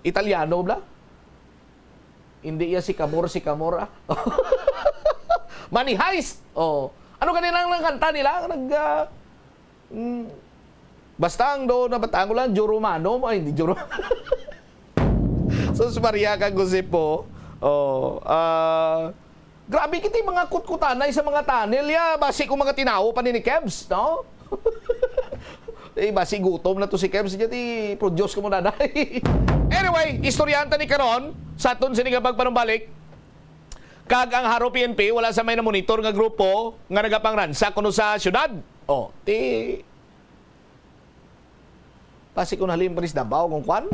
Italiano, bla? Hindi iya Sycamore, Sycamore, ah. Money Heist! Oh. Ano gani lang ang kanta nila? Nag, ah, mm, basta ang do, nabatan ko lang, Juro Mano. Ay, hindi, Juro. Sus Maria kag Jose po. Oh, ah, grabe kita yung mga kutkutanay sa mga tunnel, ya. Basi kung mga tinawo pa ni, ni Kebs, no? Eh, basi gutom na to si Kebs, di produce ko muna na. Anyway, istoryahan ta ni karon sa aton sini nga pagpanumbalik. Kag ang Jaro P N P, wala sa may namonitor nga grupo nga nagapangransak kuno sa syudad. Oh, ti, basi kung halim pa ni sa Davao, kung kwan.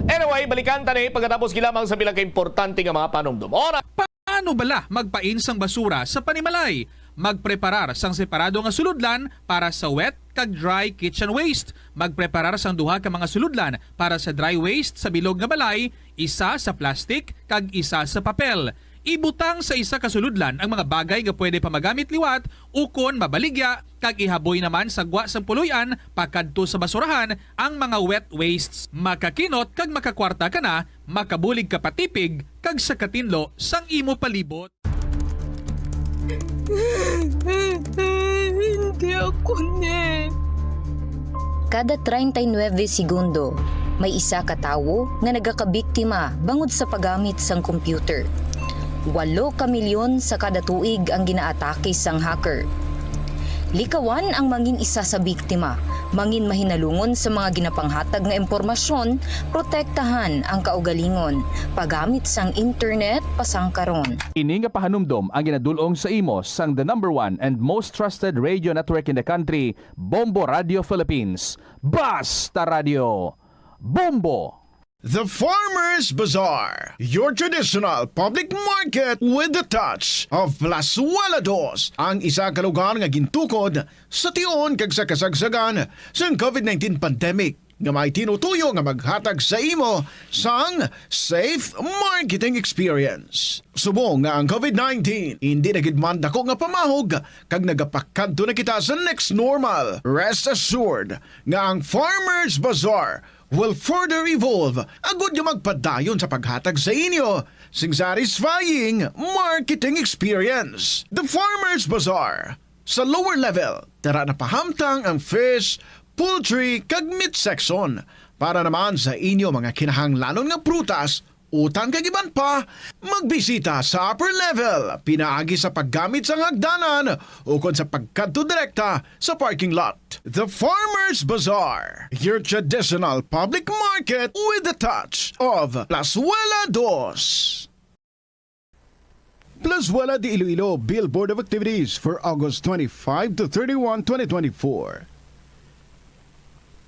Anyway, balikan ta ni pagkatapos gilamang sa pila ka importante nga mga panumdum. Ora! Paano bala magpain sang basura sa panimalay? Magpreparar sang separado nga sulodlan para sa wet kag dry kitchen waste. Magpreparar sang duha ka mga sulodlan para sa dry waste sa bilog nga balay, isa sa plastic kag isa sa papel. Ibutang sa isa ka sulodlan ang mga bagay nga pwede pa magamit liwat ukon mabaligya, kag ihaboy naman sa gwa sang puloy-an pakadto sa basurahan ang mga wet wastes. Makakinot kag makakwarta ka na, makabulig ka pa tipig kag sa katinlo sang imo palibot. Hindi ako ni. Kada treinta y nueve segundo, may isa ka tawo nga nagakabiktima bangod sa paggamit sang computer. Walo ka milyon sa kada tuig ang ginaatake sang hacker. Likawan ang mangin isa sa biktima, mangin mahinalungon sa mga ginapanghatag nga impormasyon, protektahan ang kaugalingon, paggamit sang internet pasangkaron. Ini nga pahanumdom ang ginadul-ong sa imo sang the number one and most trusted radio network in the country, Bombo Radio Philippines. Basta Radio, Bombo! The Farmers Bazaar, your traditional public market with the touch of Plazuela Dos, ang isa ka lugar nga gintukod sa tion kag sa kasagsagan sang covid nineteen pandemic, nga may tinutuyo nga maghatag sa imo sang safe marketing experience. Subong nga ang covid nineteen indi na gid man dako nga pamahog, kag nagapakadto na kita sa next normal, rest assured nga ang Farmers Bazaar will further evolve agud nga magpadayon sa paghatag sa inyo sing satisfying marketing experience. The Farmers Bazaar, sa lower level, tara na pahamtang ang fish, poultry, kag meat section. Para naman sa inyo mga kinahanglanon nga prutas, utan kag iban pa, magbisita sa upper level pinaagi sa paggamit sang hagdanan ukon sa pagkadto direkta sa parking lot. The Farmers Bazaar, your traditional public market with the touch of Plazuela Dos. Plazuela de Iloilo Billboard of Activities for August twenty-five to thirty-one, twenty twenty-four.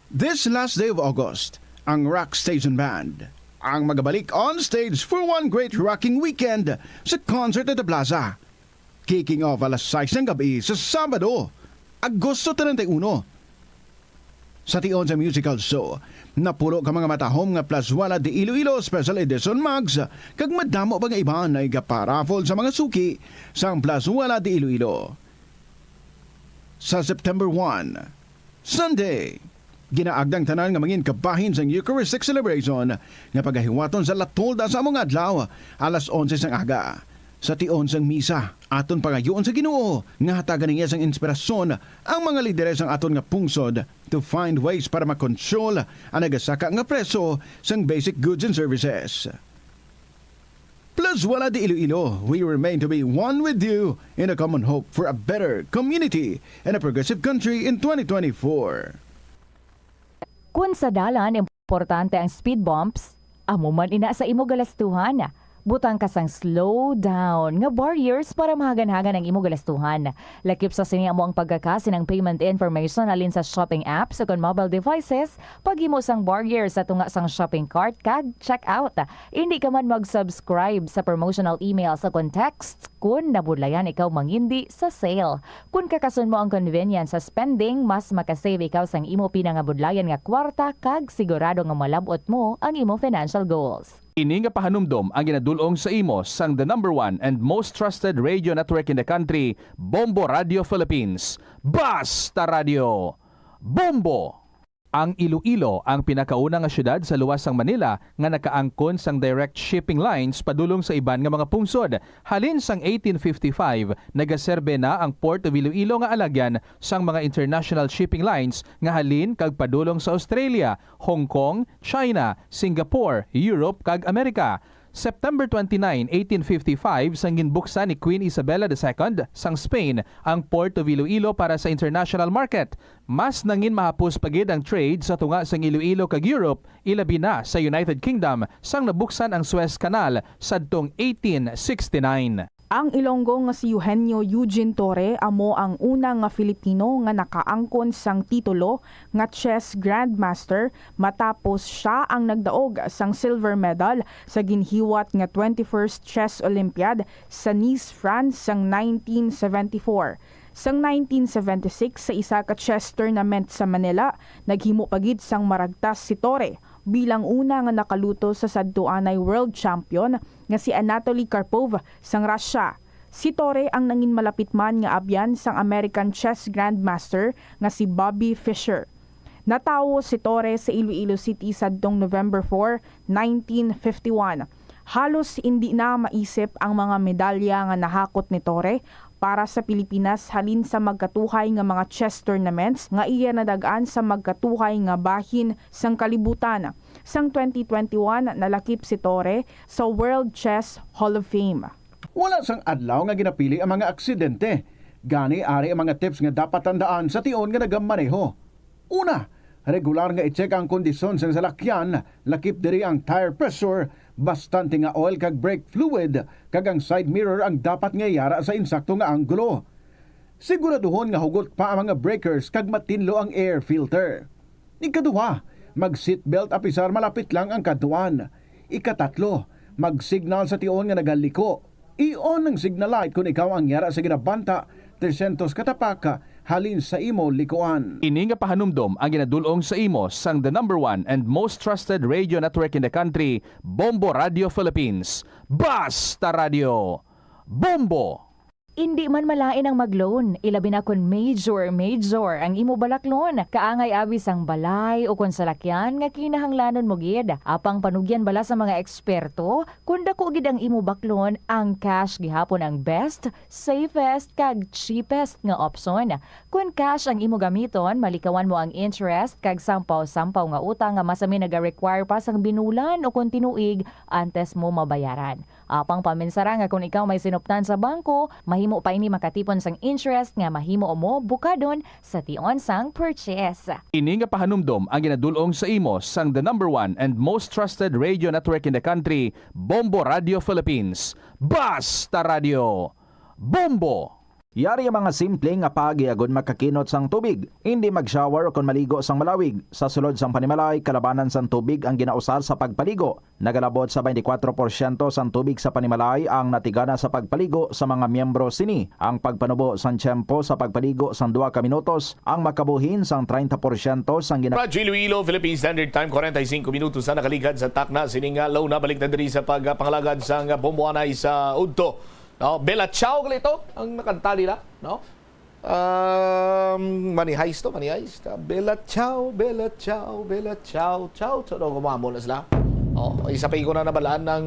This last day of August, ang Rock Station Band ang magabalik on stage for one great rocking weekend sa concert at the plaza. Kicking off alas sais ng gabi sa Sabado, Agosto treinta y uno. Sa tion sa musical show, napulo ka mga matahom nga Plazuela de Iloilo Special Edition mugs, kag madamo pa nga iban nga igaparaffle sa mga suki sang Plazuela de Iloilo. Sa September one, Sunday, ginaagda ang tanan nga mangin kabahin sang Eucharistic celebration nga pagahiwaton sa La Tolda sa among adlaw, alas onse sang aga. Sa tion sang misa, aton pangayoon sa Ginoo nga hatagan niya sang inspirasyon ang mga lideres sang aton nga pungsod to find ways para makontrol ang nagasaka nga presyo sang basic goods and services. Plazuela de Iloilo, we remain to be one with you in a common hope for a better community and a progressive country in twenty twenty-four. Kun sa dalan, importante ang speed bumps, amo man ina sa imo galastuhan. Butang ka sang slow down nga barriers para mahaganhagan ang imo galastuhan. Lakip sa sini amo ang pagkakasi ng payment information halin sa shopping apps o kon mobile devices, paghimo sang barrier sa tunga sang shopping cart kag checkout. Indi ka man mag-subscribe sa promotional email sa kon text kun nabudlayan ikaw mangindi sa sale. Kun kakason mo ang convenience sa spending, mas makasave ikaw sang imo pinangabudlayan nga kwarta kag sigurado nga malab-ot mo ang imo financial goals. Ini nga pahanumdom ang ginadul-ong sa imo sang the number one and most trusted radio network in the country, Bombo Radio Philippines. Basta Radio, Bombo! Ang Iloilo ang pinakauna nga siyudad sa luwas sang Manila nga nakaangkon sang direct shipping lines padulong sa iban nga mga pungsod. Halin sang eighteen fifty-five, nagaserbe na ang Port of Iloilo nga alagyan sang mga international shipping lines nga halin kag padulong sa Australia, Hong Kong, China, Singapore, Europe, kag Amerika. September twenty-nine, eighteen fifty-five, sang ginbuksan ni Queen Isabella the Second sang Spain ang Port of Iloilo para sa international market. Mas nangin mahapos pa gid ang trade sa tunga sang Iloilo kag Europe, ilabi na sa United Kingdom, sang nabuksan ang Suez Canal sadtong eighteen sixty-nine. Ang Ilonggo nga si Eugenio Eugene Torre amo ang una nga Filipino nga nakaangkon sang titulo nga chess grandmaster, matapos sia ang nagdaog sang silver medal sa ginhiwat nga twenty-first Chess Olympiad sa Nice, France sang nineteen seventy-four. Sang nineteen seventy-six, sa isa ka chess tournament sa Manila, naghimo pa gid sang maragtas si Torre, Bilang una nga nakaluto sa sadtuanay world champion nga si Anatoly Karpov sang Russia, si Torre ang nangin malapit man nga abyan sang American chess grandmaster nga si Bobby Fischer. Natawo si Torre sa Iloilo City sadtong November four, nineteen fifty-one. Halos indi na maisip ang mga medalya nga nahakot ni Torre para sa Pilipinas halin sa magkatuhay nga mga chess tournaments nga iya nadag-an sa magkatuhay nga bahin sang kalibutan. Sang twenty twenty-one, nalakip si Torre sa World Chess Hall of Fame. Wala sang adlaw nga ginapili ang mga aksidente. Gani, ari ang mga tips nga dapat tandaan sa tion nga nagamaneho. Una, regular nga i-check ang kondisyon sang salakyan, lakip diri ang tire pressure, bastante nga oil kag brake fluid, kag ang side mirror ang dapat nga yara sa insakto nga anggulo. Siguraduhon nga hugot pa ang mga breakers kag matinlo ang air filter. Ikaduha, mag-seatbelt apisar malapit lang ang kadtuan. Ikatatlo, mag-signal sa tion nga nagaliko. I-on ang signal light kon ikaw ang yara sa ginabanta tresyentos ka tapak halin sa imo likuan. Ini nga pahanumdom ang ginadul-ong sa imo sang the number one and most trusted radio network in the country, Bombo Radio Philippines. Basta Radio, Bombo! Indi man malain ang mag-loan, ilabi na kon major, major ang imo balaklon. Kaangay abi sang balay o kon salakyan nga kinahanglanon mo gid. Apang panugyan bala sa mga eksperto, kon dako gid ang imo baklon, ang cash gihapon ang best, safest, kag cheapest nga opsyon. Kon cash ang imo gamiton, malikawan mo ang interest kag sampaw-sampaw nga utang nga masami naga-require pa sang binulan o kon tinuig antes mo mabayaran. Apang paminsara nga kon ikaw may sinuptan sa bangko, mahimo pa ini makatipon sang interest nga mahimo mo bukadon sa tion sang purchase. Ini nga pahanumdom ang ginadul-ong sa imo sang the number one and most trusted radio network in the country, Bombo Radio Philippines. Basta Radio, Bombo! Yari ang mga simple nga paagi agud makakinot sang tubig. Indi mag-shower o kon maligo sang malawig. Sa sulod sang panimalay, kalabanan sang tubig ang ginausar sa pagpaligo. Nagalabot sa twenty-four porsyento sang tubig sa panimalay ang natigana sa pagpaligo sa mga miyembro sini. Ang pagpanubo sang tiyempo sa pagpaligo sang duha ka minutos ang makabuhin sang treinta porsyento sang gina- Radyo Iloilo, Philippine Standard Time, forty-cinco minutos na nakaligad sa takna. Sining, ah, low na balik na diri sa pagpangalagad sang bomboanay sa udto. No, Bella Ciao, gali to ang nakanta nila, no? Um, Money Heist to, Money Heist. Ah, Bella Ciao, Bella Ciao, Bella Ciao, ciao, ciao. No, gumamo na sila. Oh, isa pa ko na nabalaan ng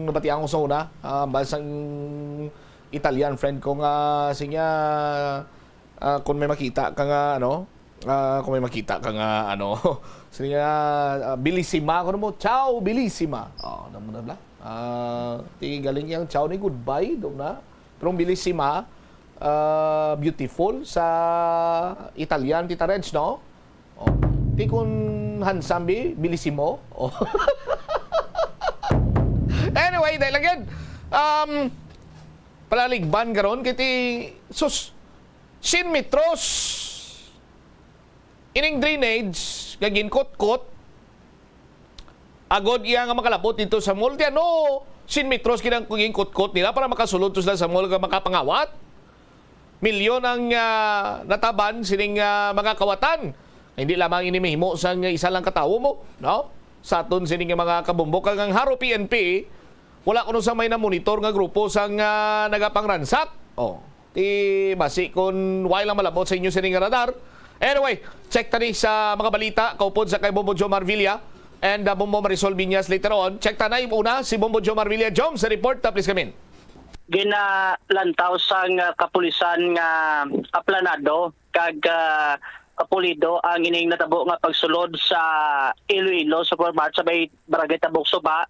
nabatian ko sa una. Ah, basang Italian friend ko nga, siya, ah, kung may makita ka nga, ano, ah, kung may makita ka nga, ano, siya, ah, Bellissima, kuno mo, ciao, Bellissima. Oh, ano mo na bala? Ah, ti galing yang ciao ni goodbye, do na. Pero ang Bellissima, ah, beautiful sa Italian, Tita Reds, no? Oh. Ti kun handsome, bi, Bellissimo. Oh. Anyway, dahil lang yan. Um, palaligban karon kay ti, sus, sin metros. Ining drainage nga ginkutkot, agod iya nga makalabot dito sa mall, ti ano, sin metros gid ang ginkutkot nila para makasulod to sila sa mall nga makapangawat. Milyon ang, ah, nataban sining, ah, mga kawatan. Hindi lamang ini mahimo sang isa lang ka tawo mo, no? Sa aton sining mga kabumbok, kag ang Jaro P N P, wala kuno sa may namonitor nga grupo sang, ah, nagapangransak. Oh, ti basi kun wala lang malabot sa inyo sining radar. Anyway, check tani sa mga balita kaupod sa kay Bombo Jomar Villa and, ah, Bombo Marisol Viñas later on. Check tanay una si Bombo Jomar Villa. Jom, sa report, ah, please come in. Ginalantaw sang, ah, kapulisan nga aplanado kag, ah, kapulido ang ining natabo nga pagsulod sa Iloilo Supermart sa may Barangay Tabok Suba,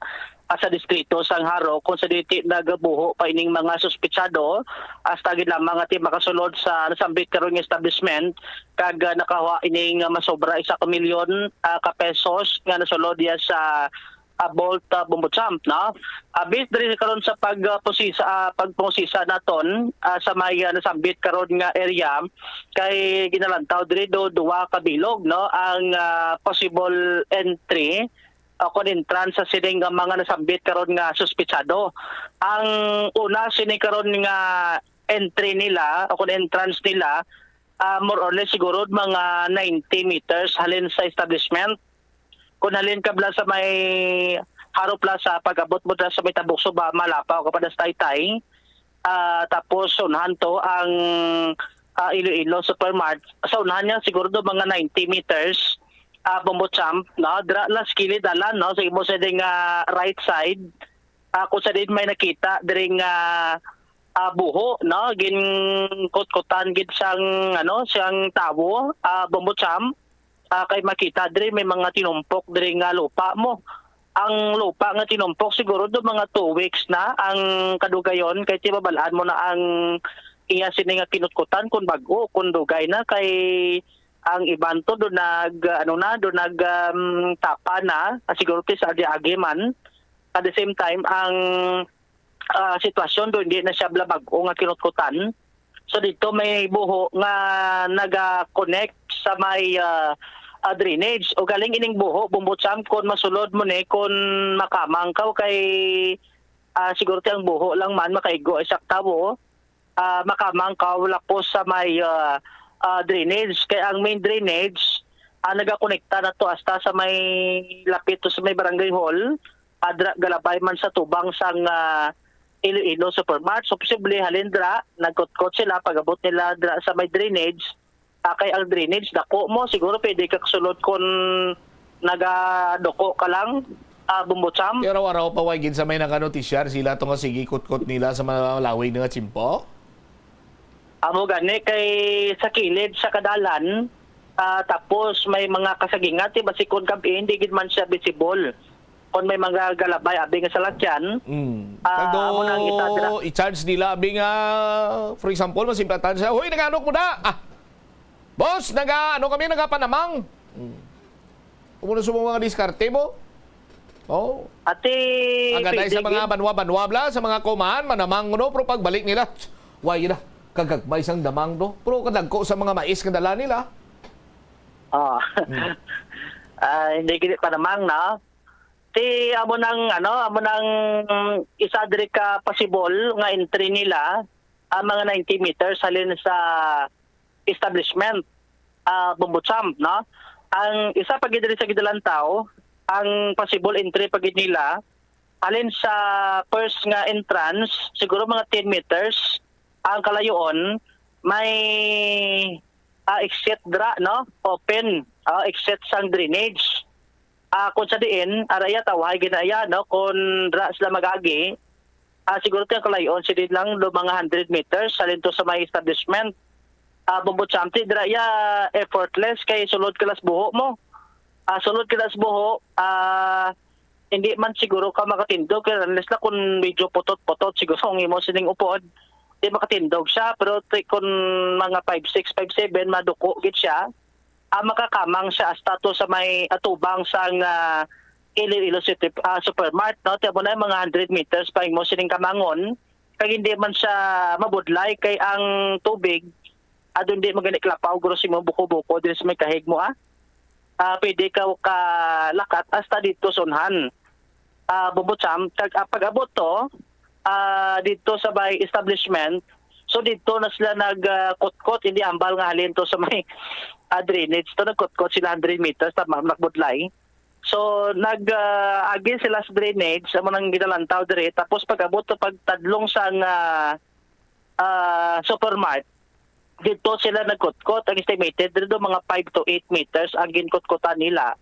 ah, sa distrito sang Jaro, kung sa diti nagabuho pa ining mga suspetsado, hasta gid lamang nga ti makasulod sa nasambit karon nga establishment, kag, ah, nakawa ining, ah, masobra isa ka milyon, ah, ka pesos nga nasulod diya sa, ah, Bolt, ah, Bombo Champ, no? Ah, based diri karon sa pag, ah, pusisa, ah, pagpangusisa naton, ah, sa may, ah, nasambit karon nga area, kay ginalantaw diri do duwa ka bilog, no, ang, ah, possible entry o kon entrance sa sining, ah, mga nasambit karon nga suspetsado. Ang una sini karon nga entry nila o kon entrance nila, ah, more or less siguro mga ninety meters halin sa establishment. Kung halin ka bala sa may Haro Plaza, pag-abot mo dira sa may Tabok Suba, Malapa, o kapadas Taytay, ah, tapos unhan to ang, ah, Iloilo Supermart. Sa unhan niya, siguro do mga ninety meters, ah, Bombo Champ, no? Dira lang sa kilid dalan, no? Sa imo sa ding, ah, right side, ah, kung sa din may nakita diri nga, ah, buho, no? Ginkutkutan gid sang, ano, sang tawo, ah, Bombo Champ. Ah, kay makita diri may mga tinumpok diri nga lupa mo. Ang lupa nga tinumpok siguro do mga two weeks na ang kadugayon, kay tibabalaan mo na ang iya sini nga kinutkutan, kung bag-o, kung dugay na, kay ang iban to do nag, ano na, do nag, um, tapa na, ah, siguro ti sa agi-agi man. At the same time, ang, ah, sitwasyon do hindi na siya bala bag-o nga kinutkutan. So dito may buho nga naga-connect sa may, ah, ah, drainage. O galing ining buho, Bombo Champ, kon masulod mo ni, kon makamang ka, kay, ah, siguro ti ang buho lang man makaigo ay sa tawo, ah, makamang ka, lapos sa may, ah, ah, drainage. Kay ang main drainage, ah, nagakonekta na to hasta sa may lapit to sa may barangay hall, adra galabay man sa tubang sang, ah, Iloilo Supermart. So, posible halin dra, nagkutkot sila, pag-abot nila dra sa may drainage, ah, kay ang drainage dako mo, siguro pwede ka kasulod kon nagaduko ka lang, ah, Bombo Champ. Pero araw pa, way gid sa may nakanotisyar sila to nga sige kutkot nila sa malawig nga tiyempo? Amo gani kay sa kilid sa kadalan, ah, tapos may mga kasagingan, ti basi kon gab-i, hindi gid man siya visible. Kon may mga galabay, abi nga salakyan, Mm. ah, Kag amo na ang isa dira. I-charge nila, abi nga, for example, masimpatan siya, "Hoy, nagaano mo na? Ah, boss, naga, ano kami, nagapanamang." Mm. Amo na sa mga diskarte mo. Oh. Ati, Agaday sa pwede mga gid. banwa-banwa bla, sa mga kumahan, manamang, no? Pero pagbalik nila, way na, kagagmay sang damang, no? Pero kadagko sa mga mais nga dala nila. Ah. Hmm. Ah, hindi gid panamang, no? Ti amo nang, ano, amo nang isa diri ka possible nga entry nila, ang mga ninety meters halin sa establishment, ah, Bombo Champ, no? Ang isa pa gid diri sa gidalantaw, ang possible entry pa gid nila, halin sa first nga entrance, siguro mga ten meters ang kalayoon, may, ah, exit dra, no? Open, ah, exit sang drainage. Ah, kung sa diin, araya, tawahay ginaya, no? Kung dra sila mag-agi, ah, siguro ti ang kalayoon, sige lang, do mga hundred meters, halin to sa may establishment. Ah, Bombo Champ, ti dira ya effortless kay sulod ka las buho mo. Ah, sulod ka las buho, ah, hindi man siguro ka makatindog, kaya unless na kung medyo putot-putot siguro ang imo sining upod, di makatindog siya. Pero ti-, kung mga five six, five seven, maduko gid siya. Ah, makakamang siya hasta to sa may atubang sang, ah, Iloilo City, ah, Supermart, no? Ti amo na mga hundred meters pa imo sining kamangon, kag hindi man siya mabudlay kay ang tubig, ah, doon di magani klapaw, guro, sa imo buko-buko, din sa may kahig mo, ah. Ah, pwede ka kalakat hasta dito sa unhan. Ah, Bombo Champ, kag, ah, pag-abot to, ah, dito sa may establishment, so dito na sila nag, ah, kutkot, hindi ambal nga halin to sa may, ah, drainage. To nagkutkot sila hundred meters, tama, nagbudlay. So, nag, ah, agi sila sa drainage, amo nang ginalantaw diri. Tapos pag-abot to, pagtadlong sang, ah, ah, Supermart, dito sila nagkutkot. Ang estimated dito, mga five to eight meters ang ginkutkutan nila.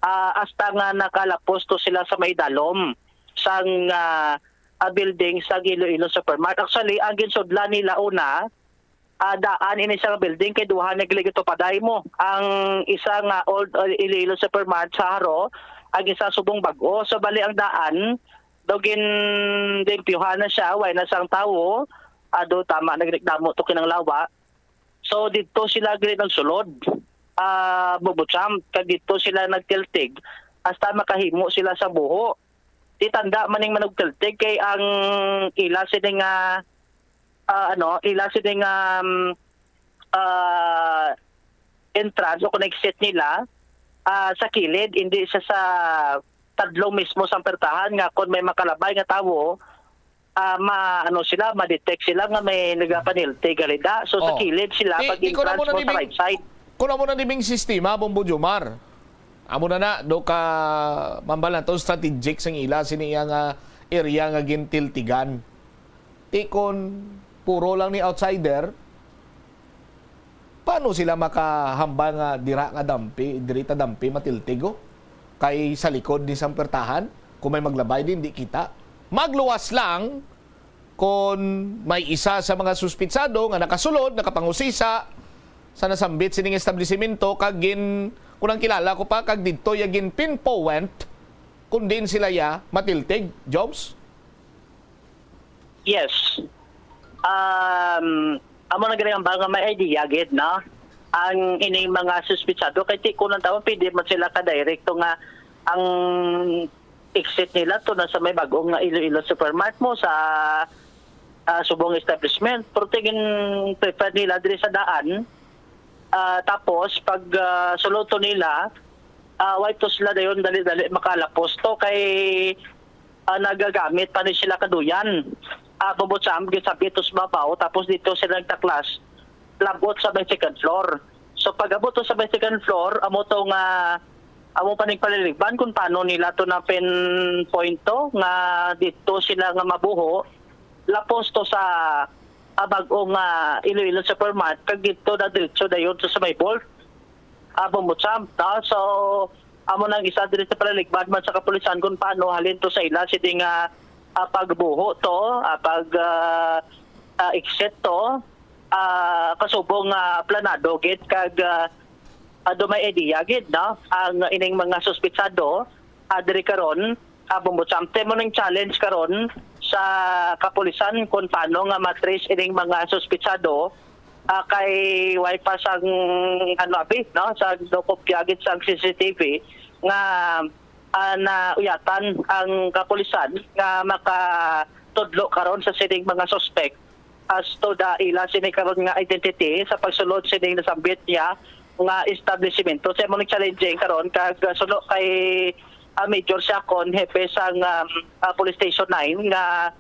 Ah, hasta nga nakalapos to sila sa may dalom sang, ah, ah, building sa Iloilo Supermart. Actually, ang ginsudlan nila una, ah, daan ini sa building kay duha na gili gitupaday mo. Ang isa nga old, uh, Iloilo Supermart sa Jaro, ang isa subong bag-o. So, bali ang daan, daw ginlimpyuhan na siya, way na sang tawo, ado tama nagdamo to kinang lawa. So, dito sila gili nagsulod, ah, Bombo Champ, kag dito sila nagtiltig hasta makahimo sila sa buho. Di tanda man ning manugtiltig kay ang ila sini nga, ah, ano, ila sini nga, um, ah, entrance o kung exit nila, ah, sa kilid, hindi siya sa tadlong mismo sang pertahan nga kung may makalabay nga tawo, ah, ma-, ano sila, ma-detect sila nga may nagapaniltig halida. So, sa Oh. kilid sila, Ti-, pag ti, kuno entrance mo na mo ni sa Bing-, right side. Kuno mo na ni Bing sistema, Bombo Jomar. Amo na na, do ka, mambal na to, strategic sang ila sini iya nga area nga gintiltigan. Ti kon puro lang ni outsider, paano sila makahambal nga dira nga dampi, diri ta dampi matiltig, oh? Kay sa likod ni sang pertahan, kung may maglabay din, di kita. Magluwas lang kon may isa sa mga suspitsado nga nakasulod, nakapangusisa sa nasambit sining establisimento, kag gin-, kung ang kilala ko pa, kag didto ya gin-pinpoint kung diin sila ya matiltig, Jobs? Yes. Um, amo na gani ang ba nga may idea gid, no? Ang ining mga suspitsado, kay ti kuno tawon, pwede man sila ka direkto nga ang exit nila to na sa may bag-ong nga Iloilo Supermart mo sa, ah, subong establishment. Pero tingin prefer nila diri sa daan. Ah, tapos pag, ah, suluto nila, ah, way to sila dayon dali-dali makalapos to kay, ah, nagagamit pa ni sila kaduyan. Ah, bubot sa amgid sa bitos babaw, tapos dito sila nagtaklas, labot sa may second floor. So, pag abot to sa may second floor, amo to nga, amo pa ning paliligban kung paano nila to na pinpoint to, nga dito sila nga mabuho, lapos to sa, ah, bag-o nga Iloilo Supermart, kag dito na diretso dayon to sa may vault. Ah, bumbutsam, no? So, amo nang isa diri sa palaligban man sa kapulisan kung paano halin to sa ila sini nga, ah, pagbuho to, ah, pag, ah, ah, exit to, ah, kasubong nga planado gid kag, ah, ah, do may idea gid, no? Ang ining mga suspitsado, ah, diri karon, ah, bumbutsam. Ti mo ning challenge karon sa kapulisan kung paano nga matrace ining mga suspitsado, ah, kay way pa sang, ano, abi, no, sa dokopya gid sang C C T V nga, ah, nauyatan ang kapulisan nga makatudlo karon sa sining mga suspect as to the ila sini karon nga identity sa pagsulod sining nasambit niya nga establishmento. Sa mo challenging karon kag, ah, suno kay, ah, Major Siakon, hepe sang, um, ah, Police Station nine nga,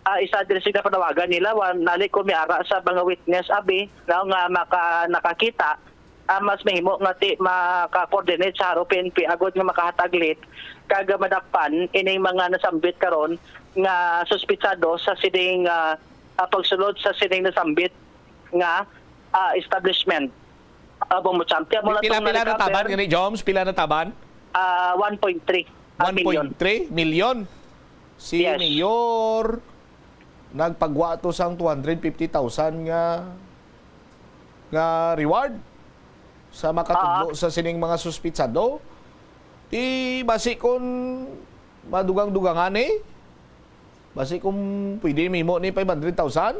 ah, isa diri sila panawagan nila, wa, nali ko miara sa mga witness, abi, no, nga maka-, nakakita, ah, mas mahimo nga ti maka-coordinate sa Haro P N P agod nga makahatag lead kag madakpan ining mga nasambit karon nga suspitsado sa sining, ah, ah, pagsulod sa sining nasambit nga, ah, establishment. Ah, bumutsampi mo lang Pila, tong pila na na-recover. Taban gani, Joms? Pila na taban? Ah, one point three, ah, milyon. One point three milyon. Si Yes. Mayor nagpagwa to sang two hundred fifty thousand nga, nga reward sa makatudlo Ah. sa sining mga suspitsado. Ti basi kon madugang-dugangan ni, basi kung pwede mahimo ni five hundred thousand?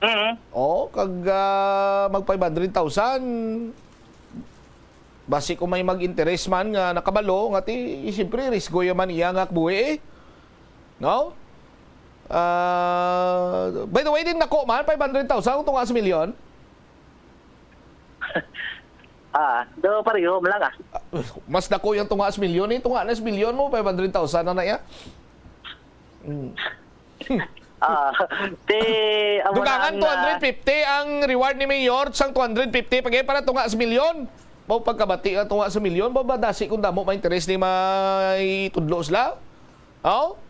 Mm. Oh, kag, ah, mag five hundred thousand. Basi kung may mag-interes man nga nakabalo, nga ti, siyempre, risgo ya man iya nga buhi, eh. No? Ah, by the way, din nako man, five hundred thousand, kung tunga sa milyon? Ah, do pareho man lang, ah. Ah, mas dako yung tunga sa milyon, eh. Tunga na sa milyon mo, five hundred thousand na na iya. Mm. Ah, ti, amo Dugangan na nga two hundred fifty ang reward ni Mayor sang two hundred fifty. Pag para tunga sa milyon. Mao pagkabati nga tunga sa milyon, ba, ba dasi kung damo may interes ni may tudlo sila? Oh?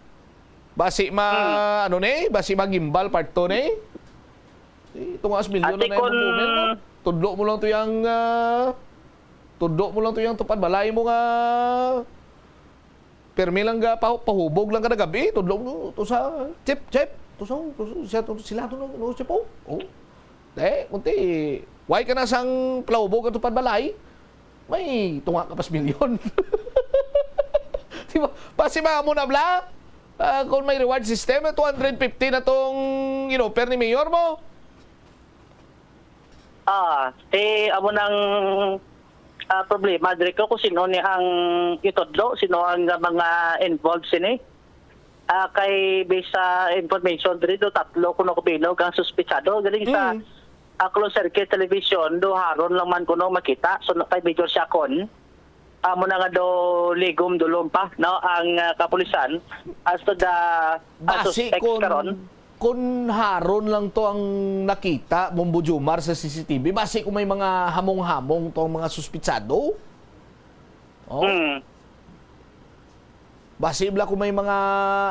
Basi ma, Hmm. ano ni? Basi magimbal part two ni? Eh, tunga sa milyon Ate, na na yung kun- movement mo. Tudlo mo lang to yung, ah, tudlo mo lang to yung tupad balay mo nga Pirmi lang ga, pahu-, pahubog lang kada gabi, tudlo mo to sa chip, chip, to sa, to sa, siya to, sila to, no, no, chip, oh. Oh. Eh, kunti, why ka na sang palahubog ato pad balay? May tunga ka pas milyon. Di ba? Basi ba mo na bla? Ah, kung may reward system, two hundred fifty na tong inoffer ni Mayor mo. Ah, eh, amo nang, ah, problema diri ko kung sino ni ang itudlo, sino ang mga involved sini. Ah, kay based sa information diri do, tatlo kuno kabilog ang suspitsado. Galing sa, Mm. ah, closed circuit television, do haron lang man kuno makita. So, kay Major Siakon, amo na nga do ligom dulom pa, no, ang, ah, kapulisan as to the, ah, Basi suspects kun, karon. Kun haron lang to ang nakita, Bombo Jomar, sa C C T V, basi kung may mga hamong-hamong to ang mga suspitsado, Oh. Mm. Basi bala kung may mga,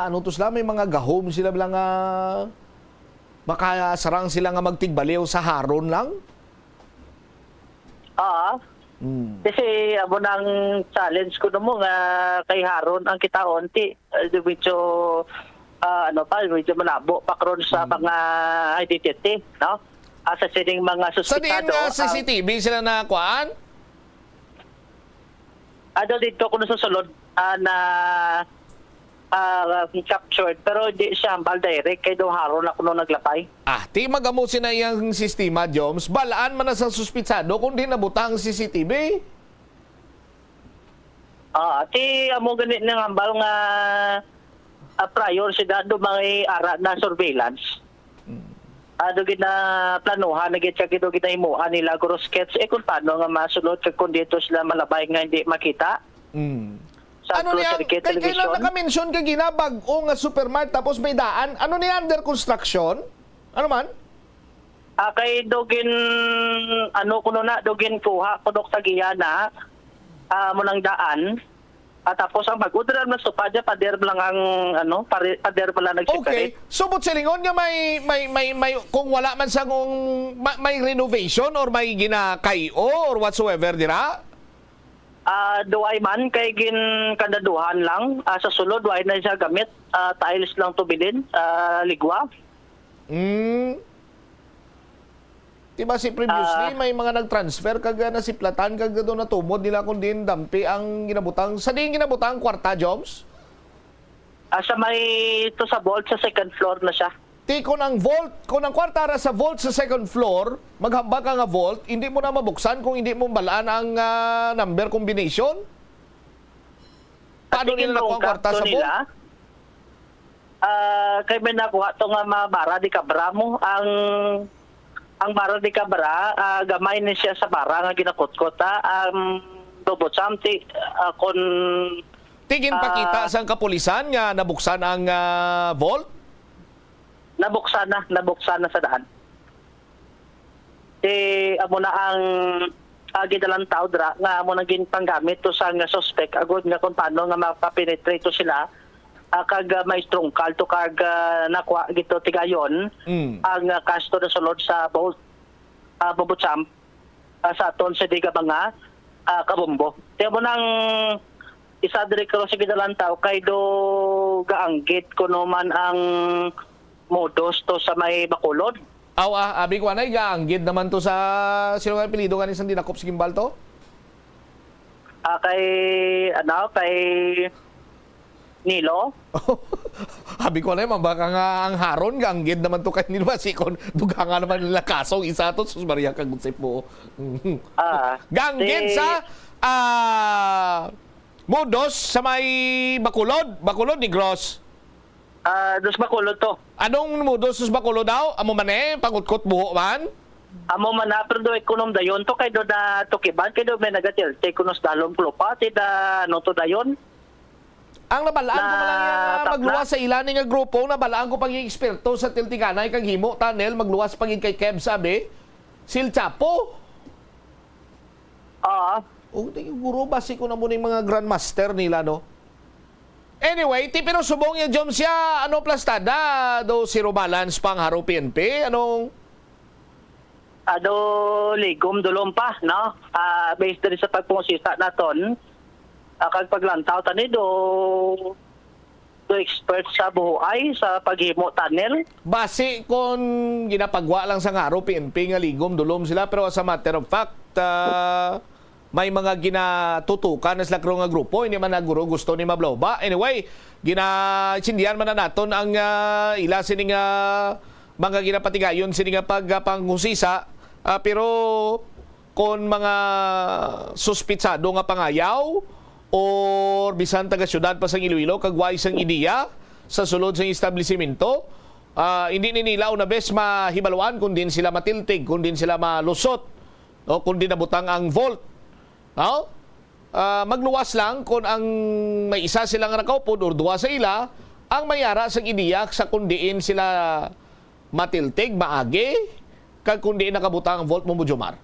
ano to sila, may mga gahom sila bala nga makasarang sila nga magtigbaliw sa haron lang? Ah. Hmm. Kasi amo nang challenge ko namo nga kay haron ang kitaon, ti, ah, medyo, ah, ano pa, medyo malabo pa karon sa Hmm. mga identity, no? Ah, sa sining mga Sa diin suspitado, nga ang C C T V sila na kuan? Ado dito kuno sa sulod, ah, na, ah, captured, pero di siya hambal direct kay do haron ako nung naglapay. Ah, ti magamo sina iyang sistema, Joms. Balaan man na sa suspitsado kung di nabutang ang C C T V. Ah, ti amo gani nang hambal nga, ah, prior sila do mga ara na surveillance. Mm. Ado ginaplanuhan na gid siya, gido ginahimuan nila, guro sketch, eh, kung paano nga masulod kag kung dito sila malabay nga hindi makita. Mm. Sa Ano Cruz niya, Enriquez kay, kay Television. Naka-mention kay ginabag-o nga supermart tapos may daan. Ano niya, under construction? Ano man? Ah, kay dugin, ano kuno na, dugin kuha, kudok tagiya na, ah, mo nang daan. At tapos ang bag-o dira mas tupad niya, pader lang ang, ano, pare-, pader pala nag-separate. Okay. So, but silingon nga may, may, may, may, kung wala man sa kung ma-, may renovation or may ginakay-o or whatsoever dira? Ah, duay man, kay ginkandaduhan lang. Ah, sa sulod, wala na siya gamit. Ah, tiles lang to bilin, ah, ligwa. Mm. Di ba si previously, Ah. may mga nag-transfer kag, ah, nasiplatan kag daw natumod nila kung diin dampi ang ginabutang. Sa diin ginabutang ang kwarta, Joms? Ah, sa may to sa vault, sa second floor na siya. Ti, kung ang vault, kung ang kwarta ra sa vault sa second floor, maghambal ka nga vault, hindi mo na mabuksan kung hindi mo balaan ang, ah, number combination? Paano At nila nakuha ang tingin kwarta ko sa nila, vault? Ah, kay may nakuha to nga mga bara de cabra mo. Ang, ang bara de cabra, ah, gamay ni siya sa bara nga ginakutkot, ha. Ang double something, ah, kun, Ti ginpakita ah, sang kapulisan nga nabuksan ang, ah, vault? Nabuksan na, nabuksan na sa daan. Ti amo na ang, ah, gidalantaw dira nga amo nang ginpanggamit to sa nga suspect agud nga kung paano nga makapenetrate to sila, ah, kag, ah, may trungkal to kag, ah, nakuha gito tigayon Mm. ang, ah, cash to the sulod sa vault, ah, Bubutsam, ah, sa aton sa diga mga, ah, kabombo. Ti amo nang isa diri karon sa gidalantaw kay do gaanggit kuno man ang modus to sa may Bacolod. Aw, ah, abi ko anay, gaanggid naman to sa, sino nga apelyido nga ni sang dinakop sa gimbal to? Ah, kay, ano, kay Nilo. Abi ko anay, mabaka nga ang haron, gaanggid naman to kay Nilo. Basi kon dugangan naman nila kasong isa to, sus Maria, kag unsay po. Ah, Gaanggid si sa, ah, modus sa may Bacolod, Bacolod, Negros. Ah, dos Bacolod to. Anong modus sus Bacolod daw? Amo man eh, pangutkot buho man? Amo man na, pero do ikunom dayon to, kay do na tukiban, kay do may nagatilti kuno sa dalom klopati, da, ano to dayon? Ang nabalaan ko man lang Na yan, ah, tap na? magluwas sa ila ni nga grupo, nabalaan ko pag eksperto sa tiltiganay kag himo, tunnel, magluwas pag kay Kev, sabi, Sil Chapo. Oo. O, di, guro, basi ko na mo ning mga grandmaster nila, no? Anyway, ti, pero subong niya, Jom, siya, ano, plastada, do zero balance pang haro P N P? Anong Ado ligom dulom pa, no? Ah, based diri sa pagpungusisa naton, ah, kag paglantaw tani do, do expert sa buhoay sa paghimo tunnel. Basi kon ginapagwa lang sa ngaro P N P nga ligom dulom sila, pero as a matter of fact, ah, may mga ginatutukan na sila karon nga grupo, hindi man na guro gusto ni mablawba. Anyway, ginaintindihan man na naton ang, ah, ila sini nga mga ginapatigayon sini nga pagpangusisa, ah, pero kon mga suspitsado nga pangayaw or bisan taga-syudad pa sang Iloilo kag way sang ideya sa sulod sang establisimento, ah, hindi ni nila una bes mahibaluan kon diin sila matiltig, kon diin sila malusot, no, kon diin nabutang ang vault. No? Ah, magluwas lang kon ang may isa sila nga nakaupod or duha sa ila ang may ara sang ideya sa kon diin sila matiltig, maagi, kag kon diin nakabutang ang vault mo, Jomar.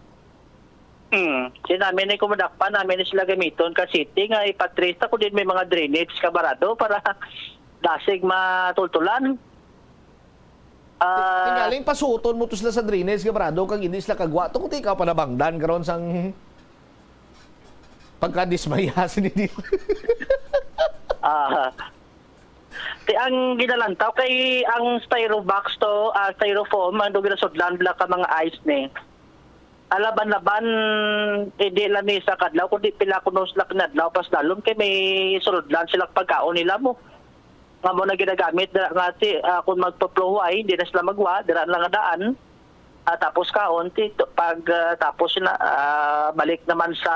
Hmm. Sinamin ni Kumadakpan, namin ni sila gamiton ka city nga ipatrista kung din may mga drainage ka barado para dasig matultulan. Ah, Tingaling pasuton mo to sila sa drainage ka barado kag hindi sila kagwa to, kung ikaw panabangdan karon sang pagkadismaya sini di. Ah, ti ang ginalantaw kay ang styro box to, ah, styrofoam, ang do ginasudlan bala ka mga ice ni. Alaban-laban, hindi lang ni sa kadlaw, kundi pila kuno sila kinadlaw, pas lalom kay may sulodlan sila pagkaon nila mo. Nga mo na ginagamit na nga si, ah, kung magpapluhuay, hindi na sila magwa, dira lang nga daan. Ah, tapos kaon, ti, to- pag, ah, tapos na, ah, balik naman sa,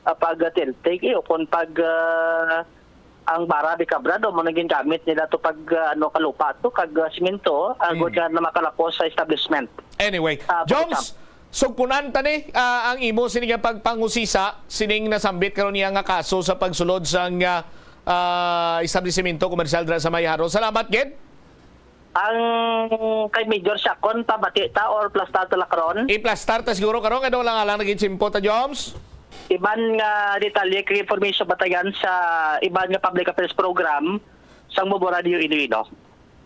ah, pag, ah, tiltig, eh, o kung pag, ah, ang bara de kabra, do mo na gingamit nila to pag, ah, ano, kalupa to, kag, ah, simento, ah, Mm. good nga na makalapos sa establishment. Anyway, Ah, Joms, pagkatap- sugpunan ta ni, ah, ang imo sini nga pagpangusisa sining nasambit karon niya nga kaso sa pagsulod sang, ah, ah, establisimento komersyal dira sa May Jaro. Salamat gid. Ang kay Major Siakon, pabati ta or plastar ta la karon? I-plastar ta siguro karon, kay daw lang alang naging simpo ta, Joms. Iban nga detalye kag information batayan sa iban nga public affairs program sang Bombo Radio Iloilo.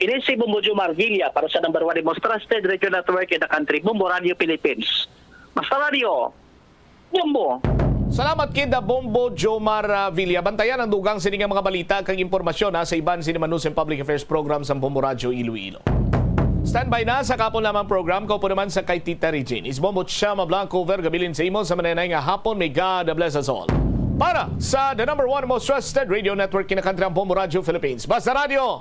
Ini si Bombo Jomar Villa para sa number one most trusted radio network in the country, Bombo Radio Philippines. Basta Radio, Bombo! Salamat kid, ah, Bombo Jomar, ah, Villa. Bantayan ang dugang sini nga mga balita kag impormasyon, ha, sa iban sini Manus and Public Affairs Program sa Bombo Radio Iloilo. Standby na sa kapon lamang program, kaupo naman sa kay Tita Regine. Is Bombo Chama Blanco, Vergabilin sa imo sa mananay nga hapon. May God bless us all. Para sa the number one most trusted radio network kinakantri ang Bombo Radio Philippines. Basta Radio,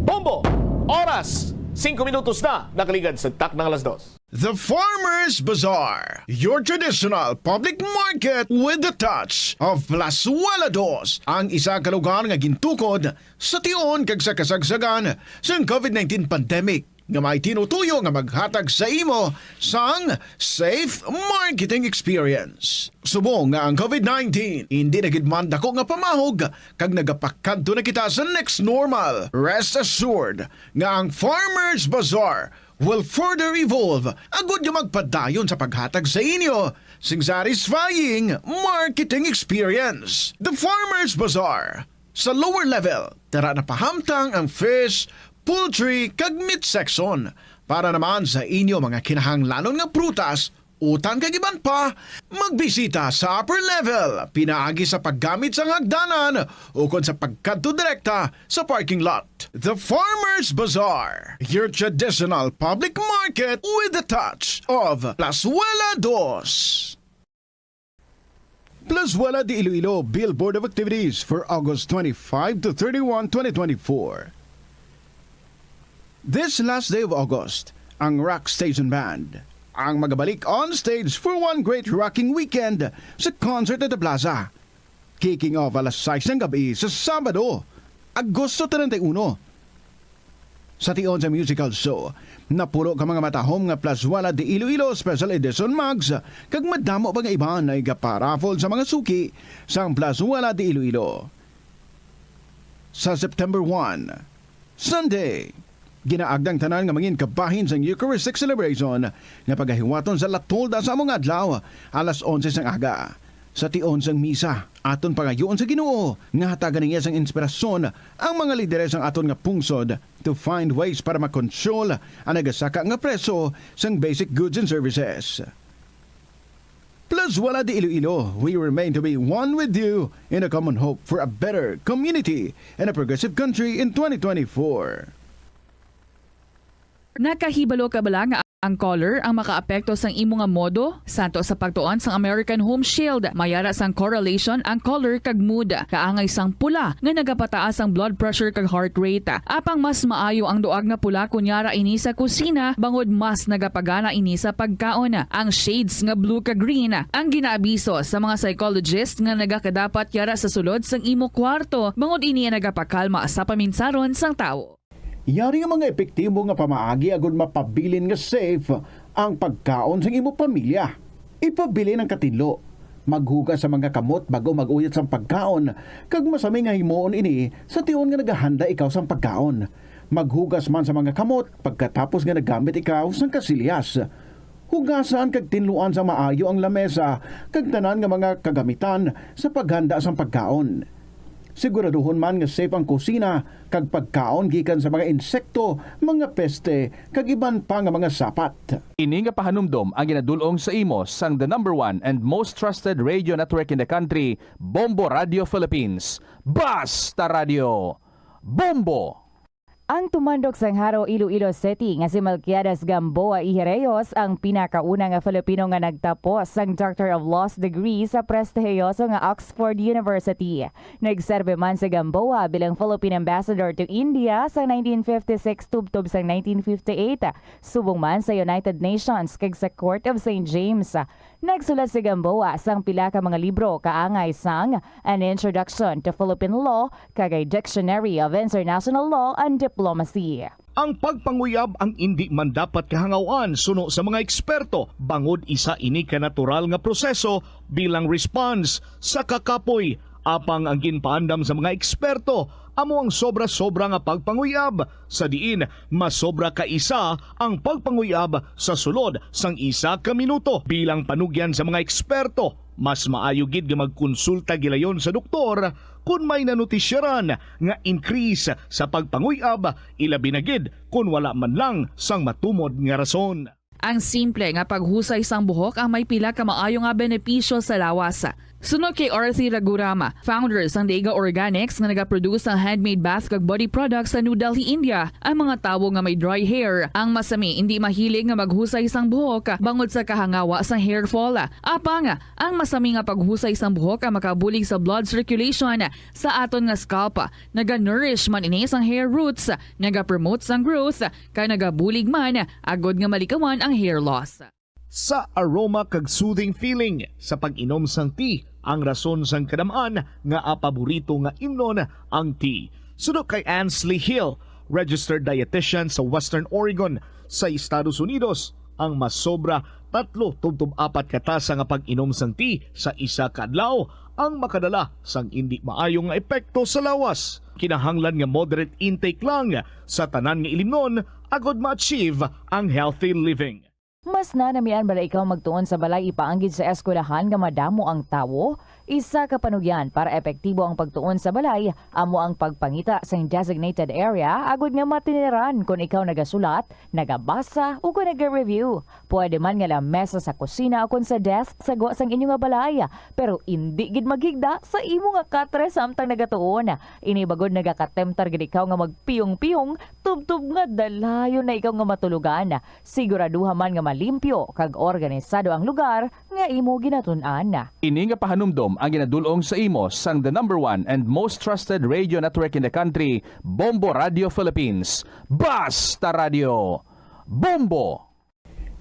Bombo! Oras, singko minutos na, nakaligad sa taknang alas dos. The Farmers Bazaar, your traditional public market with the touch of Plazuela Dos, ang isa ka lugar nga gintukod sa tion kag sa kasagsagan sang COVID nineteen pandemic, nga may tinutuyo nga maghatag sa imo sang safe marketing experience. Subong nga ang COVID nineteen hindi na gid man dako nga pamahog kag nagapakadto na kita sa next normal, rest assured nga ang Farmers Bazaar will further evolve agud nga magpadayon sa paghatag sa inyo sing satisfying marketing experience. The Farmers Bazaar. Sa lower level, tara na pahamtang ang fish, poultry, kag meat section. Para naman sa inyo mga kinahanglanon nga prutas, utan kag iban pa, magbisita sa upper level pinaagi sa paggamit sang hagdanan ukon sa pagkadto direkta sa parking lot. The Farmers Bazaar, your traditional public market with a touch of Plazuela Dos. Plazuela de Iloilo Billboard of Activities for August twenty-five to thirty-one, twenty twenty-four. This last day of August, ang Rock Station Band ang magabalik on stage for one great rocking weekend sa concert at the plaza. Kicking off alas sais ng gabi sa Sabado, Agosto treinta y uno. Sa tion sa musical show, napulo ka mga matahom nga Plazuela de Iloilo Special Edition mugs kag madamo pa nga iban nga igaparaffle sa mga suki sang Plazuela de Iloilo. Sa September one, Sunday, ginaagda ang tanan nga mangin kabahin sang Eucharistic celebration nga pagahiwaton sa La Tolda sa amo nga adlaw, alas onse sang aga. Sa tion sang misa, aton pangayoon sa Ginoo nga hatagan niya sang inspirasyon ang mga lideres sang aton nga pungsod to find ways para ma-control ang nagasaka nga presyo sang basic goods and services. Plazuela de Iloilo, we remain to be one with you in a common hope for a better community and a progressive country in twenty twenty-four. Nakahibalo ka bala nga ang color ang makaapekto sang imo nga modo? Santo sa pagtuon sang American Home Shield, may ara sang correlation ang color kag mood. Kaangay sang pula nga nagapataas ang blood pressure kag heart rate. Apang mas maayo ang duag nga pula kon yara ini sa kusina, bangod mas nagapagana ini sa pagkaon. Ang shades nga blue kag green ang ginaabiso sa mga psychologist nga nagakadapat yara sa sulod sang imo kwarto, bangod ini ang nagapakalma sa paminsaron sang tawo. Yari nga mga epektibo nga pamaagi agud mapabilin nga safe ang pagkaon sang imo pamilya. Ipabilin ang katinlo. Maghugas sa mga kamot bag-o mag-uyot sang pagkaon, kag masami nga himuon ini sa tion nga nagahanda ikaw sang pagkaon. Maghugas man sa mga kamot pagkatapos nga nagamit ikaw sang kasilyas. Hugasan kag tinluan sa maayo ang lamesa kag tanan nga mga kagamitan sa paghanda sang pagkaon. Siguraduhon man nga safe ang kusina kag pagkaon gikan sa mga insekto, mga peste, kag iban pa nga mga sapat. Ini nga pahanumdom ang ginadul-ong sa imo sang the number one and most trusted radio network in the country, Bombo Radio Philippines. Basta Radio! Bombo! Ang tumandok sang Jaro, Iloilo City nga si Melquiades Gamboa Ijereyos ang pinakauna nga Filipino nga nagtapos sang Doctor of Laws degree sa prestihiyoso nga Oxford University. Nagserbe man si Gamboa bilang Philippine Ambassador to India sa nineteen fifty-six tubtob sa nineteen fifty-eight, subong man sa United Nations kag sa Court of Saint James. Nagsulat si Gamboa sang pila ka mga libro kaangay sang An Introduction to Philippine Law kag A Dictionary of International Law and Diplomacy. Ang pagpanguyab ang indi man dapat kahangawan suno sa mga eksperto, bangod isa ini ka natural nga proseso bilang response sa kakapoy. Apang ang ginpaandam sa mga eksperto amo ang sobra-sobra nga pagpanguyab, sa diin masobra ka isa ang pagpanguyab sa sulod sang isa ka minuto. Bilang panugyan sa mga eksperto, mas maayo gid nga magkonsulta gilayon sa doktor kon may nanotisyaran nga increase sa pagpanguyab, ilabi na gid kon wala man lang sang matumod nga rason. Ang simple nga paghusay sang buhok ang may pila ka maayo nga benepisyo sa lawas. Suno kay Arthi Ragurama, founder sang Daiga Organics nga nagaproduce sang handmade bath kag body products sa New Delhi, India, ang mga tawo nga may dry hair, ang masami indi mahilig nga maghusay sang buhok bangod sa kahangawa sang hair fall. Apang ang masami nga paghusay sang buhok ang makabulig sa blood circulation sa aton nga scalp. Naga-nourish man ini sang hair roots, naga-promote sang growth, kag nagabulig man agod nga malikawan ang hair loss. Sa aroma kag soothing feeling sa pag-inom sang tea ang rason sang kadam-an nga paborito nga imnon ang tea. Suno kay Ansley Hill, registered dietitian sa Western Oregon sa Estados Unidos, ang masobra tatlo tubtob apat ka tasa nga pag-inom sang tea sa isa ka adlaw ang makadala sang indi maayo nga epekto sa lawas. Kinahanglan nga moderate intake lang sa tanan nga ilimnon agod ma-achieve ang healthy living. Mas nanamian bala ikaw magtuon sa balay ipaanggid sa eskwelahan nga madamo ang tawo? Isa ka panugyan para epektibo ang pagtuon sa balay amo ang pagpangita sang designated area agud nga matiniran kon ikaw nagasulat, nagabasa, o kon naga-review. Pwede man nga lamesa sa kusina o kon sa desk sa gwa sang inyo nga balay, pero indi gid maghigda sa imo nga katre samtang nagatuon. Ini bagod nagakatemptar gid ikaw nga magpiyong-piyong tubtob nga dalayon na ikaw nga matulogan. Siguraduha man nga malimpyo kag organisado ang lugar nga imo ginatun-an. Ini nga pahanumdom ang ginadul-ong sa imo sang the number one and most trusted radio network in the country, Bombo Radio Philippines. Basta Radio! Bombo!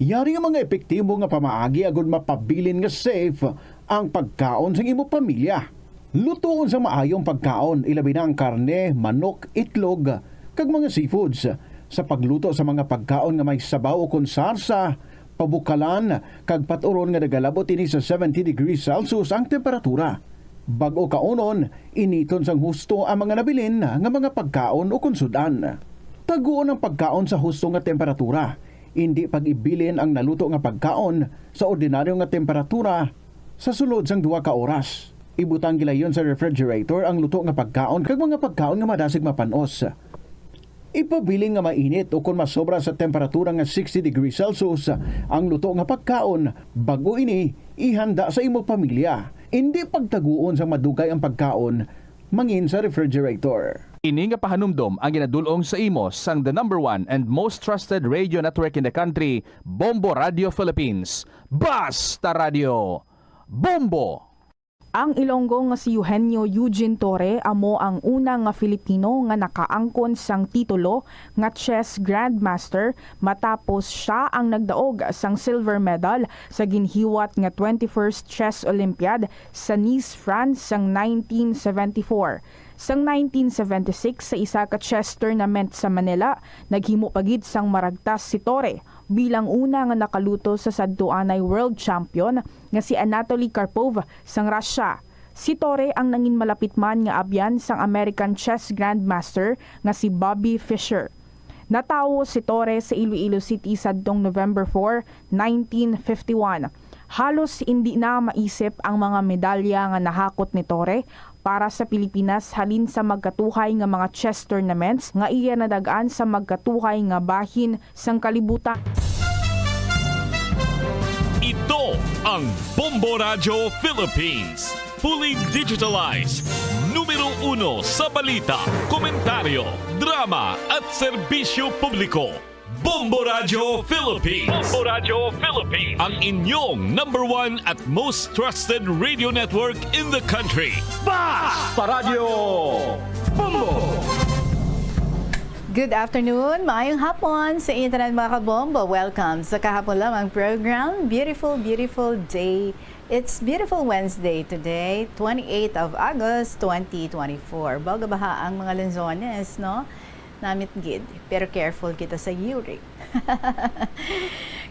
Yari nga mga epektibo nga pamaagi agud mapabilin nga safe ang pagkaon sang imo pamilya. Lutoon sa maayo ang pagkaon, ilabi na ang karne, manok, itlog, kag mga seafoods. Sa pagluto sa mga pagkaon nga may sabaw ukon sarsa, pabukalan, kag pat-uron nga nagalabot ini sa seventy degrees Celsius ang temperatura. Bag-o kaunon, initon sang husto ang mga nabilin nga mga pagkaon ukon sud-an. Taguon ang pagkaon sa husto nga temperatura. Indi pag-ibilin ang naluto nga pagkaon sa ordinaryo nga temperatura sa sulod sang duha ka oras. Ibutang gilayon sa refrigerator ang luto nga pagkaon kag mga pagkaon nga madasig mapan-os. Ipabilin nga mainit ukon masobra sa temperatura nga sixty degrees Celsius ang luto nga pagkaon bag-o ini ihanda sa imo pamilya. Indi pagtaguon sang madugay ang pagkaon mangin sa refrigerator. Ini nga pahanumdom ang ginadul-ong sa imo sang the number one and most trusted radio network in the country, Bombo Radio Philippines. Basta Radio! Bombo! Ang Ilonggo nga si Eugenio Eugene Torre amo ang una nga Filipino nga nakaangkon sang titulo nga chess grandmaster matapos sia ang nagdaog sang silver medal sa ginhiwat nga twenty-first Chess Olympiad sa Nice, France sang nineteen seventy-four. Sang nineteen seventy-six, sa isa ka chess tournament sa Manila, naghimo pa gid sang maragtas si Torre bilang una nga nakaluto sa sadtuanay world champion nga si Anatoly Karpov sang Russia. Si Torre ang nangin malapit man nga abyan sang American chess grandmaster nga si Bobby Fischer. Natawo si Torre sa Iloilo City sadtong November four, nineteen fifty-one. Halos indi na maisip ang mga medalya nga nahakot ni Torre para sa Pilipinas halin sa magkatuhay nga mga chess tournaments nga iya nadag-an sa magkatuhay nga bahin sang kalibutan. Ito ang Bombo Radyo Philippines. Fully digitalized. Numero uno sa balita, komentaryo, drama, at serbisyo publiko. Bombo Radyo Philippines. Bombo Radyo Philippines. Ang inyong number one at most trusted radio network in the country. Basta Radyo Bombo! Good afternoon, maayong hapon sa inyo tanan, mga kabombo. Welcome sa kahapon lamang program, Beautiful, Beautiful Day. It's Beautiful Wednesday today, twenty-eighth of August, twenty twenty-four. Bawga baha ang mga Lanzones, no? Namit gid, pero careful kita sa yurik.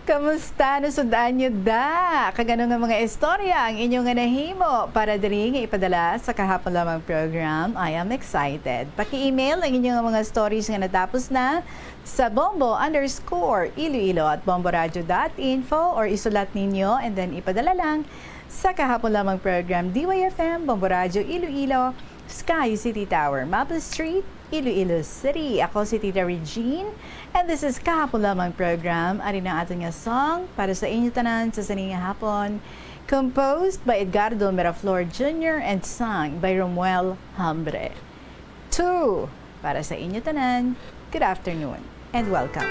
Kamusta? Nasud-an nyo da? Kag ano nga mga istorya ang inyo nga nahimo para diri nga ipadala sa kahapon lamang program? I am excited. Paki-email ang inyo nga mga stories nga natapos na sa bombo underscore iloilo at bomboradio dot info or isulat ninyo and then ipadala lang sa kahapon lamang program, D Y F M, Bombo Radyo Iloilo, Sky City Tower, Maple Street, Iloilo City. Ako si Tita Regine, and this is Kahapon Lamang Program. Ari na aton nga song para sa inyo tanan sa sini nga hapon, composed by Edgardo Miraflor Junior and sung by Romuel Hambre. Two, para sa inyo tanan. Good afternoon and welcome.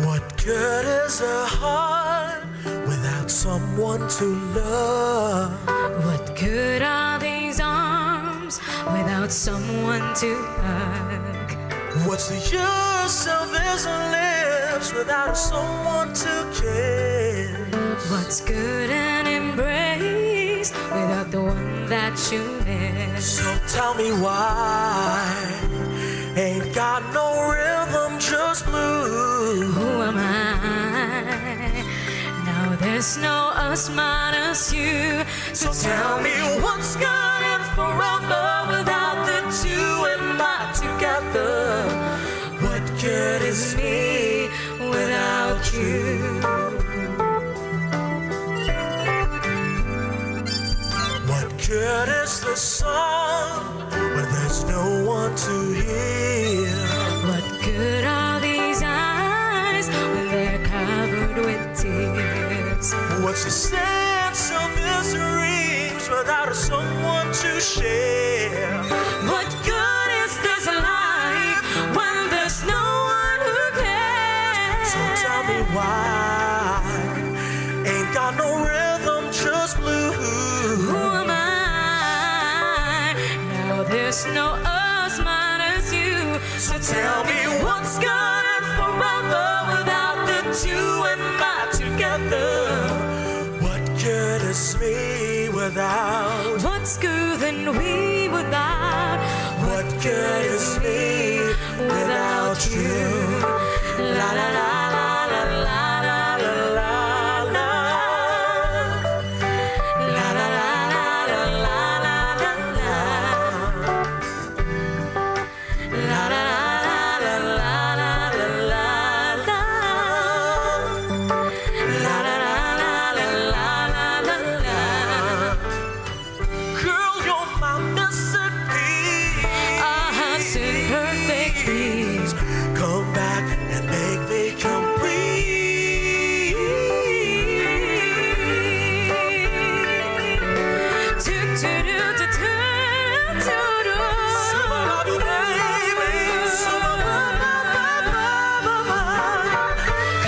What good is a heart without someone to love? What good are these arms without someone to hug? What's the use of these lips without someone to kiss? What's good an embrace without the one that you miss? So tell me why ain't got no rhythm, just blues. Who am I? Now there's no us minus you. So tell me what's good and forever without the two and my together. What good is me without you? What good is the sun when there's no one to hear? What good are these eyes when they're covered with tears? What's the sense of these dreams without someone to share? What good is this life when there's no one who cares? So tell me why ain't got no rhythm, just blues. Who am I? Now there's no us minus you. So tell me what's good and forever without the two and my together. What good is me without? What's good and we without? What good is me without you? La, la, la, la. Girl, you're my missing piece. Our hearts in perfect peace. Come back and make me complete.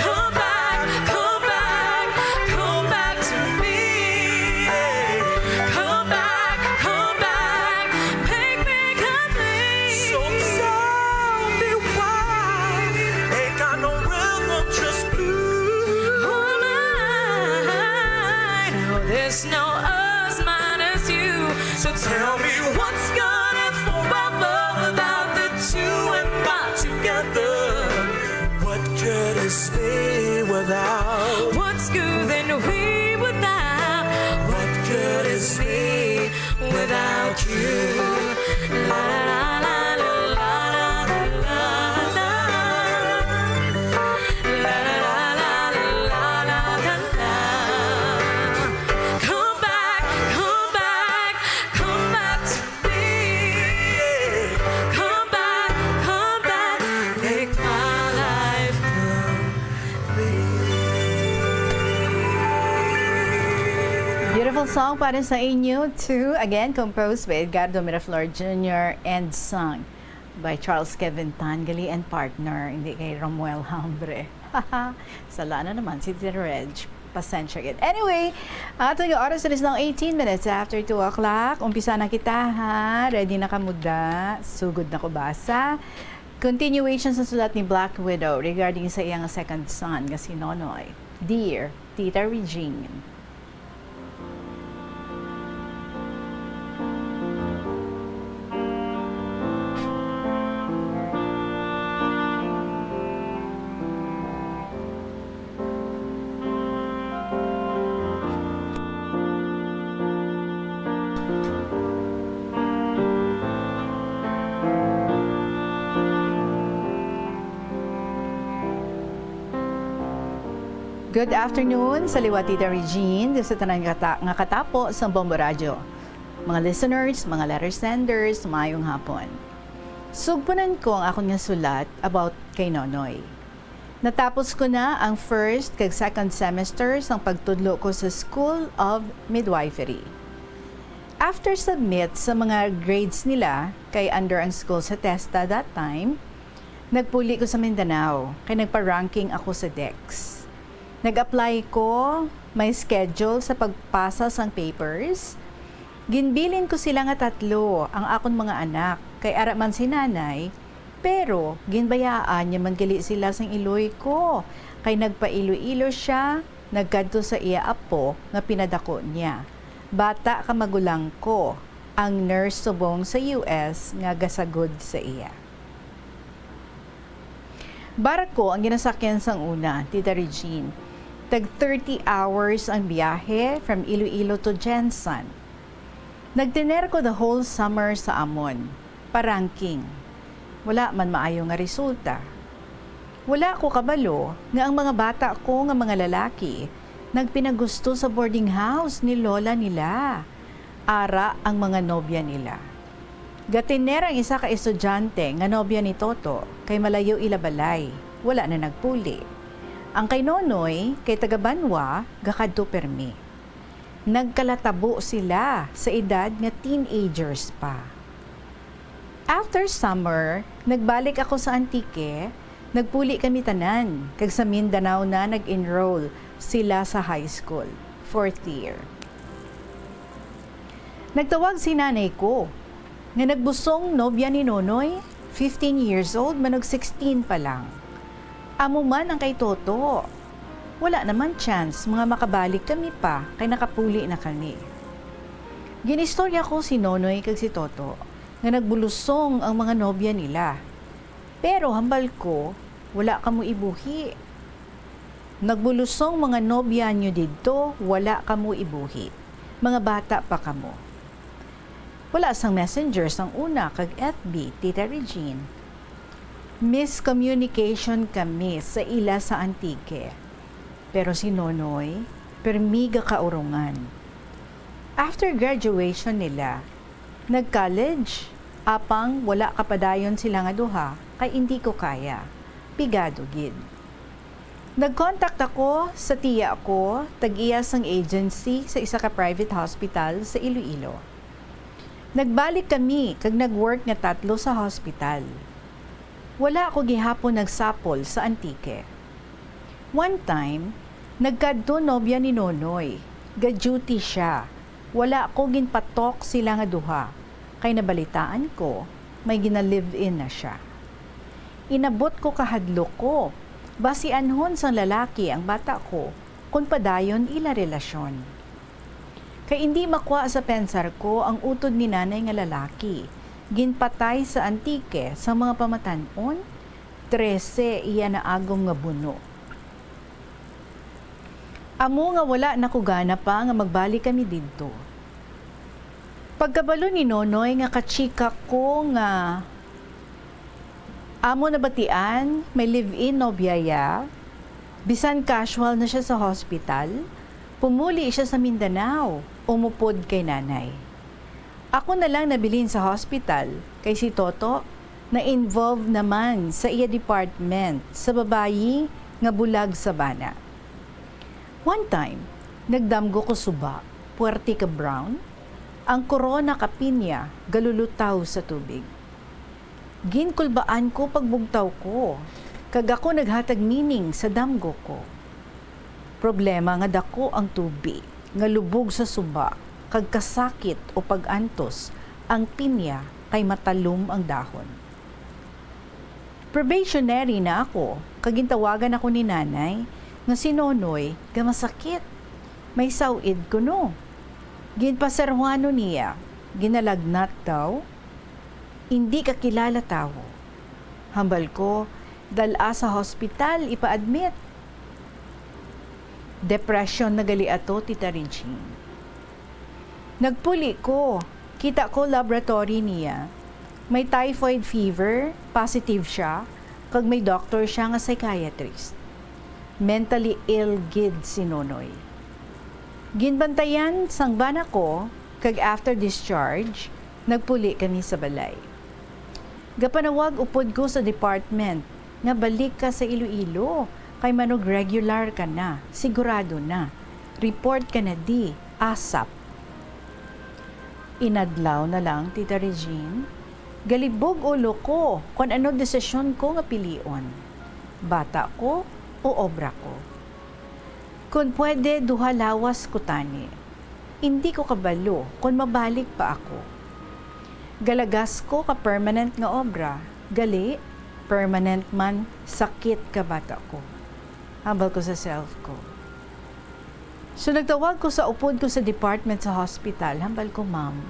Come back, come back, come back to me. Come back, come back, make me complete. So tell me why ain't got no rhythm, just blues. Who am I? Now there's no us minus you. So tell me what's good and forever without the two and my together. What good is me without? What's good and we Without you. La, la, la, la, la, la, la, la, la. La, la, la, la, la, la, la, la. Come back, come back, come back to me. Come back, come back, make my life complete. Beautiful song para sa inyo, too. Again, composed by Edgardo Miraflor Junior and sung by Charles Kevin Tangali and partner, hindi kay Romuel Hambre. Sala na naman si Tita Reg. Pasensya gid. Anyway, ato nga oras is now eighteen minutes after two o'clock. Umpisa na kita, ha? Ready na ka muda? Sugod na ko basa. Continuation sa sulat ni Black Widow regarding sa iyang second son nga si Nonoy. Dear Tita Regine. Good afternoon sa liwat, Tita Regine, sa tanan nga ta-, nga katapo sa Bombo Radyo. Mga listeners, mga letter senders, maayong hapon. Sugpunan ko ang akon nga sulat about kay Nonoy. Natapos ko na ang first kag second semester sang pagtudlo ko sa School of Midwifery. After submit sa mga grades nila, kay under ang school sa TESDA that time, nagpuli ko sa Mindanao, kay nagpa-ranking ako sa DEX. Nag-apply ko, may schedule sa pagpasa sang papers. Ginbilin ko sila nga tatlo, ang akon mga anak, kay ara man si nanay, pero ginbayaan niya man gali sila sang iloy ko, kay nagpa-Iloilo sia, nagkadto sa iya apo nga pinadako niya. Bata ka magulang ko, ang nurse subong sa U S nga gasagod sa iya. Barko ang ginasakyan sang una, Tita Regine. Tag thirty hours ang biyahe from Iloilo to Gensan. Nagtener ko the whole summer sa amon, pa-ranking. Wala man maayo nga resulta. Wala ko kabalo nga ang mga bata ko nga mga lalaki nagpinagusto sa boarding house ni lola nila. Ara ang mga nobya nila. Gatener ang isa ka estudyante nga nobya ni Toto, kay malayo ila balay, wala na nagpuli. Ang kay Nonoy, kay taga Banwa, gakadto permi. Nagkalatabo sila sa edad nga teenagers pa. After summer, nagbalik ako sa Antique, nagpuli kami tanan, kag sa Mindanao na nag-enroll sila sa high school, fourth year. Nagtawag si nanay ko, nga nagbusong nobya ni Nonoy, fifteen years old, man og sixteen pa lang. Amo man ang kay Toto. Wala naman chance nga makabalik kami pa, kay nakapuli na kami. Ginistorya ko si Nonoy kag si Toto nga nagbulusong ang mga nobya nila. Pero hambal ko, wala kamo ibuhi. Nagbulusong mga nobya nyo didto, wala kamo ibuhi. Mga bata pa kamo. Wala sang Messenger sang una kag F B, Tita Regine. Miscommunication kami sa ila sa Antique. Pero si Nonoy, permi gakaurongan. After graduation nila, nag-college, apang wala kapadayon sila nga duha, kay indi ko kaya. Pigado gid. Nag-contact ako sa tiya ko, tag-iya sang agency sa isa ka private hospital sa Iloilo. Nagbalik kami kag nag-work nga tatlo sa hospital. Wala ako gihapon nagsapol sa Antique. One time, nagkadto nobya ni Nonoy. Ga-duty siya. Wala ko ginpatok sila nga duha, kay nabalitaan ko may gina-live-in na siya. Inabot ko kahadlok ko, basi anhon sang lalaki ang bata ko kon padayon ila relasyon. Kay indi makwa sa pensar ko ang utod ni nanay nga lalaki, ginpatay sa Antique sang mga pamatan-on, trese iya naagom nga buno. Amo nga wala na ko gana pa nga magbalik kami didto. Pagkabalo ni Nonoy nga kachika ko nga amo nabatian may live-in nobya ya, bisan casual na siya sa hospital, pumuli siya sa Mindanao, umupod kay Nanay. Ako na lang nabilin sa hospital kay si Toto na-involve naman sa iya department sa babayi nga bulag sa bana. One time, nagdamgo ko suba, puwerte ka brown, ang korona ka pinya galulutaw sa tubig. Ginkulbaan ko pagbugtaw ko, kag ako naghatag meaning sa damgo ko. Problema nga dako ang tubi nga lubog sa suba, kag kasakit o pag-antos ang pinya kay matalom ang dahon. Probationary na ako, kag gintawagan ako ni Nanay nga si Nonoy nga masakit. May saw-id kuno. Ginpaserwano niya, ginalagnat daw. Indi ka kilala tawo. Hambal ko, dal-a sa hospital, ipa-admit. Depression na gali ato, Tita Regine. Nagpuli ko. Kita ko laboratory niya. May typhoid fever, positive siya, kag may doktor siya nga psychiatrist. Mentally ill gid si Nonoy. Ginbantayan sang bana ko, kag after discharge, nagpuli kami sa balay. Gapanawag upod ko sa department nga balik ka sa Iloilo, kay manug-regular ka na, sigurado na. Report ka na di, asap. Inadlaw na lang, Tita Regine. Galibog ulo ko kon ano desisyon ko nga pilion. Bata ko o obra ko? Kon pwede, duha lawas ko tani. Indi ko kabalo kon mabalik pa ako. Galagas ko ka permanent nga obra, gali, permanent man, sakit ka bata ko. Hambal ko sa self ko. So nagtawag ko sa upod ko sa department sa hospital, hambal ko, "Ma'am,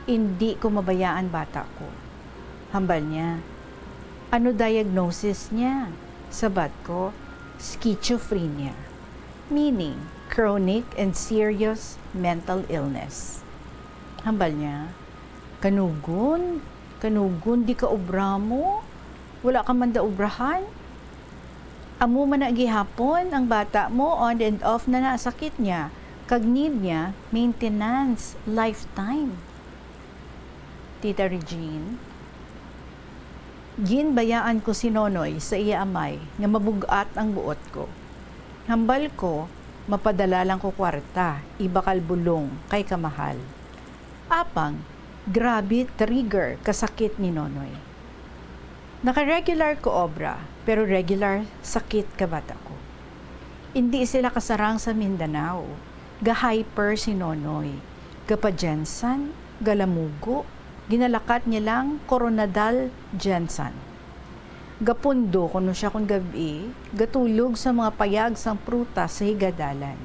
indi ko mabayaan bata ko." Hambal niya, "Ano diagnosis niya?" Sabat ko, "Schizophrenia, meaning chronic and serious mental illness." Hambal niya, "Kanugon, kanugon di ka obra mo? Wala ka man da obrahan? Amo man na gihapon ang bata mo, on and off na na sakit niya, kag need niya maintenance lifetime." Tita Regine, ginbayaan ko si Nonoy sa iya amay nga mabug-at ang buot ko. Hambal ko, mapadala lang ko kwarta, ibakal bulong kay kamahal. Apang, grabe trigger kasakit ni Nonoy. Naka-regular ko obra, pero regular sakit ka bata ko. Indi sila kasarang sa Mindanao. Ga-hyper si Nonoy. Gapa-Gensan, galamugo, ginalakat niya lang Coronadal Gensan. Gapundo kuno siya kon gab-i, gatulog sa mga payag sang prutas sa higadalan.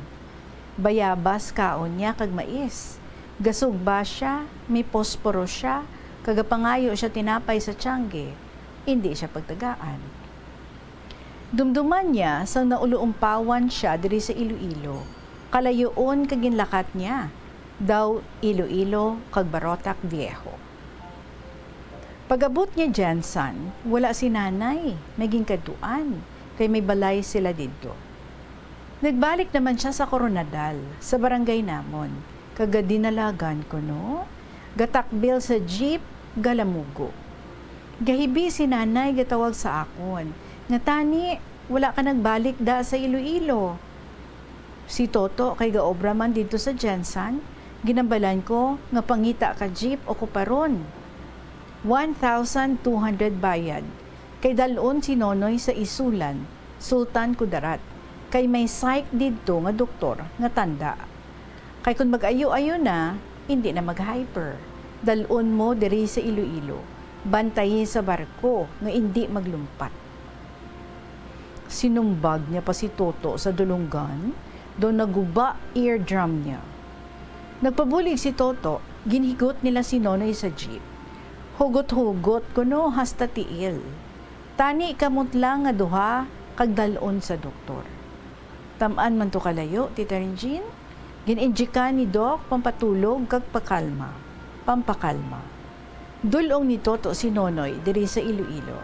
Bayabas kaon niya kag mais. Gasugba sia, may posporo sia, kag gapangayo sia tinapay sa tiangge. Indi sia pagtagaan. Dumduman niya sang nauluumpawan sia diri sa Iloilo. Kalayuon ka ginlakat niya, daw Iloilo kag Barotac Viejo. Pag-abot niya Gensan, wala si Nanay, may ginkadtuan, kay may balay sila didto. Nagbalik naman sia sa Coronadal, sa barangay namon, kag gadinalagan kuno, gatakbil sa jeep, galamugo. Gahibi si Nanay gatawag sa akon, nga tani wala ka nagbalik da sa Iloilo. Si Toto kay gaobra man didto sa Gensan, ginambalan ko nga pangita ka jeep o kuparon. One thousand two hundred bayad, kay dal-on si Nonoy sa Isulan, Sultan Kudarat, kay may psych didto nga doktor nga tanda. Kay kon mag-ayo-ayo na, indi na mag-hyper. Dal-on mo diri sa Iloilo. Bantayi sa barko nga indi maglumpat. Sinumbag niya pa si Toto sa dulonggan, daw naguba eardrum niya. Nagpabulig si Toto, ginhigot nila si Nonoy sa jeep. Hugot-hugot kuno hasta tiil. Tani kamot lang nga duha kag dal-on sa doktor. Tam-an man to kalayo, Tita Regine. Gin-injikan ni Doc pampatulog kag pakalma. pampakalma. Dul-ong ni Toto si Nonoy diri sa Iloilo.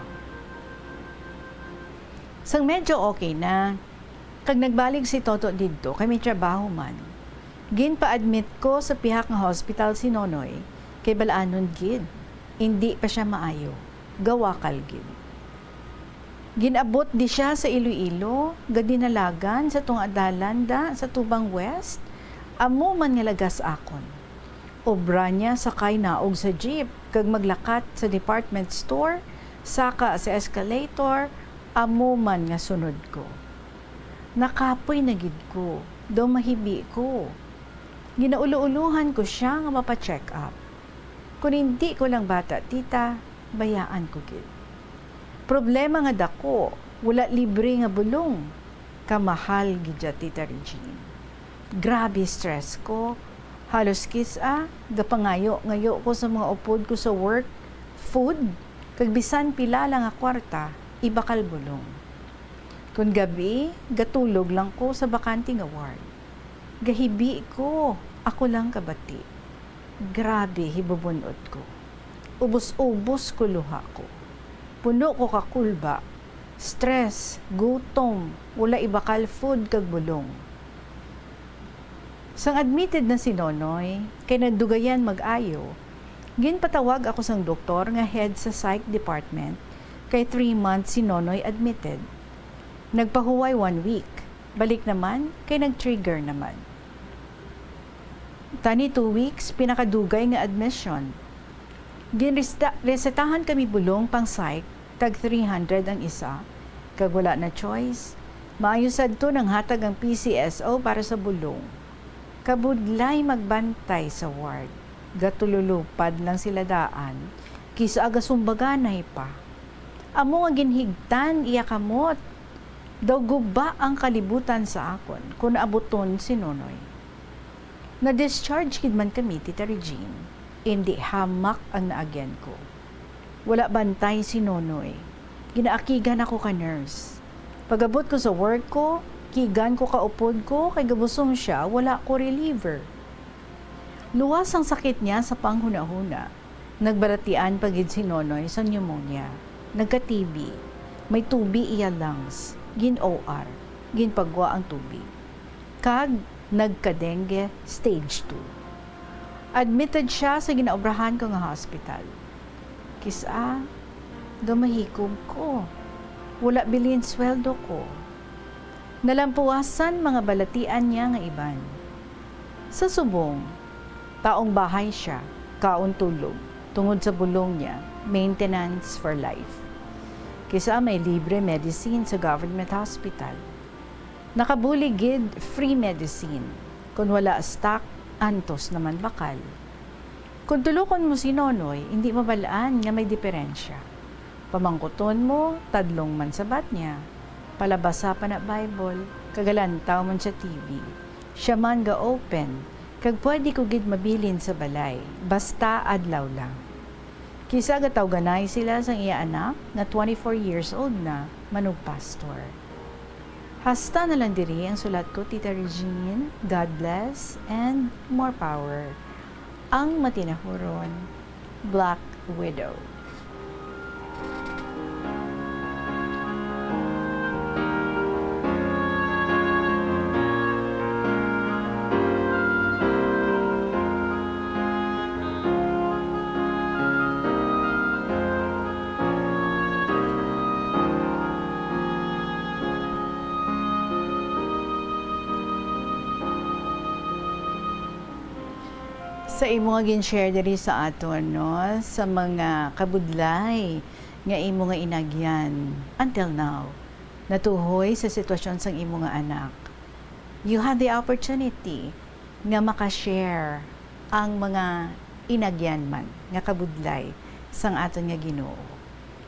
Sang medyo okay na, kag nagbalik si Toto didto kay may trabaho man, ginpa-admit ko sa pihak nga hospital si Nonoy kay bal-anon gid, indi pa sia maayo, gawakal gid. Gin-abot di sia sa Iloilo, gadinalagan sa tunga dalan da sa Tubang West, amo man nga lagas akon. Obra niya sakay naog sa jeep kag maglakat sa department store, saka sa escalator, amo man nga sunod ko. Nakapoy na gid ko, daw mahibi ko. Ginaulo-ulohan ko sia nga mapa-check up. Kon indi ko lang bata, tita, bayaan ko gid. Problema nga dako, wala libre nga bulong. Kamahal gid ya, Tita Regine. Grabe stress ko. Halos kis-a, gapangayo-ngayo ko sa mga upod ko sa work, food, kag bisan pila lang nga kwarta, ibakal bulong. Kon gab-i, gatulog lang ko sa bakante nga ward. Gahibi ko, ako lang kabati. Grabe hibubun-ot ko. Ubos-ubos ko luha ko. Puno ko ka kulba, stress, gutom, wala ibakal food kag bulong. Sang admitted na si Nonoy, kay nadugayan mag-ayo, ginpatawag ako sang doktor nga head sa psych department, kay three months si Nonoy admitted. Nagpahuway one week, balik naman kay nag-trigger naman. Tani two weeks, pinakadugay nga admission. Ginresta-, resetahan kami bulong pang psych, tag three hundred ang isa, kag wala na choice. Maayo sadto nanghatag ang P C S O para sa bulong. Kabudlay magbantay sa ward. Gatululupad lang sila daan, kis-a gasumbaganay pa. Amo nga ginhigtan iya kamot. Daw guba ang kalibutan sa akon kon abuton si Nonoy. Na-discharge gid man kami, Tita Regine. Indi hamak ang naagyan ko. Wala bantay si Nonoy. Ginaakigan ako ka nurse. Pag-abot ko sa work ko, kigan ko ka upod ko, kay gabusong siya, wala ko reliever. Luwas ang sakit niya sa panghunahuna. Nagbalatian pa gid si Nonoy sa pneumonia. Nagka-T B. May tubi iya lungs. Gin-O R. Ginpagwa ang tubi. Kag nagka-dengue stage two. Admitted siya sa ginaobrahan ko nga hospital. Kis-a, gamahikog ko. Wala bilin sweldo ko. Nalampuwasan mga balatian niya nga iban. Sa subong, taong bahay siya, kaon tulog, tungod sa bulong niya, maintenance for life. Kis-a may libre medicine sa government hospital. Nakabulig gid free medicine. Kon wala stock, antos naman bakal. Kon tulokon mo si Nonoy, indi mabal-an nga may diferensya. Pamangkuton mo, tadlong man sabat niya. Palabasa pa na Bible, kag alantaw man siya T V. Siya man ga-open, kag pwede ko gid mabilin sa balay, basta adlaw lang. Kis-a gatawganay sila sang iya anak nga twenty-four years old na, manugpastor. Hasta na lang diri ang sulat ko, Tita Regine. God bless and more power. Ang matinahuron, Black Widow. Sa imo nga gin-share diri sa aton, no, sa mga kabudlay nga imo nga inagyan until now, natuhoy sa sitwasyon sang imo nga anak, you had the opportunity nga maka-share ang mga inagyan man nga kabudlay sang aton nga Ginoo,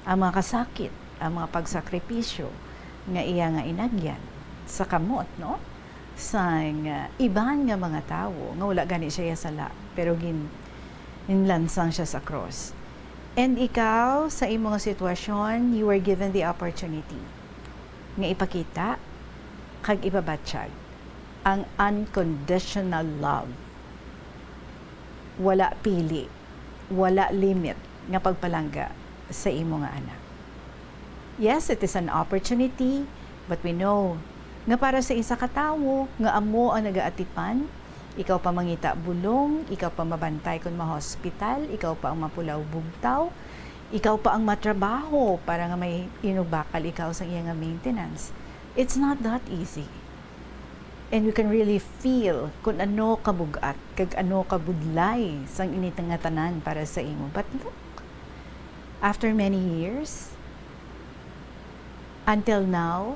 ang mga kasakit, ang mga pagsakripisyo nga iya nga inagyan sa kamot, no, sang, ah, iban nga mga tawo nga wala gani siya sala, pero gin-, ginlansang siya sa cross. And ikaw, sa imo nga sitwasyon, you were given the opportunity nga ipakita kag ipabatyag ang unconditional love. Wala pili wala limit nga pagpalangga sa imo nga anak. Yes, it is an opportunity, but we know nga para sa isa ka tawo nga amo ang nagaatipan, ikaw pa mangita bulong, ikaw pa mabantay kon ma-hospital, ikaw pa ang mapulaw bugtaw, ikaw pa ang matrabaho para nga may inugbakal ikaw sa iya nga maintenance. It's not that easy. And you can really feel kung ano kabug-at kag ano kabudlay sang ini nga tanan para sa imo. But look, after many years, until now,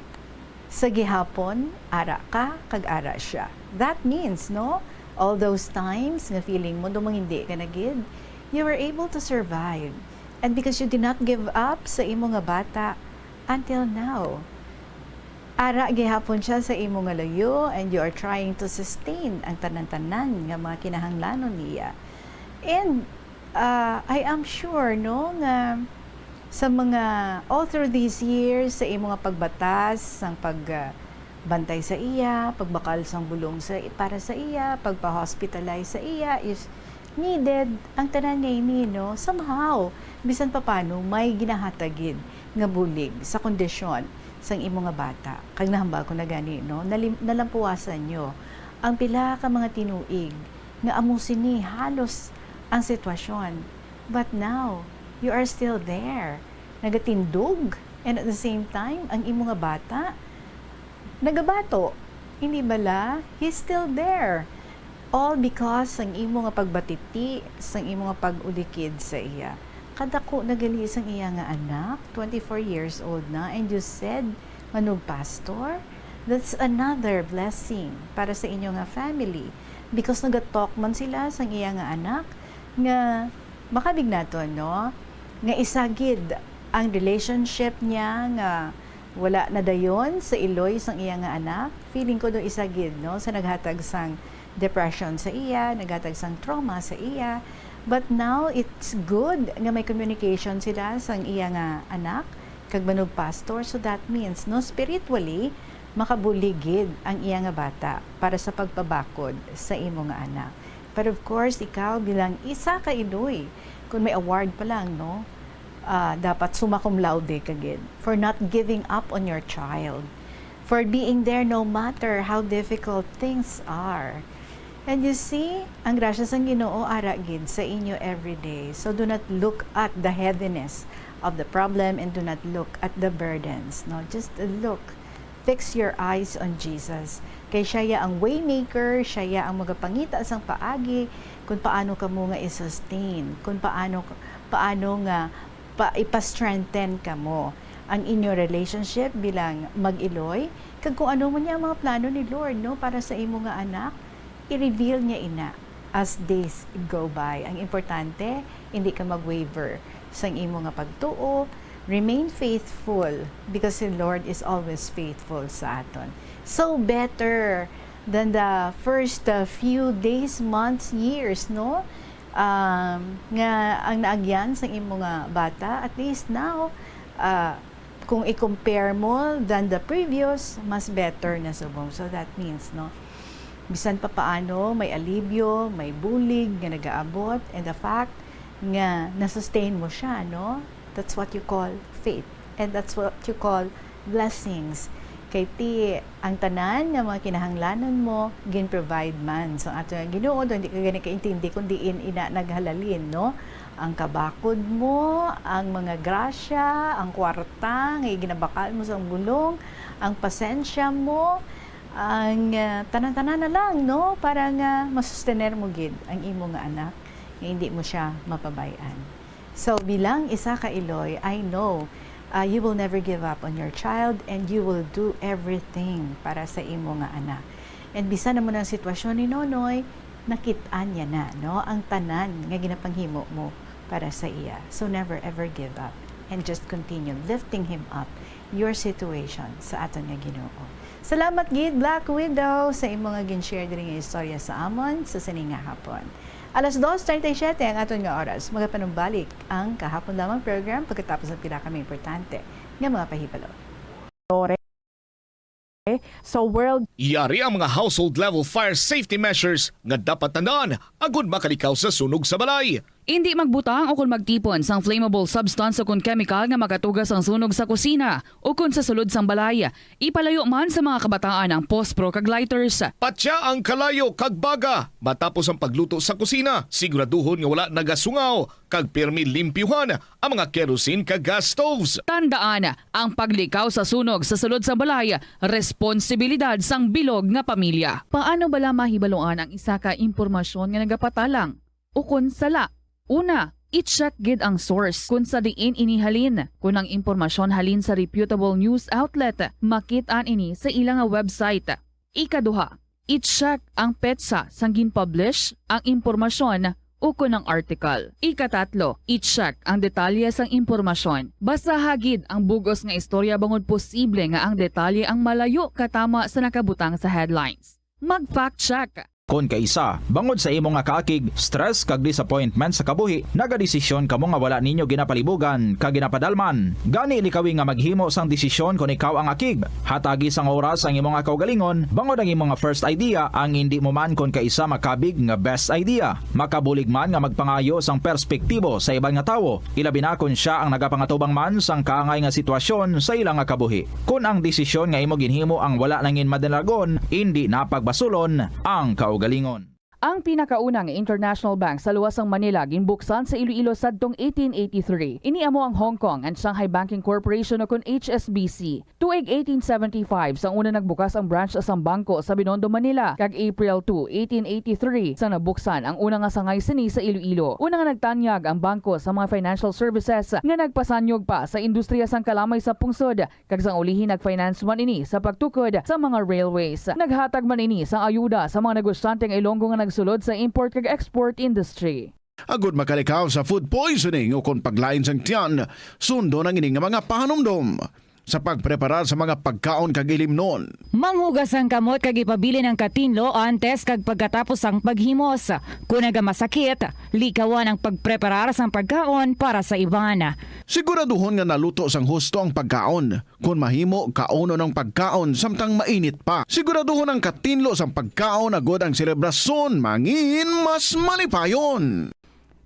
sa gihapon, ara ka kag ara siya. That means, no, all those times nga feeling mo dumang hindi ka na gid, you were able to survive. And because you did not give up sa imo nga bata, until now, ara gihapon siya sa imo nga luyo, and you are trying to sustain ang tanan-tanan nga mga kinahanglanon niya. And, ah, I am sure, no, nga sa mga, all through these years, sa imo nga pagbatas, sang pag, ah, bantay sa iya, pagbakal sang bulong sa, para sa iya, pagpa-hospitalize sa iya, if needed, ang tanan nga ini, no, somehow, bisan papano, may ginahatag gid nga bulig sa kondisyon sang imo nga bata. Kag nahambal ko na gani, no, nalim-, nalampuwasan nyo ang pila ka mga tinuig nga amo sini halos ang sitwasyon. But now, you are still there. Nagatindog, and at the same time, ang imo nga bata nagabato. Hindi bala? He's still there. All because sang imo nga pagbatiti, sang imo nga pag-ulikid sa iya. Kadako na gali sang iya nga anak, twenty-four years old na, and you said, manugpastor? That's another blessing para sa inyo nga family. Because nagatalk man sila sang iya nga anak, nga makabig naton, no? Nga isa gid ang relationship niya nga wala na dayon sa iloy sang iya nga anak. Feeling ko do isa gid, no, sa naghatag sang depression sa iya, naghatag sang trauma sa iya. But now, it's good nga may communication sila sang iya nga anak kag manugpastor. So that means, no, spiritually, makabulig gid ang iya nga bata para sa pagpabakod sa imo nga anak. But of course, ikaw bilang isa ka iloy, kung may award pa lang, no, ah, dapat summa cum laude ka gid for not giving up on your child, for being there no matter how difficult things are. And you see, ang grasya sang Ginoo ara gid sa inyo every day. So do not look at the heaviness of the problem and do not look at the burdens, no? Just look, fix your eyes on Jesus. Kay siya ya ang waymaker, siya ya ang magapangita sang paagi kung paano kamo nga i-sustain, kung paano, paano nga pa, ipa-strengthen kamo ang inyo relationship bilang mag-iloy, kag kung ano man niya ang mga plano ni Lord, no, para sa imo nga anak, i-reveal niya ina as days go by. Ang importante, hindi ka mag-waver sang imo nga pagtuo. Remain faithful because the Lord is always faithful sa aton. So better than the first, uh, few days, months, years, no? Um, nga ang naagyan sang imo nga bata, at least now, uh, kung i-compare mo than the previous, mas better na subong. So that means, no, bisan pa paano, may alibyo, may bulig nga nagaabot, and the fact nga na-sustain mo siya, no? That's what you call faith. And that's what you call blessings. Kay ti, ang tanan nga mga kinahanglanon mo, gin-provide man. So, ato nga Ginoo, do, hindi ka gani kaintindi kung diin ina naghalalin, no? Ang kabakod mo, ang mga grasya, ang kwarta nga ginabakal mo sa bulong, ang pasensya mo, ang, ah, tanan-tanan na lang, no? Para nga masustener mo gid ang imo nga anak, nga hindi mo siya mapabay-an. So, bilang isa ka iloy, I know, ah, you will never give up on your child and you will do everything para sa imo nga anak. And bisan na mo ang sitwasyon ni Nonoy, nakit-an niya na, no, ang tanan nga ginapanghimo mo para sa iya. So never ever give up and just continue lifting him up, your situation, sa aton nga Ginoo. Salamat gid, Black Widow, sa imo nga gin-share diri nga istorya sa amon sa sini nga hapon. Alas dos treinta y siete ang aton nga oras. Magapanumbalik ang Kahapon Lamang program pagkatapos ang pinakamaimportante nga mga pahibalo. Sa World Yari ang mga household level fire safety measures nga dapat tandaan agud makalikaw sa sunog sa balay. Indi magbutang o kon magtipon sang flammable substance o kon chemical nga makatuga sang sunog sa kusina o kon sa sulod sang balay. Ipalayo man sa mga kabataan ang pospro kag lighters. Patya ang kalayo kag baga matapos ang pagluto sa kusina. Siguraduhon nga wala nagasungaw kag pirmi limpyuhan ang mga kerosene kag gas stoves. Tandaan, ang paglikaw sa sunog sa sulod sang balay, responsibilidad sang bilog nga pamilya. Paano bala mahibaluan ang isa ka impormasyon nga nagapatalang ukon sala? Una, i-check gid ang source kon sa diin ini halin. Kon ang impormasyon halin sa reputable news outlet, makit-an ini sa ila nga website. Ikaduha, i-check ang petsa sang gin-publish ang impormasyon ukon ang article. Ikatatlo, i-check ang detalye sang impormasyon. Basaha gid ang bug-os nga istorya bangod posible nga ang detalye ang malayo katama sa nakabutang sa headlines. Mag-fact check. Kon kaisa, bangod sa imo nga kaakig, stress kag disappointment sa kabuhi, nagadesisyon kamo nga wala ninyo ginapalibugan kag ginapadalman. Gani, likawi nga maghimo sang desisyon kon ikaw ang akig. Hatagi sang oras ang imo nga kaugalingon, bangod ang imo nga first idea ang indi mo man kon kaisa makabig nga best idea. Makabulig man nga magpangayo sang perspektibo sa iban nga tawo, ilabi na kon sia ang nagapangatubang man sang kaangay nga sitwasyon sa ila nga kabuhi. Kon ang desisyon nga imo ginhimo ang wala nangin madalagon, indi na pagbasulon ang kaugalingon. Ang pinakauna nga international bank sa luwas sang Manila ginbuksan sa Iloilo sadtong eighteen eighty-three. Ini amo ang Hong Kong and Shanghai Banking Corporation o kon H S B C. Tuig eighteen seventy-five, sang una nagbukas ang branch sang bangko sa Binondo, Manila, kag April two, eighteen eighty-three, sang nabuksan ang una nga sangay sini sa Iloilo. Una nga nagtanyag ang bangko sa mga financial services nga nagpasanyog pa sa industriya sang kalamay sa pungsod, kag sang ulihi nag-finance man ini sa pagtukod sa mga railways. Naghatag man ini sang ayuda sa mga negosyante nga Ilonggo nga nagsulod sa import kag export industry. Agod makalikaw sa food poisoning o kon paglain sang tiyan, sundon ang ini nga mga pahanumdom sa pagpreparar sa mga pagkaon kag ilimnon. Manghugas ang kamot kag ipabilin ang katinlo antes kag pagkatapos sang paghimos. Kon nagamasakit, likawan ang pagpreparar sang pagkaon para sa iban. Siguraduhon nga naluto sang husto ang pagkaon. Kon mahimo, kaunon ang pagkaon samtang mainit pa. Siguraduhon ang katinlo sang pagkaon agod ang selebrasyon mangin mas malipayon.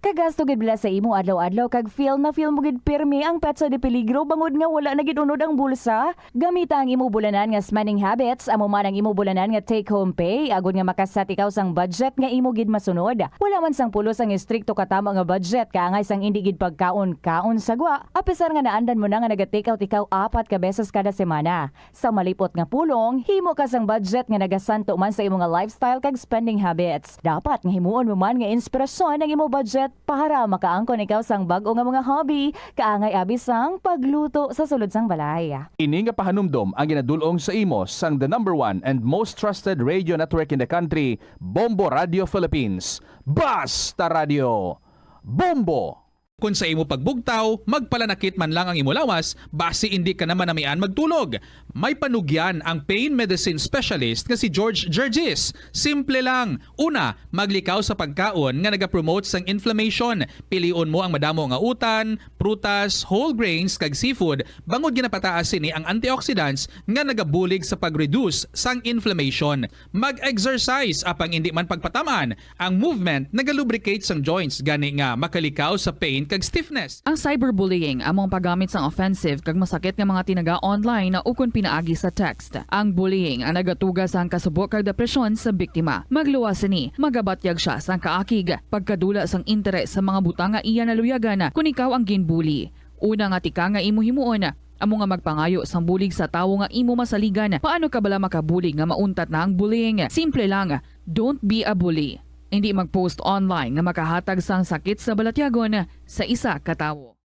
Kagasto gid bala sa imo adlaw-adlaw kag feel na feel mo gid pirmi ang petsa de peligro bangod nga wala na gid unod ang bulsa? Gamita ang imo bulanan nga spending habits, amo man ang imo bulanan nga take-home pay, agod nga maka-set ikaw sang budget nga imo gid masunod. Wala man sang pulos ang estrikto katama nga budget, kaangay sang indi gid pagkaon-kaon sa gwa, apisar nga naandan mo na nga naga-take out ikaw apat ka beses kada semana. Sa malipot nga pulong, himo ka sang budget nga nagasanto man sa imo nga lifestyle kag spending habits. Dapat nga himuon mo man nga inspirasyon ang imo budget para makaangkon ikaw sang bag-o nga mga hobby, kaangay abi sang pagluto sa sulod sang balay. Ini nga pahanumdom ang ginadul-ong sa imo sang the number one and most trusted radio network in the country, Bombo Radio Philippines. Basta Radio! Bombo! Kon sa imo pagbugtaw, magpalanakit man lang ang imo lawas, basi indi ka na manamian magtulog. May panugyan ang pain medicine specialist nga si George Gergis. Simple lang. Una, maglikaw sa pagkaon nga nagapromote sang inflammation. Pilion mo ang madamo nga utan, prutas, whole grains, kag seafood, bangod ginapataas sini ang antioxidants nga nagabulig sa pag-reduce sang inflammation. Mag-exercise, apang indi man pagpatam-an. Ang movement nagalubricate sang joints, gani nga makalikaw sa pain kag stiffness. Ang cyberbullying amo ang paggamit sang offensive kag masakit nga mga tinaga online ukon pinaagi sa text. Ang bullying ang nagatuga sang kasubo kag depresyon sa biktima. Magluwas sini, magabatyag sia sang kaakig, pagkadula sang interes sa mga butang nga iya naluyagan kon ikaw ang ginbully. Una nga tikang nga imo himuon, amo nga magpangayo sang bulig sa tawo nga imo masaligan. Paano ka bala makabulig nga mauntat na ang bullying? Simple lang, don't be a bully. Indi mag-post online nga makahatag sang sakit sa balatyagon sa isa ka tawo.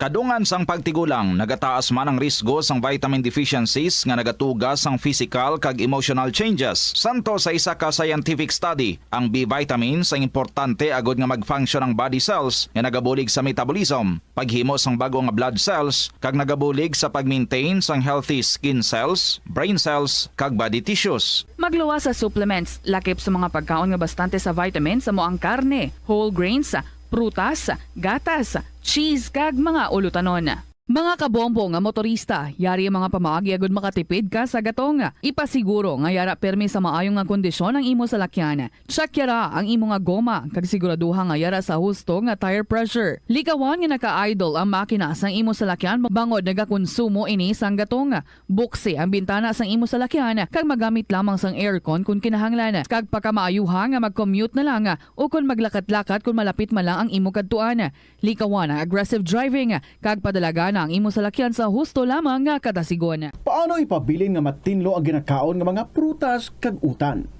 Kadungan sang pagtigulang, nagataas man ang risgo sang vitamin deficiencies nga nagatuga sang physical kag emotional changes. Santo sa isa ka scientific study, ang B vitamins ang importante agod nga mag-function ang body cells nga nagabulig sa metabolism, paghimo sang bag-o nga blood cells, kag nagabulig sa pag-maintain sang healthy skin cells, brain cells, kag body tissues. Magluwas sa supplements, lakip sa mga pagkaon nga bastante sa vitamins, amo ang karne, whole grains, prutas, gatas, cheese, kag mga ulutanon. Mga kabombo nga motorista, yari ang mga pamaagi agud makatipid ka sa gatong. Ipasiguro nga yara pirmi sa maayo nga kondisyon ang imo salakyan. Check yara ang imo nga goma kag siguraduha nga yara sa husto nga tire pressure. Likawan nga naka-idle ang makina sang imo salakyan bangod nagakonsumo ini sang gatong. Buksi ang bintana sang imo salakyan kag magamit lamang sang aircon kon kinahanglan. Kag pakamaayuha nga mag-commute na lang o kon maglakat-lakat kon malapit man lang ang imo kadtuan. Likawan ang aggressive driving kag padalagana ang imo salakyan sa husto lamang nga kadasigon. Paano ipabilin nga matinlo ang ginakaon nga mga prutas kag utan?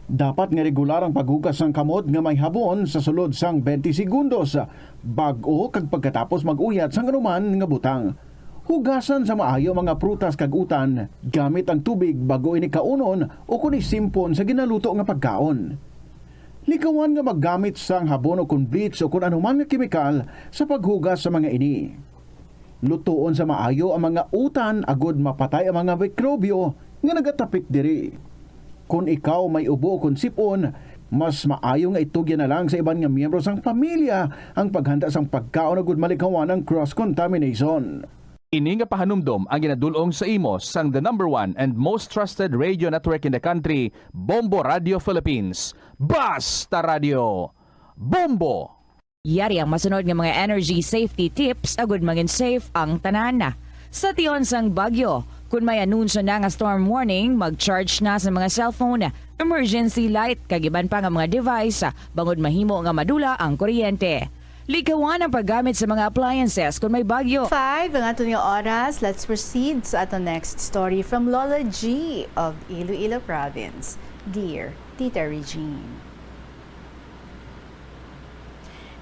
Dapat nga regular ang paghugas sang kamot nga may habon sa sulod sang twenty segundos, bag-o kag pagkatapos mag-uyat sang anuman nga butang. Hugasan sa maayo ang mga prutas kag utan gamit ang tubig bag-o ini kaunon o kon isimpon sa ginaluto nga pagkaon. Likawan nga maggamit sang habon o kon bleach o kon anuman nga kemikal sa paghugas sa mga ini. Lutoon sa maayo ang mga utan agud mapatay ang mga mikrobyo nga nagatapik diri. Kon ikaw may ubo o kon sip-on, mas maayo nga itugyan na lang sa iban nga miyembro sang pamilya ang paghanda sang pagkaon agud malikawan ang cross contamination. Ini nga pahanumdom ang ginadul-ong sa imo sang the number one and most trusted radio network in the country, Bombo Radio Philippines. Basta Radio Bombo! Yari ang masunod nga mga energy safety tips agud mangin safe ang tanan. Sa tion sang bagyo, kun may anunsyo na nga storm warning, mag-charge na sa mga cellphone, emergency light, kag iban pa nga mga device, bangod mahimo nga madula ang kuryente. Likawan ang paggamit sa mga appliances kun may bagyo. Five ang aton nga oras. Let's proceed sa aton next story from Lola G of Iloilo Province. Dear Tita Regine.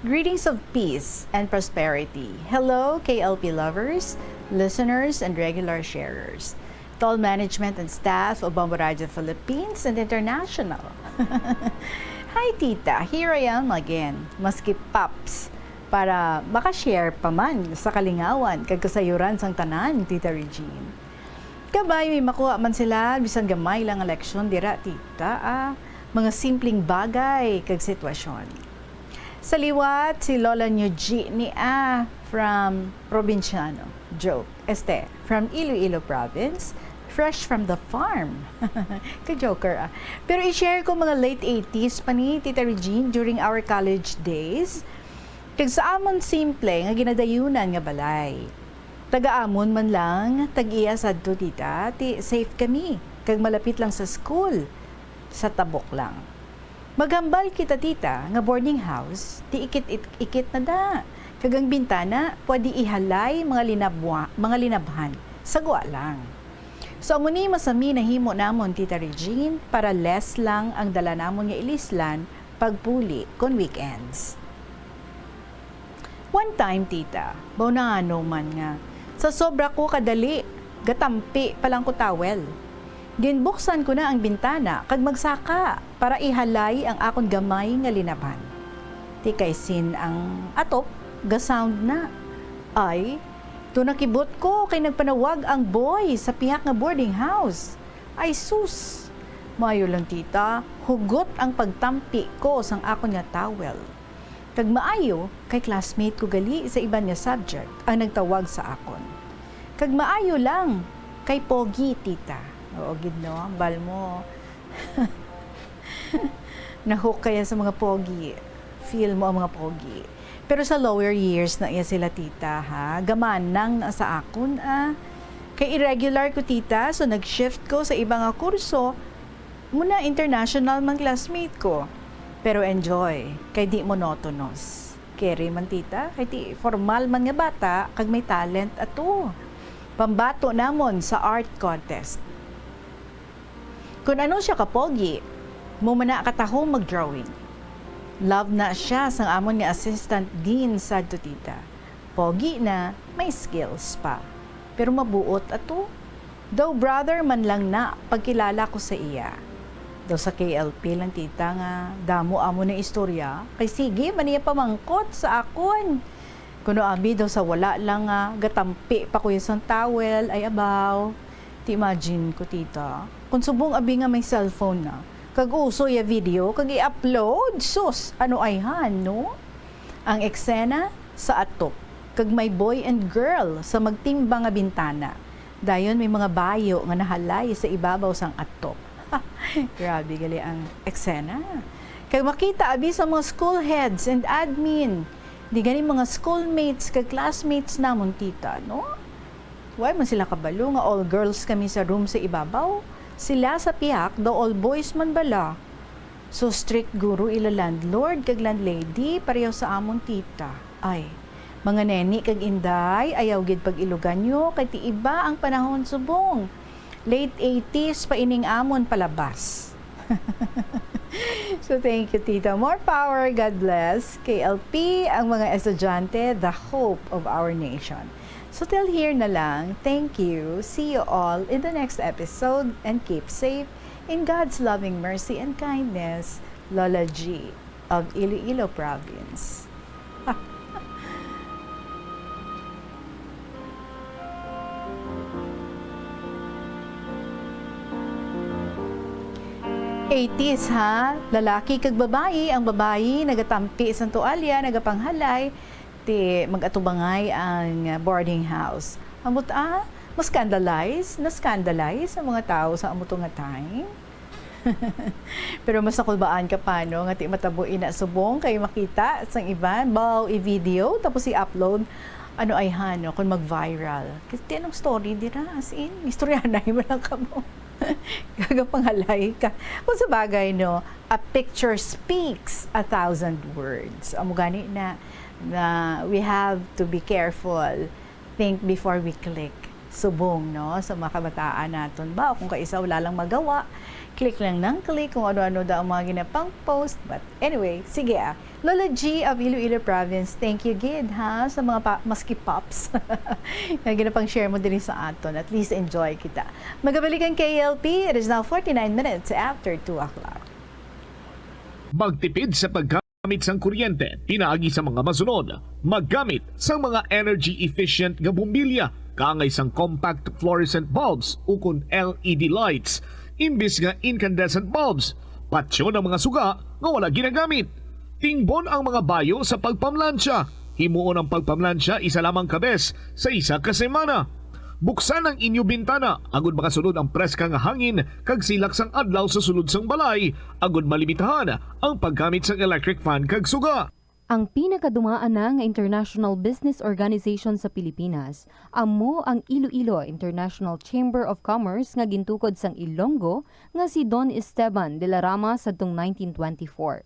Greetings of peace and prosperity. Hello, K L P lovers, listeners, and regular sharers. To all management and staff of Bombo Radio Philippines and International. Hi, Tita. Here I am again. Maski paps, para makashare pa man sa kalingawan kag kasayuran sang tanan, Tita Regine. Kabay, may makuha man sila, bisan gamay lang nga leksyon dira, Tita, ah. Mga simpleng bagay kag sitwasyon. Sa liwat, si Lola Eugenie, ah, from Provinciano. Joke. Este, from Iloilo Province. Fresh from the farm. Ka-joker, ah. Pero i-share ko mga late eighties pa ni Tita Regine during our college days. Kag sa amon simple nga ginadayunan nga balay. Taga-amon man lang, tag-iya sadto, Tita, ti safe kami, kag malapit lang sa school, sa tabok lang. Maghambal kita, Tita, nga boarding house, ti ikit-ikit na da, kag ang bintana pwede ihalay mga linabwa-, mga linabhan, sa gwa lang. So, amo ni masami nahimo namon, Tita Regine, para less lang ang dala namon nga ilislan pagpuli kon weekends. One time, Tita, baw na ano man nga, sa sobra ko kadali, gatampi pa lang ko towel. Ginbuksan ko na ang bintana kag magsaka para ihalay ang akon gamay nga linabhan. Ti kay sin ang atop, ga-sound na. Ay, to nakibot ko kay nagpanawag ang boy sa pihak nga boarding house. Ay sus! Maayo lang, Tita, hugot ang pagtampi ko sang akon nga towel. Kag maayo, kay classmate ko gali sa iban nga subject ang nagtawag sa akon. Kag maayo lang, kay pogi, Tita. Oo gid, no? Bal mo. Nahook kaya sa mga pogi. Feel mo ang mga pogi. Pero sa lower years na iya sila, Tita, ha? Gamanang na sa akon, ah. Kay irregular ko, Tita, so nag-shift ko sa iba nga kurso. Muna international man classmate ko. Pero enjoy, kay di monotonous. Keri man, Tita, kay di formal man nga bata, kag may talent ato. Pambato namon sa art contest. Kun ano siya kapogi, mo man na katahom mag-drawing. Love na siya sang amon nga assistant dean sadto, Tita. Pogi na, may skills pa. Pero mabuot ato. Daw brother man lang na pagkilala ko sa iya. Daw sa K L P lang, Tita, nga damo amo na istorya. Kay sige man iya pamangkot sa akon. Kuno abi daw sa wala lang nga gatampi pa ko iya sang towel, ay abaw. Ti imagine ko, Tita, kung subong abi nga may cellphone na, kag uso iya video, kag i-upload, sus, ano ayhan, no? Ang eksena sa atop. Kag may boy and girl sa magtimbang nga bintana. Dayon may mga bayo nga nahalay sa ibabaw sang atop. Grabe gali ang eksena. Kag makita abi sa mga school heads and admin. Di gani mga schoolmates kag classmates namon, tita, no? Why man sila kabalo nga all girls kami sa room sa ibabaw? Sila sa pihak daw all boys man bala. So strict guro ila landlord kag landlady pareho sa amon, tita. Ay, mga neni kag inday, ayaw gid pag-iloganyo kay ti iba ang panahon subong. Late eighties pa ining amon palabas. So thank you, tita. More power, God bless. K L P, ang mga estudyante, the hope of our nation. So till here na lang. Thank you. See you all in the next episode and keep safe in God's loving mercy and kindness. Lola G of Iloilo Province. Eighties, ha? Lalaki kag babayi. Ang babayi nagatampi sang tualya, nagapanghalay, ti mag-atubangay ang boarding house. Ambot, ah, ma-scandalize, na-scandalize ang mga tawo sa amo to nga time. Pero mas nakulbaan ka pa, no, nga ti matabo ina subong kay makita sang iban, baw i-video tapos i-upload. Ano ay, ha, no, kung mag-viral? Kasi anong story dira? As in, istoryanay mo lang kamo. Gagapanghalay ka. Kung sa bagay, no, a picture speaks a thousand words. Amo gani na, na we have to be careful. Think before we click. Subong, no, sa mga kabataan naton ba, kung kaisa wala lang magawa, click lang ng click kung ano-ano daw ang mga ginapang post. But anyway, sige, ah. Lola G of Iloilo Province, thank you gid, ha, sa mga pa, maski pops nga ginapang-share mo diri sa aton. At least enjoy kita. Magabalik ang K L P. It is now forty-nine minutes after two o'clock. Magtipid sa paggamit sang kuryente pinaagi sa mga masunod: maggamit sang mga energy-efficient nga bombilya kaangay sang compact fluorescent bulbs ukon L E D lights imbis nga incandescent bulbs. Patyon ang mga suga nga wala ginagamit. Tingbon ang mga bayo sa pagpamlansya. Himuon ang pagpamlansya isa lamang ka bes sa isa ka semana. Buksan ang inyo bintana agud makasulod ang preska nga hangin kag silak sang adlaw sa sulod sang balay, agud malimitahan ang paggamit sang electric fan kag suga. Ang pinakadumaan na nga international business organization sa Pilipinas amo ang Iloilo International Chamber of Commerce nga gintukod sang Ilonggo nga si Don Esteban de la Rama sadtong nineteen twenty-four.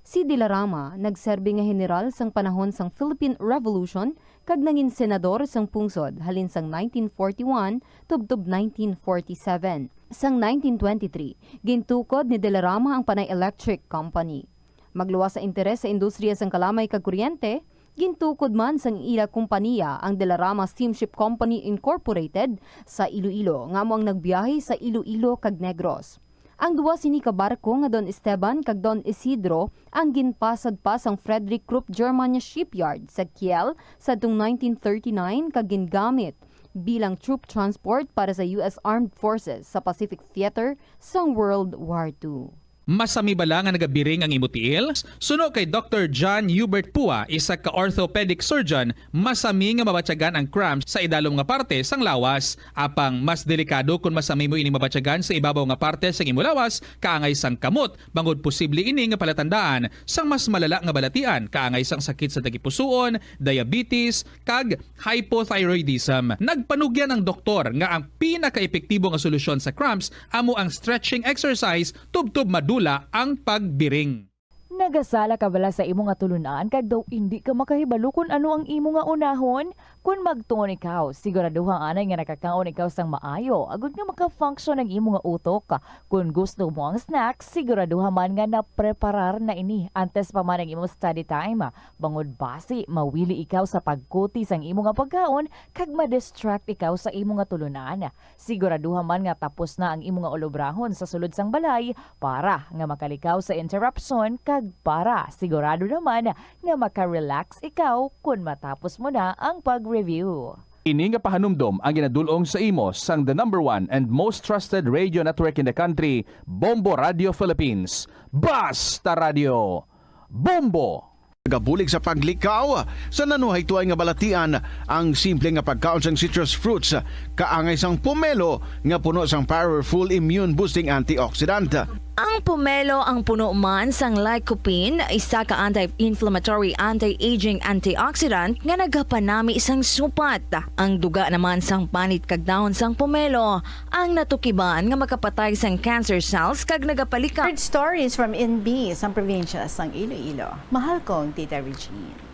Si De la Rama nagserbi nga heneral sang panahon sang Philippine Revolution kag nangin senador sang pungsod halin sang nineteen forty-one tubtob nineteen forty-seven. Sang nineteen twenty-three, gintukod ni De la Rama ang Panay Electric Company. Magluwas sa interes sa industriya sang kalamay kag kuryente, gintukod man sang ila kompaniya ang De la Rama Steamship Company Incorporated sa Iloilo nga amo ang nagbiyahe sa Iloilo kag Negros. Ang duha sini ka barko nga Don Esteban kag Don Isidro ang ginpasad pa sang Frederick Krupp German nga shipyard sa Kiel sadtong nineteen thirty-nine kag gingamit bilang troop transport para sa U S Armed Forces sa Pacific Theater sang World War Two. Masami bala nga nagabiring ang imo tiil? Suno kay Doktor John Hubert Pua, isa ka orthopedic surgeon, masami nga mabatyagan ang cramps sa idalom nga parte sang lawas. Apang mas delikado kon masami mo ining mabatyagan sa ibabaw nga parte sang imo lawas, kaangay sang kamot, bangod posible ini nga palatandaan sang mas malala nga balatian, kaangay sang sakit sa tagipusoon, diabetes, kag hypothyroidism. Nagpanugyan ang doktor nga ang pinakaepektibo nga solusyon sa cramps amo ang stretching exercise tubtob madula ang pagbiring. Nagasala ka bala sa imo nga tulunan kag daw indi ka makahibalo kon ano ang imo nga unahon? Kon magtuon ikaw, siguraduha anay nga nakakaon ikaw sang maayo agod nga maka-function ang imo nga utok. Kon gusto mo ang snack, siguraduha man nga napreparar na ini antes pa man ang imo study time. Bangod basi mawili ikaw sa pagkuti sang imo nga pagkaon kag ma-distract ikaw sa imo nga tulunan. Siguraduha man nga tapos na ang imo nga ulobrahon sa sulod sang balay para nga makalikaw sa interruption kag para sigurado naman nga maka-relax ikaw kon matapos mo na ang pag-review. Ini nga pahanumdom ang ginadul-ong sa imo sang the number one and most trusted radio network in the country, Bombo Radio Philippines. Basta Radio! Bombo! Nagabulig sa paglikaw sa nanuhay tuay nga balatian ang simple nga pagkaon sang citrus fruits, kaangay sang pomelo nga puno sang powerful immune boosting antioxidant. Ang pomelo ang puno man sang lycopene, isa ka anti-inflammatory, anti-aging antioxidant nga nagapanami sang supat. Ang duga naman sang panit kag dahon sang pomelo ang natukiban nga makapatay sang cancer cells kag nagapalika. Third stories from Inbi, sang probinsya sang Iloilo. Mahal kong Tita Regine.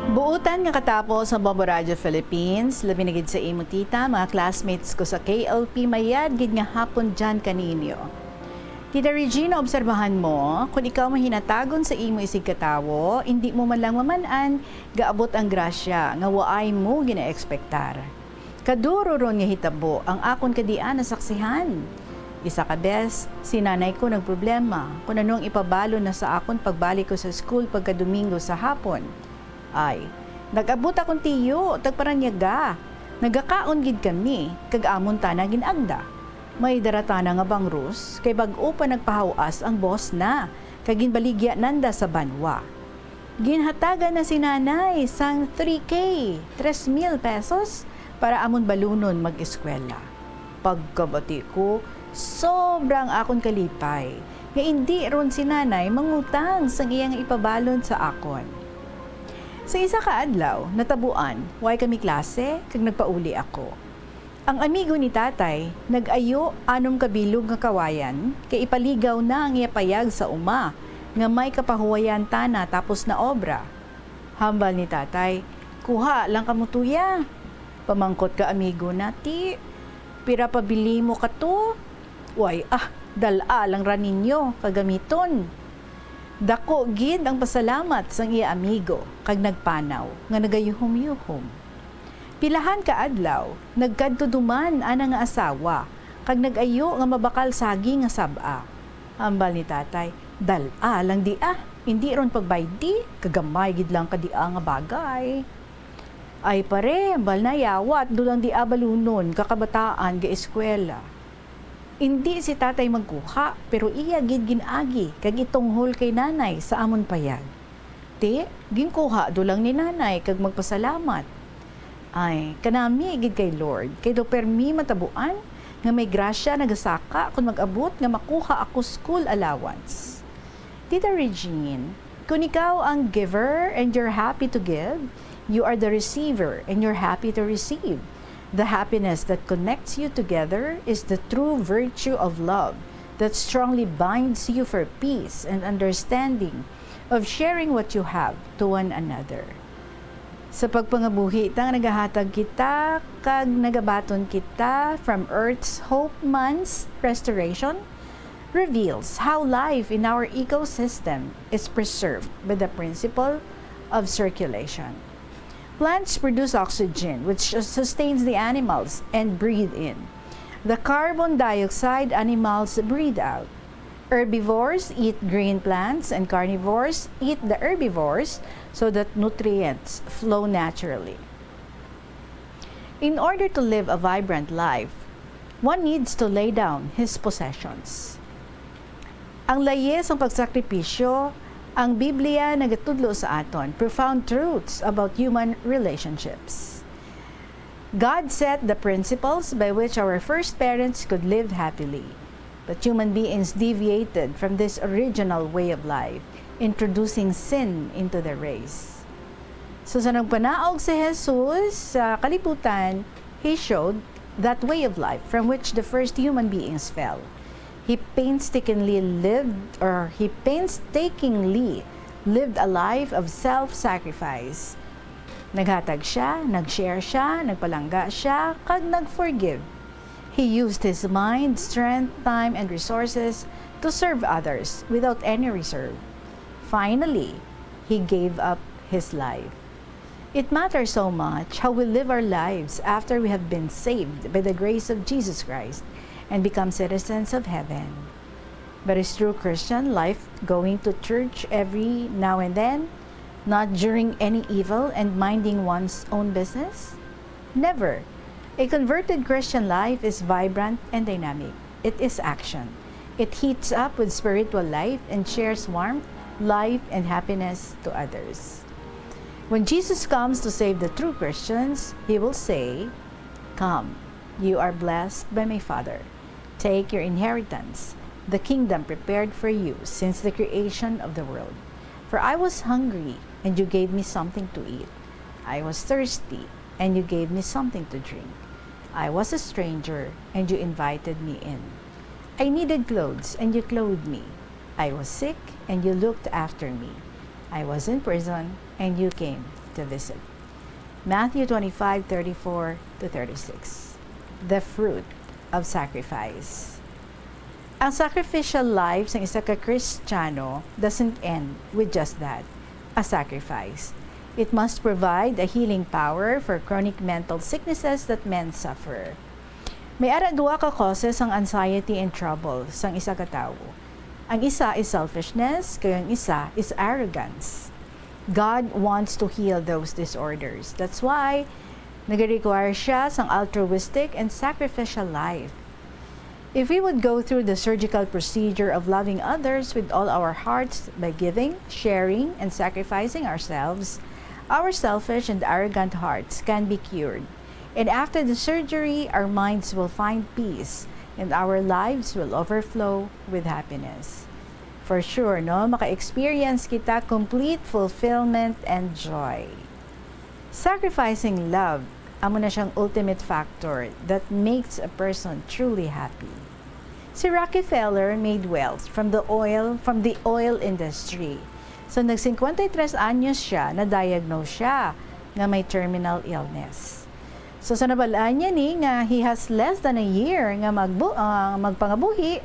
Buotan nga katapos ang Bombo Radio Philippines, labi na gid sa imo, tita, mga classmates ko sa K L P, mayad gid nga hapon dyan kaninyo. Tita Regina, obserbahan mo, kun ikaw mahinatagon sa imo isigkatawo, indi mo man lang maman-an, gaabot ang grasya nga waay mo ginaekspektar. Kaduro ron nga hitabo ang akon kadian nasaksihan. Isa ka bes, si nanay ko nagproblema kun ano ang ipabalon na sa akon pagbalik ko sa school pagka-Domingo sa hapon. Ay, nag-abot akon tiyo, tagparanyaga. Nagakaon gid kami, kag amon tana gin-agda. May dara tana nga bangrus, kay bag-o pa nagpahaw-as ang boss na, kag ginbaligya nanda sa banwa. Ginhatagan na si nanay sang three K, tres mil pesos, para amon balunon mag-eskwela. Pagkabati ko, sobra ang akon kalipay nga indi ron si nanay mangutang sang iya nga ipabalon sa akon. Sa isa ka adlaw, natabuan, way kami klase, kag nagpauli ako. Ang amigo ni tatay nag-ayo anom ka bilog nga kawayan kay ipaligaw na ang iya payag sa uma nga may kapahuwayan tana tapos na obra. Hambal ni tatay, "Kuha lang kamo tuya." Pamangkot ka amigo na, "Ti, pira pa bili mo kato?" "Way, ah, dal-a lang ra ninyo, kagamiton." Dako gid ang pasalamat sang iya amigo kag nagpanaw nga nagayuhom-yuhom. Pilahan ka adlaw, nagkadto duman ana nga asawa kag nag-ayo nga mabakal saging nga sab-a. Hambal ni tatay, "Dal-a lang di ah, indi ron pagbaydi, kagamay gid lang ka di ah nga bagay." "Ay pare, hambal na, yawat do lang di ah balunon ka kabataan ga eskwela." Indi si tatay magkuha, pero iya gid gin-agi kag itunghol kay nanay sa amon payag. Ti, ginkuha do lang ni nanay kag magpasalamat. Ay, kanami gid kay Lord, kay daw permi matabuan nga may grasya nagasaka kon mag-abot nga makuha ako school allowance. Tita Regine, kun ikaw ang giver and you're happy to give, you are the receiver and you're happy to receive. The happiness that connects you together is the true virtue of love that strongly binds you for peace and understanding, of sharing what you have to one another. Sa pagpangabuhi ta nga nagahatag kita kag nagabaton kita from Earth's Hope Month's restoration, reveals how life in our ecosystem is preserved by the principle of circulation. Plants produce oxygen, which sustains the animals and breathe in. The carbon dioxide animals breathe out. Herbivores eat green plants and carnivores eat the herbivores so that nutrients flow naturally. In order to live a vibrant life, one needs to lay down his possessions. Ang layis sang pagsakripisyo, ang Biblia nagatudlo sa aton profound truths about human relationships. God set the principles by which our first parents could live happily. But human beings deviated from this original way of life, introducing sin into the race. So, sa nagpanaog si Jesus sa kalibutan, he showed that way of life from which the first human beings fell. He painstakingly lived, or he painstakingly lived a life of self-sacrifice. Naghatag siya, nag-share siya, nagpalangga siya, kag nag-forgive. He used his mind, strength, time, and resources to serve others without any reserve. Finally, he gave up his life. It matters so much how we live our lives after we have been saved by the grace of Jesus Christ and become citizens of heaven. But is true Christian life going to church every now and then, not during any evil and minding one's own business? Never. A converted Christian life is vibrant and dynamic. It is action. It heats up with spiritual life and shares warmth, life, and happiness to others. When Jesus comes to save the true Christians, he will say, "Come, you are blessed by my Father. Take your inheritance, the kingdom prepared for you since the creation of the world. For I was hungry, and you gave me something to eat. I was thirsty, and you gave me something to drink. I was a stranger, and you invited me in. I needed clothes, and you clothed me. I was sick, and you looked after me. I was in prison, and you came to visit." Matthew twenty-five thirty-four to thirty-six. The fruit of sacrifice. Ang sacrificial life sang isa ka Kristiyano doesn't end with just that, a sacrifice. It must provide a healing power for chronic mental sicknesses that men suffer. May ara duha ka causes sang anxiety and trouble sang isa ka tawo. Ang isa is selfishness, kag ang isa is arrogance. God wants to heal those disorders. That's why nag-require siya sang altruistic and sacrificial life. If we would go through the surgical procedure of loving others with all our hearts by giving, sharing, and sacrificing ourselves, our selfish and arrogant hearts can be cured. And after the surgery, our minds will find peace and our lives will overflow with happiness. For sure, no? Maka-experience kita complete fulfillment and joy. Sacrificing love, amo na siyang ultimate factor that makes a person truly happy. Si Rockefeller made wealth from the oil, from the oil industry. So, nag-singkwenta y tres anyos siya, na-diagnose siya nga may terminal illness. So, sa nabal-an niya ni nga he has less than a year nga magbu-, ah, magpangabuhi,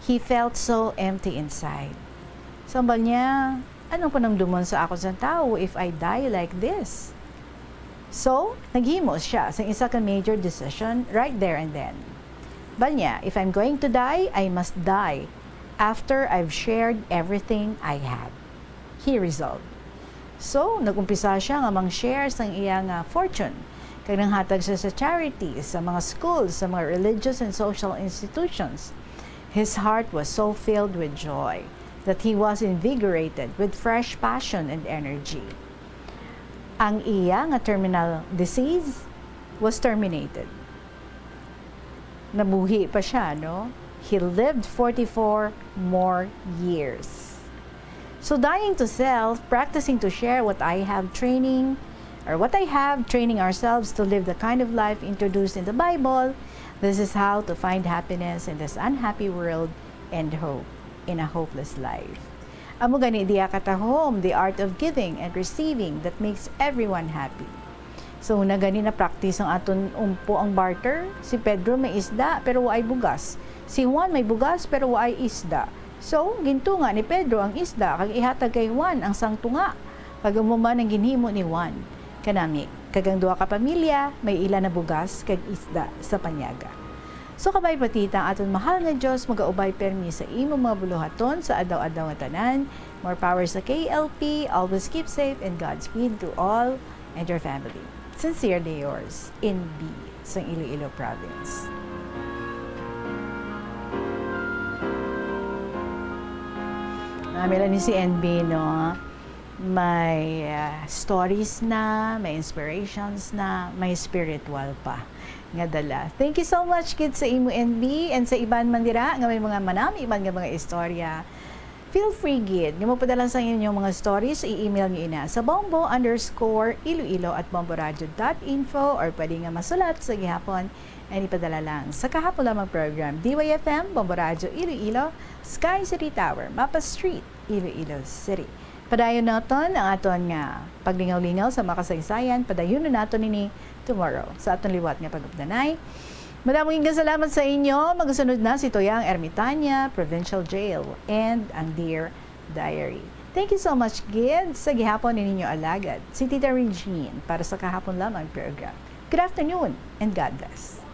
he felt so empty inside. So, hambal niya, "Anong panumdumon sa akon sang tawo if I die like this?" So, naghimo siya sang isa ka major decision right there and then. Hambal niya, "If I'm going to die, I must die after I've shared everything I have." He resolved. So, nag-umpisa siya nga mang-share sang iya nga fortune, kag nanghatag siya sa charities, sa mga schools, sa mga religious and social institutions. His heart was so filled with joy that he was invigorated with fresh passion and energy. Ang iya nga terminal disease was terminated. Nabuhi pa siya, no? He lived forty-four more years. So, dying to self, practicing to share what I have training, or what I have, training ourselves to live the kind of life introduced in the Bible, this is how to find happiness in this unhappy world and hope in a hopeless life. Amo gani diya katahom, the art of giving and receiving that makes everyone happy. So, una gani na-practice ang aton umpo ang barter. Si Pedro may isda, pero waay bugas. Si Juan may bugas, pero waay isda. So, gintunga ni Pedro ang isda kag ihatag kay Juan ang sang tunga. Kag amo man ang ginhimo ni Juan kanami, kag ang duha ka pamilya may ila na bugas kag isda sa panyaga. So, kabay pa, tita, ang aton mahal nga Dios magaubay permi sa imo mga buluhaton sa adlaw-adlaw nga tanan. More power sa K L P, always keep safe, and Godspeed to all and your family. Sincerely yours, N B, sang Iloilo Province. Nami lang ni si N B, no? May, ah, stories na, may inspirations na, may spiritual pa nga dala. Thank you so much gid sa imo, N B, and sa iban man dira nga may mga manami man nga mga istorya. Feel free gid nga magpadala sa inyong mga stories, i-email niyo ina sa bombo underscore iloilo at bomboradio dot info, or pwede nga masulat sa gihapon and ipadala lang sa kahapon lamang program, D Y F M, Bombo Radio Iloilo, Sky City Tower, Mapa Street, Iloilo City. Padayon naton ang aton nga paglingaw-lingaw sa mga kasaysayan. Padayon na naton ini tomorrow sa aton liwat nga pag-updanay. Madamo nga salamat sa inyo. Magasunod na si Toyang Ermitania, Provincial Jail, and ang Dear Diary. Thank you so much, gid, sa gihapon ni ninyo alagad, si Tita Regine, para sa kahapon lamang program. Good afternoon and God bless.